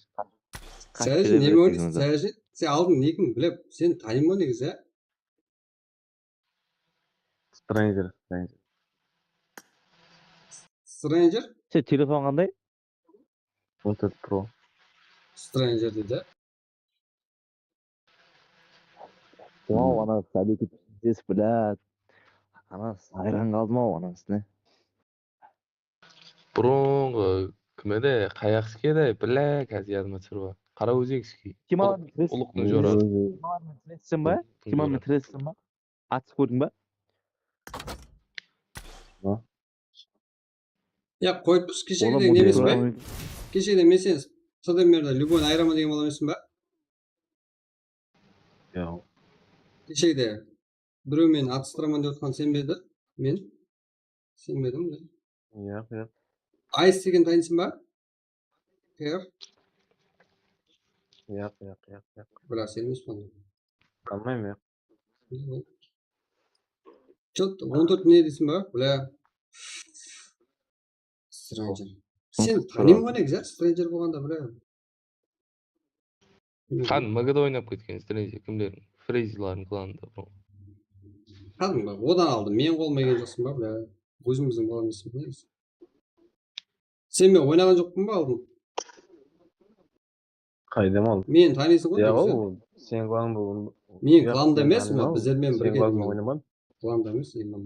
Sen neme oynaysań? Sen aldın ne kim bilip, seni tanıyman negizi, ya? Stranger, Stranger. Stranger? Sen telefon qanday? On tórt Pro. Stranger dedi. Wow, ana Sadiki pizdes, блядь. Ana hayran qaldım-aw anasına. Burınǵı kim edi? Qayaqski edi? Bile, házir yadıma túsirip al. Qaraózekski. Kim aldı? Ulıqtıń jorası. Kim aldı? Bileseń ba? Kim aldı? Bileseń ba? Atı kórdiń ba? Ya qoyıpız keshegidey nemes pe? Keshegidey men seni tırdan beri любойın ayıraman degen bala emespen ba? Yoq. Keshegide birew meni atıstıraman dep otqan sen be edi? Men? Sen be edim? Yoq, yoq. Ice degen tanıysıń ba? Her? Yoq, yoq, yoq, yoq. Bra, sen emes pe? Tanımayman, yoq. Что-то on tórt ne deysiń ba? Bla. Stranger. Sen tanıyman ǵoy negizi, Stranger bolǵanda, bla. Qan, M G de oynap ketken Stranger kimlerdiń? Freyzilardıń klanında. Qan, odan aldın men qolıma kelgen joqsıń ba, bla. Ózimizdiń bala emes pe? Sen men oynaǵan joqpın ba aldın? Qaydan aldın? Meni tanıysıń ǵoy, Ya, negizi. O sen klanında. Men klanda emes, mına bizler menen birge. Sen klanında oynamadım. Klanda emes, endi.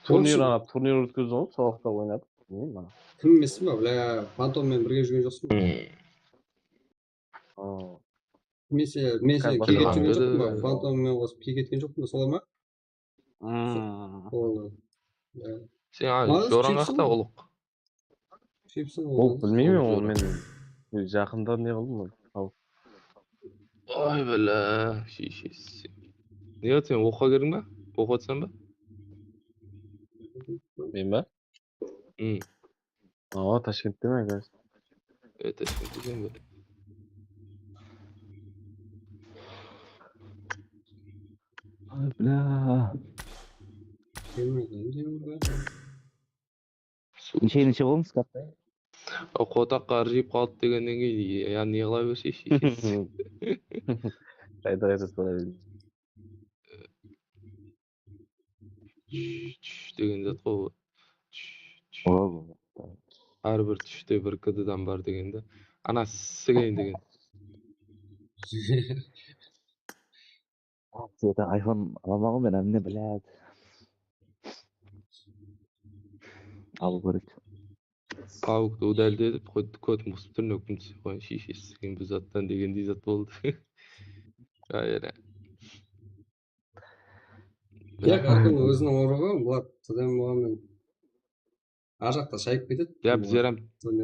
Turnir, ana, turnir ótkizdi ǵoy, sol waqıtta oynadık. Bilmeymen, ana. Kim emes pa, bla, Fantom menen birge júrgen joqsıń ba? Aa. Men se, men se Kayfa kiyik etken Fantom joqpın ba? dedi. Fantom menen qosıp kiyik etken joqpın ba, solay ma? Hmm. Solay. Ya. Sen, a, Maǵan jorań chipsıń haqta ba? Ulıq. Chipsıń Ol ba? bilmeymen, Ol ol jora. Men jaqında ne qıldım ol. Al. Ay, bala, shiyshesi. Ne qılasań, oqıwǵa kirdiń ba? Oqıp atırsań ba? Men ba? Hmm. Awa, Tashkenttemen házir. E, Tashkentte sen be? Ay, bla. Kelmedi, endi. Neshe, neshe boldıń skapta? O, qotaqqa ırjıyıp qaldı degennen keyin, ya, ne qıla berse, shiyshesi. Qayta, qayta soray berdi. Túsh, túsh degen zat ǵoy. Túsh, túsh. Ol. Hár bir túshte bir K D dan bar degende. Ana sigeyin degen. Sveta, iPhone alaman ǵoy men, ámine, блядь. Alıw kerek. Paukti udaldi etip qoydı, kot musıp tur, ne kúntise qoyın, shiyshesi sigen bir zattan degendey zat boldı. Ayra. Ya, kákeń, óziniń urıǵı, Bulat, T D M bolǵan men. Ar jaqta shayıp ketedi. Ya bizler hám,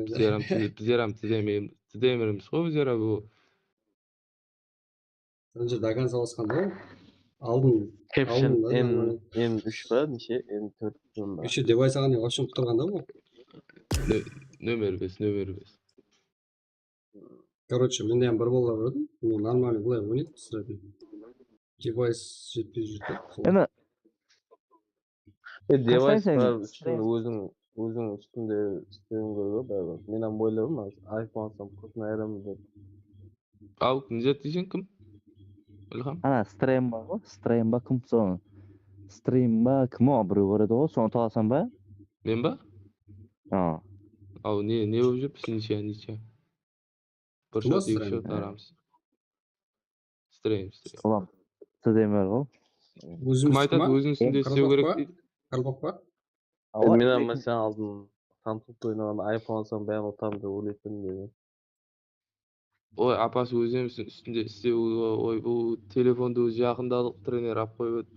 bizler hám, bizler hám tizemermiz ǵoy bizler hám. Birinshi Dagan sawasqanda ǵoy. Aldın. Caption N, N úsh pa, neshe? N tórt pa? Еще device alǵan, вообще qutırǵanda ǵoy. Nomer bes, nomer bes. Короче, mende hám bir balalar bar edi. Nормально, bılay oynaydı, sıraydı. Device jetpey júr. Endi E, device bar, ústinde óziń, óziń ústinde islewin kerek ǵoy báribir. Men hám oyladım, iPhone alsam, kóp ayıraman dep. Al, ne zat deyseń, kim? Ilham? Ana, stream bar ǵoy, stream ba, kim sonı? Stream ba, kim o, birew kóredi ǵoy, sonı uta alsam ba? Men ba? Ha. Al, ne, ne bolıp júr, biz neshe, neshe? Bir shot, eki shot aramız. Stream, stream. Ulan, streamer ǵoy. Kim aytadı, óziniń ústinde islew kerek deydi. Qarlbaq pa? Awa, men hám sen aldın Samsung oynaǵanda iPhone alsam, bárin utam dep oylaytın dedi. Oy, apası ózimizdiń ústinde islew, oy, bul telefondı ózi jaqında aldıq, trener alıp qoyıp edi.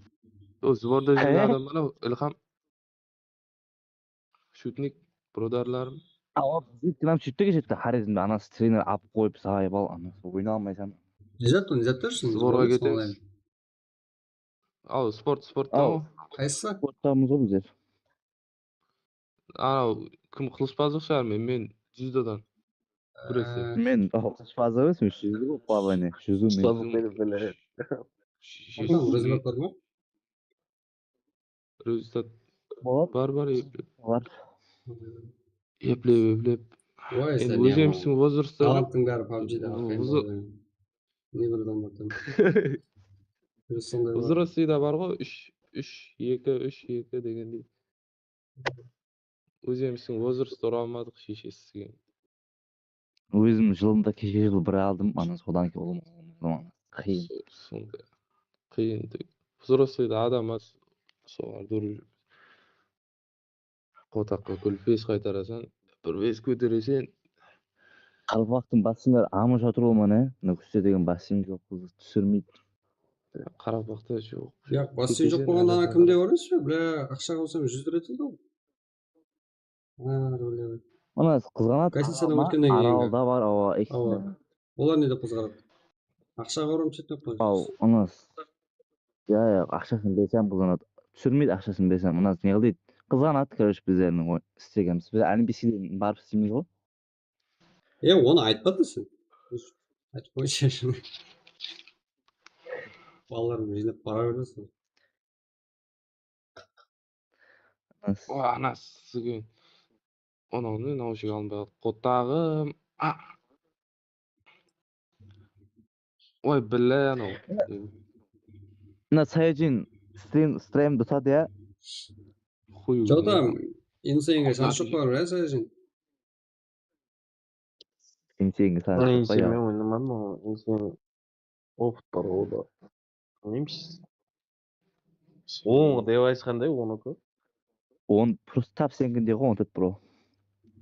O, zborda júrgen adam anaw, Ilham. Shutnik, brodarlarım. Awa, bizde hám shutnik jeti, Xorezmde anası trener alıp qoyıp, sayıp al, anası oyna almaysań. Ne zat, ne zat tursın? Sportqa ketemiz. Al, sport, sportta ǵoy. Qaysı? Sporttamız ǵoy bizler. Anaw, kim, qılıshpazlıq shıǵar, men, men dzyudodan gúresem. Men, aw, qılıshpazlıq emes, men júziw, plavanie, júziw men. Qılıshpazlıq men bile. Rezultat bar bar, eplep. Bar. Eplep, eplep. Endi ózimizdiń возрастта. Talantıń bári PUBGda. Ne bir adam bar. Возрастта bar ǵoy, úsh, úsh, eki, úsh, eki degendey. Ózimizdiń возраст ura almadıq, sheshesiz kelgen. Ózim jılımda keshe jılı bir aldım, ana sodan keyin ulıwma, ulıwma, ulıwma. Qıyın. Sonday. Qıyın. Взрослыйda adam az, soǵan durıp júr. Qotaqqa gúlpes qaytarasań, bir bes kótereseń. Qaraqalpaqtıń basıńlar amı shatır bolman, e? Mına kúste degen basıń joq, túsirmeydi. Qaraqalpaqta joq. Yaq, basıń joq bolǵanda ana kimde bar emes pe? Bile, aqsha qılsam júz rubl etedi ǵoy. Mına qızǵanadı. Gostinicadan ótkennen keyin. Aralda bar, awa, ekisinde. Olar ne dep qızǵanadı? Aqshaǵa urım shetine qoy. Aw, unas. Ya, ya, aqshasın bersem qızǵanadı. Túsirmeydi aqshasın bersem. Unas ne qıl deydi? Qızǵanadı, короче, bizlerdiń istegenimiz. Biz N B C'den barıp isleymiz ǵoy. E, onı aytpa da sen. Aytıp qoyshı. Balalardı jıynap bara bermesin. Oy, ana, sizge onıń ne naushnik alınbay qaldı. Qotaǵım. A. Oy, billa anaw. Mına Sayajin stream, stream tutadı ya. Jotam, insenge shans joq bar ya, Sayajin. Insenge shans joq pa ya? Men oynamadım, insenge opıt bar, o da. Bilmeymiz. Ońǵı device qanday, onıki? On, просто tap senikindey ǵoy, on tórt Pro.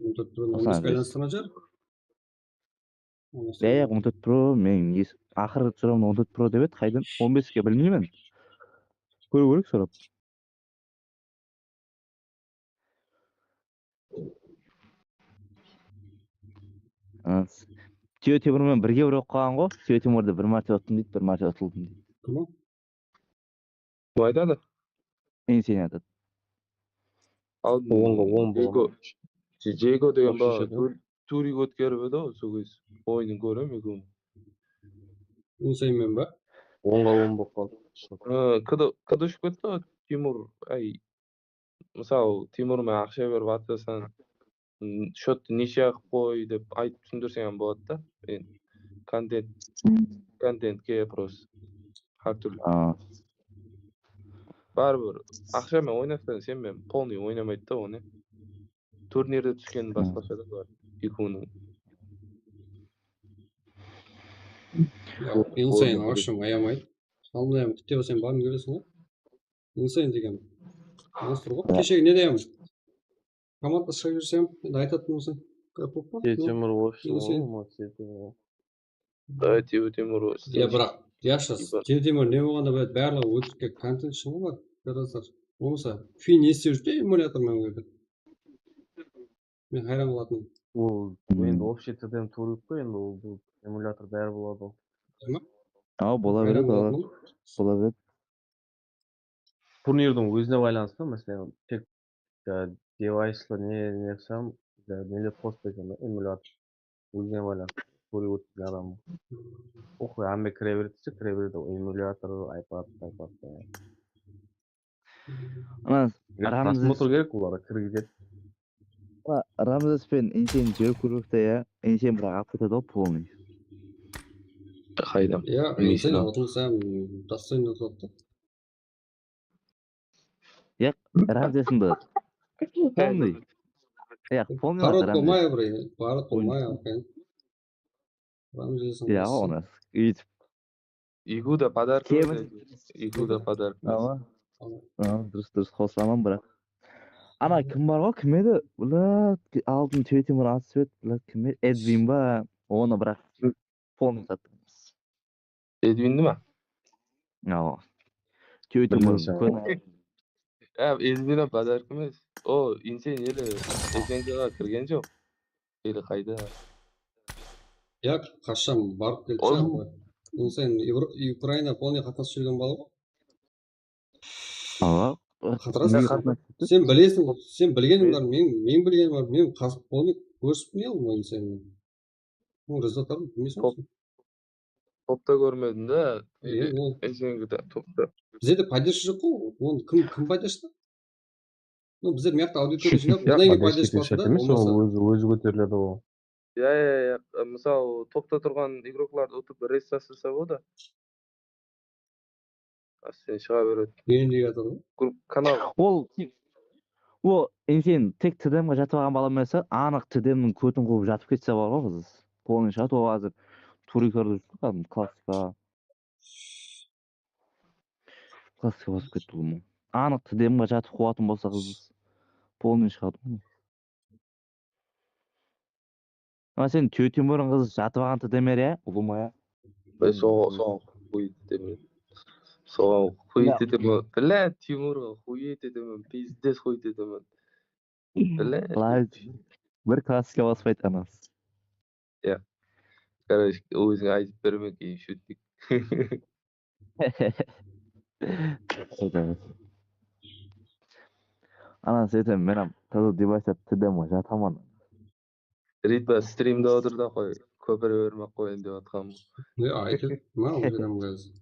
On tórt Pro, on beske aylanıstırǵan shıǵar. Ya, ya, on tórt Pro, men aqırǵı suramda on tórt Pro dep edi, qaydan on beske bilmeymen. Kóriw kerek sorap. Tiyó Timur menen birge urıp qalǵan ǵoy. Tiyó Timurdı bir márte uttım deydi, bir márte utıldım deydi. Kim o? Kim aytadı? Insenge aytadı. Al, onǵa on bolǵan. Jeyko degen bala turing ótkerip edi ǵoy, sol kez oyının kórem ekewin. Insenge men ba? Onǵa on bolıp qaldı. Kdo, kdo ushıp ketti ǵoy, Timur, ay, mısalı, Timur menen aqsha berip atırsań, shottı neshe qılıp qoy dep aytıp túsindirseń hám boladı da. Endi kontent, kontentke просто hár túrli. Baribir aqsha menen oynasań sen, men полный oynamaydı da onı. Turnirde túsken basqasha da bar. Ekewiniń. Insane вообще ayamaydı. Sonday hám kútte bolsam barıń kelesiń ǵoy. Insane degen. Monstr ǵoy. Keshegi ne degen? Komanda shıǵıp jibersem, endi aytatın bolsam, kóp bolıp pa? Timur вообще. Давай, Timur. Ya, biraq, yaqshı, Timur ne bolǵanda biledi, barlıǵı ótirikke kontent shıǵıw bar, pirazlar. Bolmasa, Fin ne islep júr de, emulyator menen oynadı. Men hayran qalatınım. Ol endi вообще TDM tuwrı ǵoy, endi ol bul emulyator bári boladı. Deme? Aw, bola Hayran beredi, awa. qalatınım. Bola beredi. Turnirdiń ózine baylanıslı, máselen, tek e, devayslı ne ne qılsam, e, neler qospaysań da, emulyator ózine baylanıslı. Kóre ótken adam. Oqı, hámme kire beredi dese, kire beredi. Emulyator, iPad, iPad. Ana Ramzes, Просмотр kerek olarǵa, kirgizedi. ana Ramzes penen Insane júrip kúrmekte ya. Insane biraq alıp ketedi ǵoy polnıy. Qaydam. Ya, Bilmeysin Insane al. otılsa, m, достойно otılıptı. Ya, Ramzesindi polnıy. Ya, polnıy Parod Ramzes. Bolmay, bre, parod Oyun- Bolmay, okey. Ramzesindi Ya, basın. Ona, óytip. Iguda podarka Kevin- beredi. Iguda podarka. Awa. Awa, durıs, durıs, qosılaman, biraq. Ana, kim bar ǵoy, kim edi? Blat, aldın Tewtimur atıp edi, blat, kim edi? Edvin ba? Onı, biraq, polnıy sattı. Edvindi ma? Awa. Tewtimur Bilmeysen. kóne. Ya, Edvin podarka emes. O, Insane ele S N G-ǵa kirgen joq. Ele qayda? Ya, qashshan barıp keldi Ol- saǵan. Insane Evro- Ukraina polnıy qatnasıp júrgen bala ǵoy. Awa. Qatırasız. Nege qatnasıp ketedi? Sen bilesiń, sen bilgeniń bar, men, men bilgenim bar, men qasım polnıy kórisip ne qıldım Insane. Bunıń rezultatların bilmeyseń. Top- Topta kórmedim da. Endi ol S N G-da topta. Bizde de поддержка joq ǵoy. Onı kim, kim поддержка? Ну, bizler mıyaqta auditoriya jıynap, Ya, odan keyin Поддержка поддержка etken bastıń da, emes, ol bolmasa. Ózi, ózi kóteriledi ol. Ya, ya, ya. Mısal, topta turǵan igroklardı utıp bir rest tasırsa boladı. Asten shıǵa beredi. Endi atır ǵoy. Grup kanal. Ol, o, Insane tek TDM-ǵa jatıp alǵan bala emes, anıq TDM-niń kótin quvıp jatıp ketse bar ǵoy qız. Polnıy shıǵadı, ol házir Turikarda júr, klassika. Klassika basıp ketti ulıwma. Anıq TDM-ǵa jatıp quwatın bolsa qız polnıy shıǵadı ǵoy. Ana sen Tewtimurın qızı jatıp alǵan TDM ya, ulıwma ya. Ben soǵan, soǵan хуй etemen. Soǵan хуй etemen. Блядь, Timurǵa хуй etemen. Пиздец хуй etemen. Блядь. Live bir klassika baspaydı anası. Короче, óziń aytıp berme, keyin shutnik. Ana seytem, men ham taza device TDM-ǵa jataman. Ritba strimde otır da qoy, kópire bermey-aq qoyayın dep atqanım. Ne aytıp, ma, o adam házir.